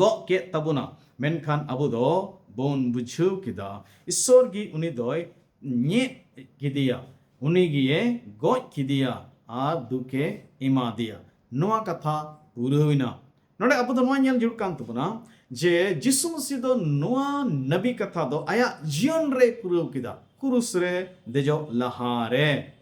ᱜᱚᱜ ᱠᱮᱫ ᱛᱟᱵᱚᱱᱟ, ᱢᱮᱱᱠᱷᱟᱱ ᱟᱵᱚ ᱫᱚ ᱵᱚᱱ ᱵᱩᱡᱷᱟᱹᱣ ᱠᱮᱫᱟ, ᱤᱥᱥᱚᱨ ᱜᱮ ᱩᱱᱤ ᱫᱚᱭ ᱧᱮᱫ ᱠᱮᱫᱮᱭᱟ, ᱩᱱᱤ ᱜᱮᱭᱮ ᱜᱚᱡ ᱠᱮᱫᱮᱭᱟ ᱟᱨ ᱫᱩᱠᱮ ᱮᱢᱟ ᱫᱮᱭᱟ᱾" ᱱᱚᱣᱟ ᱠᱟᱛᱷᱟ ᱯᱩᱨᱟᱹᱣ ᱮᱱᱟ᱾ ᱱᱚᱰᱮ ᱟᱵᱚ ᱫᱚ ᱱᱚᱣᱟ ᱧᱮᱞ ᱡᱟᱹᱨᱩᱲ ᱠᱟᱱ ᱛᱟᱵᱚᱱᱟ ᱡᱮ ᱡᱤᱥᱩ ᱢᱟᱹᱥᱤ ᱫᱚ ᱱᱚᱣᱟ ᱱᱟᱵᱤ ᱠᱟᱛᱷᱟ ᱫᱚ ᱟᱭᱟᱜ ᱡᱤᱭᱚᱱ ᱨᱮᱭ ᱯᱩᱨᱟᱹᱣ ᱠᱮᱫᱟ, ᱠᱨᱩᱥ ᱨᱮ ᱫᱮᱡᱚᱜ ᱞᱟᱦᱟᱨᱮ᱾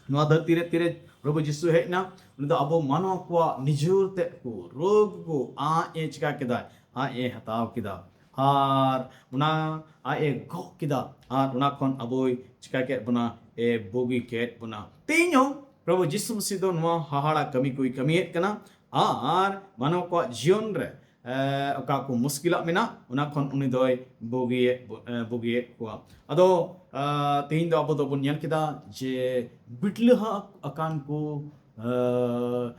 ᱱᱚᱣᱟ ᱫᱷᱟᱹᱨᱛᱤ ᱨᱮ ᱛᱤᱨᱮ ᱯᱨᱚᱵᱷᱩ ᱡᱤᱥᱩ ᱦᱮᱡ ᱮᱱᱟ, ᱩᱱᱤ ᱫᱚ ᱟᱵᱚ ᱢᱟᱱᱣᱟ ᱠᱚᱣᱟᱜ ᱱᱤᱡᱮᱨ ᱛᱮᱫ ᱠᱚ ᱨᱳᱜᱽ ᱠᱚ ᱟᱡ ᱮ ᱪᱤᱠᱟ ᱠᱮᱫᱟ, ᱟᱡ ᱮ ᱦᱟᱛᱟᱣ ᱠᱮᱫᱟ᱾ ᱟᱨ ᱚᱱᱟ ᱟᱡ ᱮ ᱜᱚᱜ ᱠᱮᱫᱟ, ᱟᱨ ᱚᱱᱟ ᱠᱷᱚᱱ ᱟᱵᱚᱭ ᱪᱤᱠᱟ ᱠᱮᱫ ᱵᱚᱱᱟ, ᱮ ᱵᱩᱜᱤ ᱠᱮᱫ ᱵᱚᱱᱟ᱾ ᱛᱮᱦᱮᱧ ᱦᱚᱸ ᱯᱨᱚᱵᱷᱩ ᱡᱤᱥᱩ ᱢᱟᱹᱥᱤ ᱫᱚ ᱱᱚᱣᱟ ᱦᱟᱦᱟᱲᱟ ᱠᱟᱹᱢᱤ ᱠᱚᱭ ᱠᱟᱹᱢᱤᱭᱮᱫ ᱠᱟᱱᱟ᱾ ᱟᱨ ᱢᱟᱱᱣᱟ ᱠᱚᱣᱟᱜ ᱡᱤᱭᱚᱱ ᱨᱮ, ᱮ, ᱚᱠᱟ ᱠᱚ ᱢᱩᱥᱠᱤᱞᱟᱜ ᱢᱮᱱᱟᱜ, ᱚᱱᱟ ᱠᱷᱚᱱ ᱩᱱᱤ ᱫᱚᱭ ᱵᱩᱜᱤᱭᱮᱫ ᱵᱚ-, ᱮ, ᱵᱩᱜᱤᱭᱮᱫ ᱠᱚᱣᱟ᱾ ᱟᱫᱚ, ᱟ, ᱛᱮᱦᱮᱧ ᱫᱚ ᱟᱵᱚ ᱫᱚᱵᱚᱱ ᱧᱮᱞ ᱠᱮᱫᱟ ᱡᱮ ᱵᱤᱴᱞᱟᱹᱦᱟ ᱟᱠᱟᱱ ᱠᱚ, ᱟ,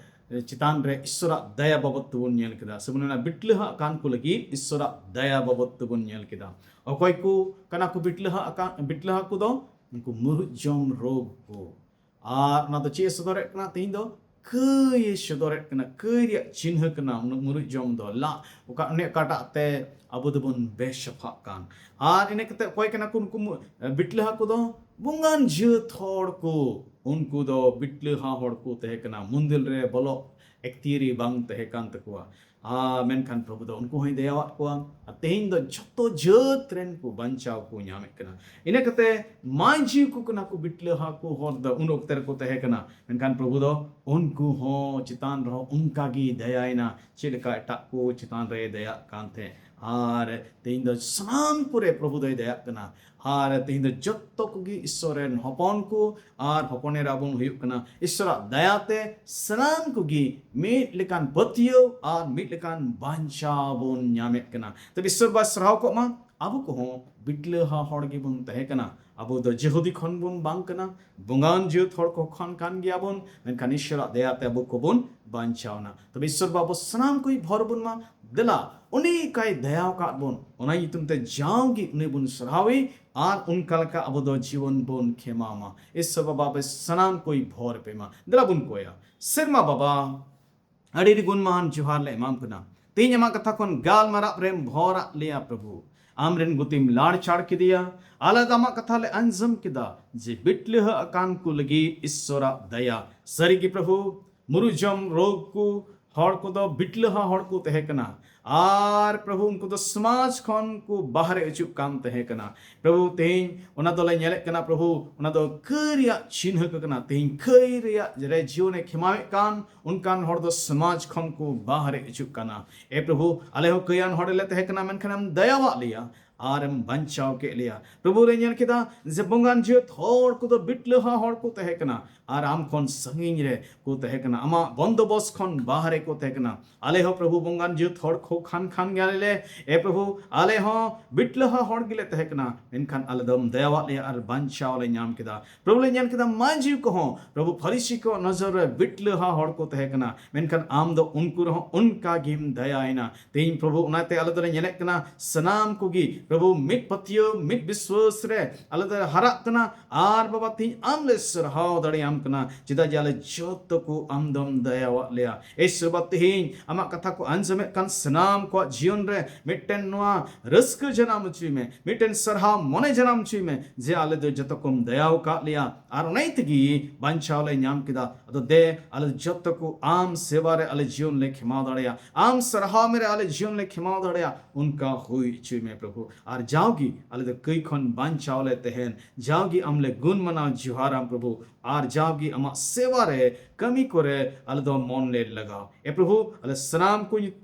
ᱪᱮᱛᱟᱱ ᱨᱮ ᱤᱥᱥᱚᱨᱟᱜ ᱫᱟᱭᱟ ᱵᱟᱵᱚᱫ ᱛᱮᱵᱚᱱ ᱧᱮᱞ ᱠᱮᱫᱟ, ᱥᱮ ᱵᱚᱱ ᱢᱮᱱᱟ ᱵᱤᱴᱞᱟᱹᱦᱟ ᱟᱠᱟᱱ ᱠᱚ ᱞᱟᱹᱜᱤᱫ ᱤᱥᱥᱚᱨᱟᱜ ᱫᱟᱭᱟ ᱵᱟᱵᱚᱫ ᱛᱮᱵᱚᱱ ᱧᱮᱞ ᱠᱮᱫᱟ᱾ ᱚᱠᱚᱭ ᱠᱚ ᱠᱟᱱᱟ ᱠᱚ ᱵᱤᱴᱞᱟᱹᱦᱟ ᱟᱠᱟᱱ, ᱵᱤᱴᱞᱟᱹᱦᱟ ᱠᱚᱫᱚ ᱩᱱᱠᱩ ᱢᱩᱨᱩᱡ ᱡᱚᱢ ᱨᱳᱜᱽ ᱠᱚ᱾ ᱟᱨ ᱚᱱᱟ ᱫᱚ ᱪᱮᱫ ᱮ ᱥᱚᱫᱚᱨᱮᱫ ᱠᱟᱱᱟ? ᱛᱮᱦᱮᱧ ᱫᱚ ᱠᱟᱹᱭ ᱮ ᱥᱚᱫᱚᱨᱮᱫ ᱠᱟᱱᱟ᱾ ᱠᱟᱹᱭ ᱨᱮᱭᱟᱜ ᱪᱤᱱᱦᱟᱹ ᱠᱟᱱᱟ ᱩᱱᱟᱹᱜ ᱢᱩᱨᱩᱡ ᱡᱚᱢ ᱫᱚ᱾ ᱞᱟᱜ, ᱚᱠᱟ, ᱚᱱᱮ ᱚᱠᱟᱴᱟᱜ ᱛᱮ ᱟᱵᱚ ᱫᱚᱵᱚᱱ ᱵᱮᱥᱟᱯᱷᱟᱜ ᱠᱟᱱ᱾ ᱟᱨ ᱤᱱᱟᱹ ᱠᱟᱛᱮ ᱚᱠᱚᱭ ᱠᱟᱱᱟ ᱠᱚ ᱩᱱᱠᱩ ᱢᱩ-, ᱵᱤᱴᱞᱟᱹᱦᱟ ᱠᱚᱫᱚ? ᱵᱚᱸᱜᱟᱱ ᱡᱟᱹᱛ ᱦᱚᱲ ᱠᱚ᱾ ᱩᱱᱠᱩ ᱫᱚ ᱵᱤᱴᱞᱟᱹᱦᱟ ᱦᱚᱲ ᱠᱚ ᱛᱟᱦᱮᱸ ᱠᱟᱱᱟ, ᱢᱚᱱᱫᱤᱨ ᱨᱮ ᱵᱚᱞᱚᱜ ᱮᱠᱛᱤᱭᱟᱹᱨᱤ ᱵᱟᱝ ᱛᱟᱦᱮᱸ ᱠᱟᱱ ᱛᱟᱠᱚᱣᱟ᱾ ᱟᱨ ᱢᱮᱱᱠᱷᱟᱱ ᱯᱨᱚᱵᱷᱩ ᱫᱚ ᱩᱱᱠᱩ ᱦᱚᱸᱭ ᱫᱟᱭᱟᱣᱟᱫ ᱠᱚᱣᱟ᱾ ᱟᱨ ᱛᱮᱦᱮᱧ ᱫᱚ ᱡᱷᱚᱛᱚ ᱡᱟᱹᱛ ᱨᱮᱱ ᱠᱚ ᱵᱟᱧᱪᱟᱣ ᱠᱚ ᱧᱟᱢᱮᱫ ᱠᱟᱱᱟ᱾ ᱤᱱᱟᱹ ᱠᱟᱛᱮ ᱢᱟᱹᱡᱷᱤ ᱠᱚ ᱠᱟᱱᱟ ᱠᱚ ᱵᱤᱴᱞᱟᱹᱦᱟ ᱠᱚ ᱦᱚᱲ ᱫᱚ ᱩᱱ ᱚᱠᱛᱮ ᱨᱮᱠᱚ ᱛᱟᱦᱮᱸ ᱠᱟᱱᱟ, ᱢᱮᱱᱠᱷᱟᱱ ᱯᱨᱚᱵᱷᱩ ᱫᱚ ᱩᱱᱠᱩ ᱦᱚᱸ ᱪᱮᱛᱟᱱ ᱨᱮᱦᱚᱸ ᱚᱱᱠᱟ ᱜᱮ ᱫᱟᱭᱟᱭᱮᱱᱟ, ᱪᱮᱫ ᱞᱮᱠᱟ ᱮᱴᱟᱜ ᱠᱚ ᱪᱮᱛᱟᱱ ᱨᱮ ᱫᱟᱭᱟᱜ ᱠᱟᱱ ᱛᱟᱦᱮᱸᱫ᱾ ᱟᱨ ᱛᱮᱦᱮᱧ ᱫᱚ ᱥᱟᱱᱟᱢ ᱠᱚᱨᱮ ᱯᱨᱚᱵᱷᱩ ᱫᱚᱭ ᱫᱟᱭᱟᱜ ᱠᱟᱱᱟ᱾ ᱟᱨ ᱛᱮᱦᱮᱧ ᱫᱚ ᱡᱚᱛᱚ ᱠᱚᱜᱮ ᱤᱥᱥᱚᱨ ᱨᱮᱱ ᱦᱚᱯᱚᱱ ᱠᱚ ᱟᱨ ᱦᱚᱯᱚᱱ ᱮᱨᱟ ᱵᱚᱱ ᱦᱩᱭᱩᱜ ᱠᱟᱱᱟ᱾ ᱤᱥᱥᱚᱨᱟᱜ ᱫᱟᱭᱟᱛᱮ ᱥᱟᱱᱟᱢ ᱠᱚᱜᱮ ᱢᱤᱫ ᱞᱮᱠᱟᱱ ᱯᱟᱹᱛᱭᱟᱹᱣ ᱟᱨ ᱢᱤᱫ ᱞᱮᱠᱟᱱ ᱵᱟᱧᱪᱟᱣ ᱵᱚᱱ ᱧᱟᱢᱮᱫ ᱠᱟᱱᱟ᱾ ᱛᱚᱵᱮ ᱤᱥᱥᱚᱨ ᱵᱟᱭ ᱥᱟᱨᱦᱟᱣ ᱠᱚᱜ ᱢᱟ, ᱟᱵᱚ ᱠᱚᱦᱚᱸ ᱵᱤᱴᱞᱟᱹᱦᱟ ᱦᱚᱲ ᱜᱮᱵᱚᱱ ᱛᱟᱦᱮᱸ ᱠᱟᱱᱟ᱾ ᱟᱵᱚ ᱫᱚ ᱡᱮᱦᱩᱫᱤ ᱠᱷᱚᱱ ᱵᱚᱱ ᱵᱟᱝ ᱠᱟᱱᱟ, ᱵᱚᱸᱜᱟᱱ ᱡᱟᱹᱛ ᱦᱚᱲ ᱠᱚ ᱠᱷᱚᱱ ᱠᱟᱱ ᱜᱮᱭᱟᱵᱚᱱ, ᱢᱮᱱᱠᱷᱟᱱ ᱤᱥᱥᱚᱨᱟᱜ ᱫᱟᱭᱟᱛᱮ ᱟᱵᱚ ᱠᱚᱵᱚᱱ ᱵᱟᱧᱪᱟᱣᱱᱟ᱾ ᱛᱚᱵᱮ ᱤᱥᱥᱚᱨ ᱵᱟᱵᱟ ᱥᱟᱱᱟᱢ ᱠᱚᱭ ᱵᱷᱚᱨ ᱵᱚᱱ ᱢᱟ᱾ ᱫᱮᱞᱟ, ᱩᱱᱤ ᱠᱟᱭ ᱫᱟᱭᱟ ᱟᱠᱟᱫ ᱵᱚᱱ, ᱚᱱᱟ ᱧᱩᱛᱩᱢ ᱛᱮ ᱡᱟᱣᱜᱮ ᱩᱱᱤ ᱵᱚᱱ ᱥᱟᱨᱦᱟᱣᱮ ᱟᱨ ᱚᱱᱠᱟ ᱞᱮᱠᱟ ᱟᱵᱚ ᱫᱚ ᱡᱤᱵᱚᱱ ᱵᱚᱱ ᱠᱷᱮᱢᱟᱣ ᱢᱟ᱾ ᱤᱥᱥᱚᱨ ᱵᱟᱵᱟ ᱟᱯᱮ ᱥᱟᱱᱟᱢ ᱠᱚᱭ ᱵᱷᱚᱨ ᱯᱮ ᱢᱟ᱾ ᱫᱮᱞᱟ ᱵᱚᱱ ᱠᱚᱭᱟ᱾ ᱥᱮᱨᱢᱟ ᱵᱟᱵᱟ, ᱟᱹᱰᱤ ᱟᱹᱰᱤ ᱜᱩᱱᱢᱟᱱ ᱡᱚᱦᱟᱨ ᱞᱮ ᱮᱢᱟᱢ ᱠᱟᱱᱟ᱾ ᱛᱮᱦᱮᱧ ᱟᱢᱟᱜ ᱠᱟᱛᱷᱟ ᱠᱷᱚᱱ ᱜᱟᱞᱢᱟᱨᱟᱜ ᱨᱮᱢ ᱵᱷᱚᱨᱟᱜ ᱞᱮᱭᱟ ᱯᱨᱚᱵᱷᱩ᱾ ᱟᱢ ᱨᱮᱱ ᱜᱩᱛᱤᱢ ᱞᱟᱲ ᱪᱷᱟᱲ ᱠᱮᱫᱮᱭᱟ᱾ ᱟᱞᱮ ᱫᱚ ᱟᱢᱟᱜ ᱠᱟᱛᱷᱟ ᱞᱮ ᱟᱸᱡᱚᱢ ᱠᱮᱫᱟ ᱡᱮ ᱵᱤᱴᱞᱟᱹᱦᱟᱹ ᱟᱠᱟᱱ ᱠᱚ ᱞᱟᱹᱜᱤᱫ ᱤᱥᱥᱚᱨᱟᱜ ᱫᱟᱭᱟ᱾ ᱥᱟᱹᱨᱤᱜᱮ ᱯᱨᱚᱵᱷᱩ, ᱢᱩᱨᱩᱡᱚᱢ ᱨᱳᱜᱽ ᱠᱚ ᱦᱚᱲ ᱠᱚᱫᱚ ᱵᱤᱴᱞᱟᱹᱦᱟ ᱦᱚᱲ ᱠᱚ ᱛᱟᱦᱮᱸ ᱠᱟᱱᱟ᱾ ᱟᱨ ᱯᱨᱚᱵᱷᱩ ᱩᱱᱠᱩ ᱫᱚ ᱥᱚᱢᱟᱡᱽ ᱠᱷᱚᱱ ᱠᱚ ᱵᱟᱦᱨᱮ ᱚᱪᱚᱜ ᱠᱟᱱ ᱛᱟᱦᱮᱸ ᱠᱟᱱᱟ᱾ ᱯᱨᱚᱵᱷᱩ ᱛᱮᱦᱮᱧ ᱚᱱᱟ ᱫᱚᱞᱮ ᱧᱮᱞᱮᱫ ᱠᱟᱱᱟ ᱯᱨᱚᱵᱷᱩ, ᱚᱱᱟ ᱫᱚ ᱠᱟᱹᱭ ᱨᱮᱭᱟᱜ ᱪᱤᱱᱦᱟᱹ ᱠᱚ ᱠᱟᱱᱟ᱾ ᱛᱮᱦᱮᱧ ᱠᱟᱹᱭ ᱨᱮᱭᱟᱜ ᱨᱮ ᱡᱤᱭᱚᱱᱮ ᱠᱷᱮᱢᱟᱣᱮᱫ ᱠᱟᱱ ᱚᱱᱠᱟᱱ ᱦᱚᱲ ᱫᱚ ᱥᱚᱢᱟᱡᱽ ᱠᱷᱚᱱ ᱠᱚ ᱵᱟᱦᱨᱮ ᱚᱪᱚᱜ ᱠᱟᱱᱟ᱾ ᱮ ᱯᱨᱚᱵᱷᱩ, ᱟᱞᱮ ᱦᱚᱸ ᱠᱟᱹᱭᱟᱱ ᱦᱚᱲ ᱞᱮ ᱛᱟᱦᱮᱸ ᱠᱟᱱᱟ, ᱢᱮᱱᱠᱷᱟᱱ ᱮᱢ ᱫᱟᱭᱟᱣᱟᱫ ᱞᱮᱭᱟ ᱟᱨ ᱮᱢ ᱵᱟᱧᱪᱟᱣ ᱠᱮᱫ ᱞᱮᱭᱟ᱾ ᱯᱨᱚᱵᱷᱩ ᱞᱮ ᱧᱮᱞ ᱠᱮᱫᱟ ᱡᱮ ᱵᱚᱸᱜᱟᱱ ᱡᱟᱹᱛ ᱦᱚᱲ ᱠᱚᱫᱚ ᱵᱤᱴᱞᱟᱹᱦᱟ ᱦᱚᱲ ᱠᱚ ᱛᱟᱦᱮᱸ ᱠᱟᱱᱟ ᱟᱨ ᱟᱢ ᱠᱷᱚᱱ ᱥᱟᱺᱜᱤᱧ ᱨᱮ ᱠᱚ ᱛᱟᱦᱮᱸ ᱠᱟᱱᱟ, ᱟᱢᱟᱜ ᱵᱚᱱᱫᱚᱵᱚᱥ ᱠᱷᱚᱱ ᱵᱟᱦᱨᱮ ᱠᱚ ᱛᱟᱦᱮᱸ ᱠᱟᱱᱟ᱾ ᱟᱞᱮ ᱦᱚᱸ ᱯᱨᱚᱵᱷᱩ ᱵᱚᱸᱜᱟᱱ ᱡᱟᱹᱛ ᱦᱚᱲ ᱠᱚ ᱠᱷᱟᱱ ᱠᱷᱟᱱ ᱜᱮᱭᱟᱞᱮ᱾ ᱮ ᱯᱨᱚᱵᱷᱩ, ᱟᱞᱮ ᱦᱚᱸ ᱵᱤᱴᱞᱟᱹᱦᱟ ᱦᱚᱲ ᱜᱮᱞᱮ ᱛᱟᱦᱮᱸ ᱠᱟᱱᱟ, ᱢᱮᱱᱠᱷᱟᱱ ᱟᱞᱮ ᱫᱚᱢ ᱫᱟᱭᱟᱣᱟᱫ ᱞᱮᱭᱟ ᱟᱨ ᱵᱟᱧᱪᱟᱣ ᱞᱮ ᱧᱟᱢ ᱠᱮᱫᱟ᱾ ᱯᱨᱚᱵᱷᱩ ᱞᱮ ᱧᱮᱞ ᱠᱮᱫᱟ ᱢᱟᱹᱡᱷᱤ ᱠᱚᱦᱚᱸ ᱯᱨᱚᱵᱷᱩ ᱯᱷᱟᱹᱨᱤᱥᱤ ᱠᱚ ᱱᱚᱡᱚᱨ ᱨᱮ ᱵᱤᱴᱞᱟᱹᱦᱟ ᱦᱚᱲ ᱠᱚ ᱛᱟᱦᱮᱸ ᱠᱟᱱᱟ, ᱢᱮᱱᱠᱷᱟᱱ ᱟᱢ ᱫᱚ ᱩᱱᱠᱩ ᱨᱮᱦᱚᱸ ᱚᱱᱠᱟ ᱜᱮᱢ ᱫᱟᱭᱟᱭᱮᱱᱟ᱾ ᱛᱮᱦᱮᱧ ᱯᱨᱚᱵᱷᱩ ᱚᱱᱟᱛᱮ ᱟᱞᱮ ᱫᱚᱞᱮ ᱧᱮᱞᱮᱫ ᱠᱟᱱᱟ ᱥᱟᱱᱟᱢ ᱠᱚᱜᱮ ᱯᱨᱚᱵᱷᱩ, ᱢᱤᱫ ᱯᱟᱹᱛᱭᱟᱹᱣ, ᱢᱤᱫ ᱵᱤᱥᱣᱟᱥ ᱨᱮ ᱟᱞᱮ ᱫᱚᱞᱮ ᱦᱟᱨᱟᱜ ᱠᱟᱱᱟ᱾ ᱟᱨ ᱵᱟᱵᱟ, ᱛᱮᱦᱮᱧ ᱟᱢ ᱞᱮ ᱥᱟᱨᱦᱟᱣ ᱫᱟᱲᱮᱭᱟᱢ ᱠᱟᱱᱟ, ᱪᱮᱫᱟᱜ ᱡᱮ ᱟᱞᱮ ᱡᱚᱛᱚ ᱠᱚ ᱟᱢ ᱫᱚᱢ ᱫᱟᱭᱟᱣᱟᱫ ᱞᱮᱭᱟ᱾ ᱤᱥ ᱵᱟᱵᱟ, ᱛᱮᱦᱮᱧ ᱟᱢᱟᱜ ᱠᱟᱛᱷᱟ ᱠᱚ ᱟᱸᱡᱚᱢᱮᱫ ᱠᱟᱱ ᱥᱟᱱᱟᱢ ᱠᱚᱣᱟᱜ ᱡᱤᱭᱚᱱ ᱨᱮ ᱢᱤᱫᱴᱮᱱ ᱱᱚᱣᱟ ᱨᱟᱹᱥᱠᱟᱹ ᱡᱟᱱᱟᱢ ᱦᱚᱪᱚᱭ ᱢᱮ, ᱢᱤᱫᱴᱮᱱ ᱥᱟᱨᱦᱟᱣ ᱢᱚᱱᱮ ᱡᱟᱱᱟᱢ ᱦᱚᱪᱚᱭ ᱢᱮ, ᱡᱮ ᱟᱞᱮ ᱫᱚ ᱡᱚᱛᱚ ᱠᱚᱢ ᱫᱟᱭᱟᱣ ᱟᱠᱟᱫ ᱞᱮᱭᱟ᱾ ᱟᱨ ᱚᱱᱟ ᱛᱮᱜᱮ ᱵᱟᱧᱪᱟᱣ ᱞᱮ ᱧᱟᱢ ᱠᱮᱫᱟ᱾ ᱟᱫᱚ ᱫᱮ, ᱟᱞᱮ ᱡᱚᱛᱚ ᱠᱚ ᱟᱢ ᱥᱮᱵᱟ ᱨᱮ ᱟᱞᱮ ᱡᱤᱭᱚᱱ ᱞᱮ ᱠᱷᱮᱢᱟᱣ ᱫᱟᱲᱮᱭᱟᱜᱼᱟ, ᱟᱢ ᱥᱟᱨᱦᱟᱣ ᱢᱮ ᱨᱮ ᱟᱞᱮ ᱡᱤᱭᱚᱱ ᱞᱮ ᱠᱷᱮᱢᱟᱣ ᱫᱟᱲᱮᱭᱟᱜᱼᱟ, ᱚᱱᱠᱟ ᱦᱩᱭ ᱦᱚᱪᱚᱭ ᱢᱮ ᱯᱨᱚᱵᱷᱩ᱾ ᱟᱨ ᱡᱟᱣᱜᱮ ᱟᱞᱮ ᱫᱚ ᱠᱟᱹᱭ ᱠᱷᱚᱱ ᱵᱟᱧᱪᱟᱣ ᱞᱮ ᱛᱟᱦᱮᱱ, ᱡᱟᱣᱜᱮ ᱟᱢ ᱞᱮ ᱜᱩᱱ ᱢᱟᱱᱟᱣ ᱡᱚᱦᱟᱨᱟᱢ ᱯᱨᱚᱵᱷᱩ, ᱟᱨ ᱡᱟᱣᱜᱮ ᱟᱢᱟᱜ ᱥᱮᱵᱟ ᱨᱮ ᱠᱟᱹᱢᱤ ᱠᱚᱨᱮ ᱟᱞᱮ ᱫᱚ ᱢᱚᱱ ᱞᱮ ᱞᱟᱜᱟᱣ᱾ ᱮ ᱯᱨᱚᱵᱷᱩ, ᱟᱞᱮ ᱥᱟᱱᱟᱢ ᱠᱚ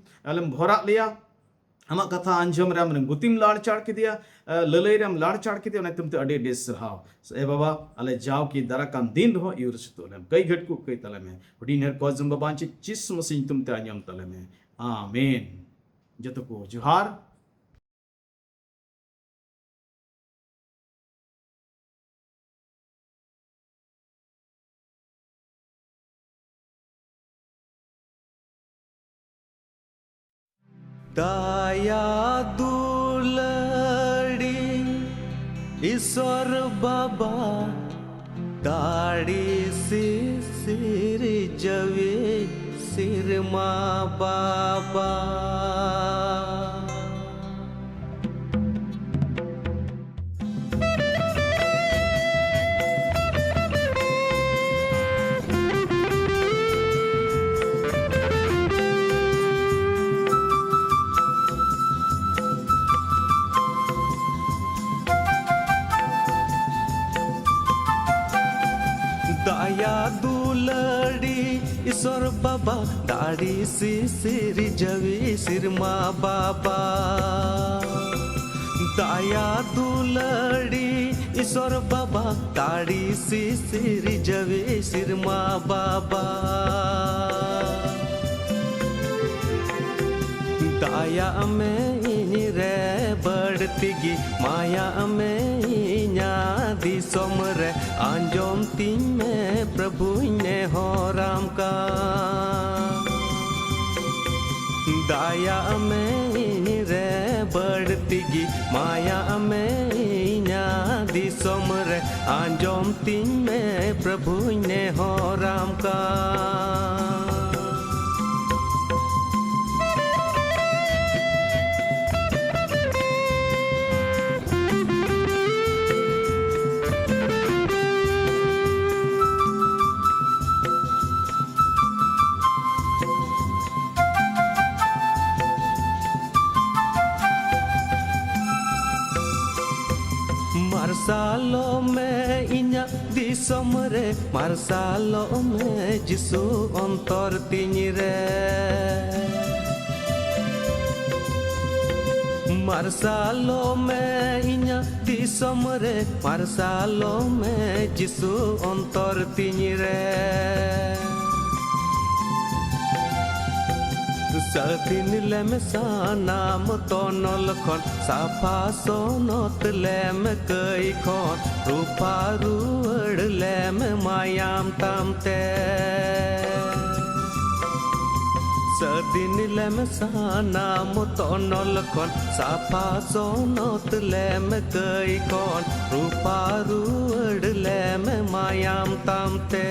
ᱟᱞᱮᱢ ᱵᱷᱚᱨᱟᱜ ᱞᱮᱭᱟ, ᱟᱢᱟᱜ ᱠᱟᱛᱷᱟ ᱟᱸᱡᱚᱢ ᱨᱮ ᱟᱢᱨᱮᱱ ᱜᱩᱛᱤᱢ ᱞᱟᱲᱪᱟᱲ ᱠᱮᱫᱮᱭᱟ, ᱮ, ᱞᱟᱹᱞᱟᱹᱭ ᱨᱮᱢ ᱞᱟᱲᱪᱟᱲ ᱠᱮᱫᱮᱭᱟ, ᱚᱱᱟ ᱧᱩᱛᱩᱢ ᱛᱮ ᱟᱹᱰᱤ ᱟᱹᱰᱤ ᱥᱟᱨᱦᱟᱣ᱾ ᱮ ᱵᱟᱵᱟ, ᱟᱞᱮ ᱡᱟᱣ ᱠᱤ ᱫᱟᱨᱟ ᱠᱟᱱ ᱫᱤᱱ ᱨᱮᱦᱚᱸ ᱤᱭᱩᱨ ᱥᱩᱛᱩᱜ ᱞᱮᱢ, ᱠᱟᱹᱭ ᱜᱷᱟᱹᱴ ᱠᱚ ᱠᱟᱹᱭ ᱛᱟᱞᱮ ᱢᱮ᱾ ᱦᱩᱰᱤᱧ ᱦᱮᱨ ᱠᱚ ᱡᱚᱢ ᱵᱟᱵᱟ ᱪᱮᱫ ᱪᱤᱥ ᱢᱟᱥᱤ ᱧᱩᱛᱩᱢ ᱛᱮ ᱟᱸᱡᱚᱢ ᱛᱟᱞᱮ ᱢᱮ᱾ ᱟᱢᱮᱱ᱾ ᱡᱚᱛᱚ ᱠᱚ ᱡᱚᱦᱟᱨ᱾ ᱫᱟᱭᱟ ᱫᱩᱞᱟᱹᱲᱤ ᱤᱥᱚᱨ ᱵᱟᱵᱟ, ᱫᱟᱲᱮ ᱥᱤᱥᱤᱨ ᱡᱟᱹᱣᱤ ᱥᱤᱨᱢᱟ ᱵᱟᱵᱟ᱾ ᱫᱟᱭᱟ ᱫᱩᱞᱟᱹᱲᱤ ᱤᱥᱚᱨ ᱵᱟᱵᱟ, ᱫᱟᱲᱮ ᱥᱤᱥᱤᱨ ᱡᱟᱹᱣᱤ ᱥᱤᱨᱢᱟ ᱵᱟᱵᱟ᱾ ᱫᱟᱭᱟ ᱫᱩᱞᱟᱹᱲᱤ ᱤᱥᱚᱨ ᱵᱟᱵᱟ, ᱫᱟᱲᱮ ᱥᱤᱥᱤᱨ ᱡᱟᱹᱣᱤ ᱥᱤᱨᱢᱟ ᱵᱟᱵᱟ᱾ ᱫᱟᱭᱟᱜ ᱢᱮ ᱤᱧ ᱨᱮ ᱵᱟᱹᱲᱛᱤ ᱜᱮ, ᱢᱟᱭᱟᱜ ᱢᱮ ᱤᱧᱟᱹᱜ ᱫᱤᱥᱚᱢ ᱨᱮ, ᱟᱸᱡᱚᱢ ᱛᱤᱧ ᱢᱮ ᱯᱨᱚᱵᱷᱩᱧ ᱱᱮᱦᱚᱨᱟᱢ ᱠᱟᱱ᱾ ᱫᱟᱭᱟᱜ ᱢᱮ ᱤᱧ ᱨᱮ ᱵᱟᱹᱲᱛᱤ ᱜᱮ, ᱢᱟᱭᱟ ᱢᱮ ᱤᱧᱟᱹᱜ ᱫᱤᱥᱚᱢ ᱨᱮ, ᱟᱸᱡᱚᱢ ᱛᱤᱧ ᱢᱮ ᱯᱨᱚᱵᱷᱩᱧ ᱱᱮᱦᱚᱨᱟᱢ ᱠᱟᱱ᱾ ᱢᱟᱨᱥᱟᱞᱚᱜ ᱢᱮ ᱤᱧᱟᱹᱜ ᱫᱤᱥᱚᱢ ᱨᱮ, ᱢᱟᱨᱥᱟᱞᱚᱜ ᱢᱮ ᱡᱤᱥᱩ ᱚᱱᱛᱚᱨ ᱛᱤᱧ ᱨᱮ᱾ ᱢᱟᱨᱥᱟᱞᱚᱜ ᱢᱮ ᱤᱧᱟᱹᱜ ᱫᱤᱥᱚᱢ ᱨᱮ, ᱢᱟᱨᱥᱟᱞᱚᱜ ᱢᱮ ᱡᱤᱥᱩ ᱚᱱᱛᱚᱨ ᱛᱤᱧ ᱨᱮ᱾ ᱥᱟᱹᱫᱷᱤᱱ ᱞᱮᱢ ᱥᱟᱱᱟᱢ ᱛᱚᱱᱚᱞ ᱠᱷᱚᱱ, ᱥᱟᱯᱷᱟ ᱥᱚᱱᱚᱛ ᱞᱮᱢ ᱠᱟᱹᱭ ᱠᱷᱚᱱ, ᱨᱩᱯᱷᱟ ᱨᱩᱣᱟᱹᱲ ᱞᱮᱢ ᱢᱟᱭᱟᱢ ᱛᱟᱢ ᱛᱮ᱾ ᱥᱟᱹᱫᱷᱤᱱ ᱞᱮᱢ ᱥᱟᱱᱟᱢ ᱛᱚᱱᱚᱞ ᱠᱷᱚᱱ, ᱥᱟᱯᱷᱟ ᱥᱚᱱᱚᱛ ᱞᱮᱢ ᱠᱟᱹᱭ ᱠᱷᱚᱱ, ᱨᱩᱯᱷᱟ ᱨᱩᱣᱟᱹᱲ ᱞᱮᱢ ᱢᱟᱭᱟᱢ ᱛᱟᱢ ᱛᱮ᱾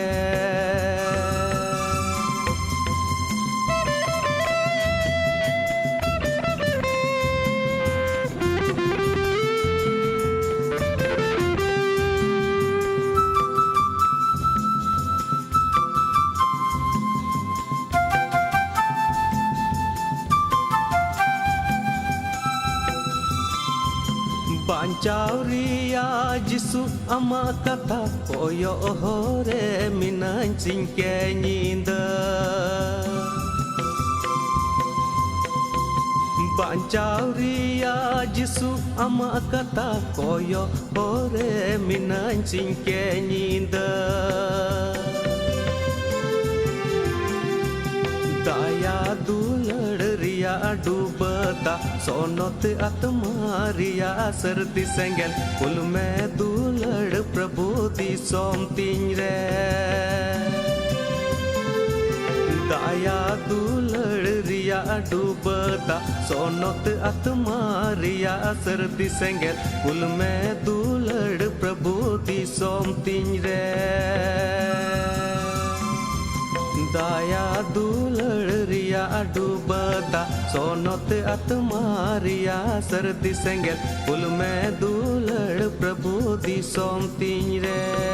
ᱵᱟᱧᱪᱟᱣ ᱨᱮᱭᱟᱜ ᱡᱤᱥᱩ ᱟᱢᱟᱜ ᱠᱟᱛᱷᱟ ᱠᱚᱭᱚᱜ ᱦᱚᱨ ᱨᱮ ᱢᱤᱱᱟᱹᱧ ᱥᱤᱧ ᱠᱮ ᱧᱤᱫᱟᱹ᱾ ᱵᱟᱧᱪᱟᱣ ᱨᱮᱭᱟᱜ ᱡᱤᱥᱩ ᱟᱢᱟᱜ ᱠᱟᱛᱷᱟ ᱠᱚᱭᱚᱜ ᱦᱚᱨ ᱨᱮ ᱢᱤᱱᱟᱹᱧ ᱥᱤᱧ ᱠᱮ ᱧᱤᱫᱟᱹ᱾ ᱫᱟᱭᱟ ᱫᱩᱞᱟᱹᱲ ᱨᱮᱭᱟᱜ ᱰᱩᱵᱟᱹ ᱫᱟᱜ, ᱥᱚᱱᱚᱛ ᱟᱛᱢᱟ ᱨᱮᱭᱟᱜ ᱥᱟᱹᱨᱫᱤ ᱥᱮᱸᱜᱮᱞ, ᱠᱩᱞ ᱢᱮ ᱫᱩᱞᱟᱹᱲ ᱯᱨᱚᱵᱷᱩ ᱫᱤᱥᱚᱢ ᱛᱤᱧ ᱨᱮ᱾ ᱫᱟᱭᱟ ᱫᱩᱞᱟᱹᱲ ᱨᱮᱭᱟᱜ ᱰᱩᱵᱟᱹ ᱫᱟᱜ, ᱥᱚᱱᱚᱛ ᱟᱛᱢᱟ ᱨᱮᱭᱟᱜ ᱥᱟᱹᱨᱫᱤ ᱥᱮᱸᱜᱮᱞ ᱠᱩᱞ ᱢᱮ ᱫᱩᱞᱟᱹᱲ ᱯᱨᱚᱵᱷᱩ ᱫᱤᱥᱚᱢ ᱛᱤᱧ ᱨᱮ᱾ ᱫᱟᱭᱟ ᱫᱩᱞᱟᱹᱲ ᱨᱮᱭᱟᱜ ᱰᱩᱵᱟᱹ ᱫᱟᱜ ᱥᱚᱱᱚᱛ ᱟᱛᱢᱟ ᱨᱮᱭᱟᱜ ᱥᱟᱹᱨᱫᱤ ᱥᱮᱸᱜᱮᱞ ᱠᱩᱞ ᱢᱮ ᱫᱩᱞᱟᱹᱲ ᱯᱨᱚᱵᱷᱩ ᱫᱤᱥᱚᱢ ᱛᱤᱧ ᱨᱮ᱾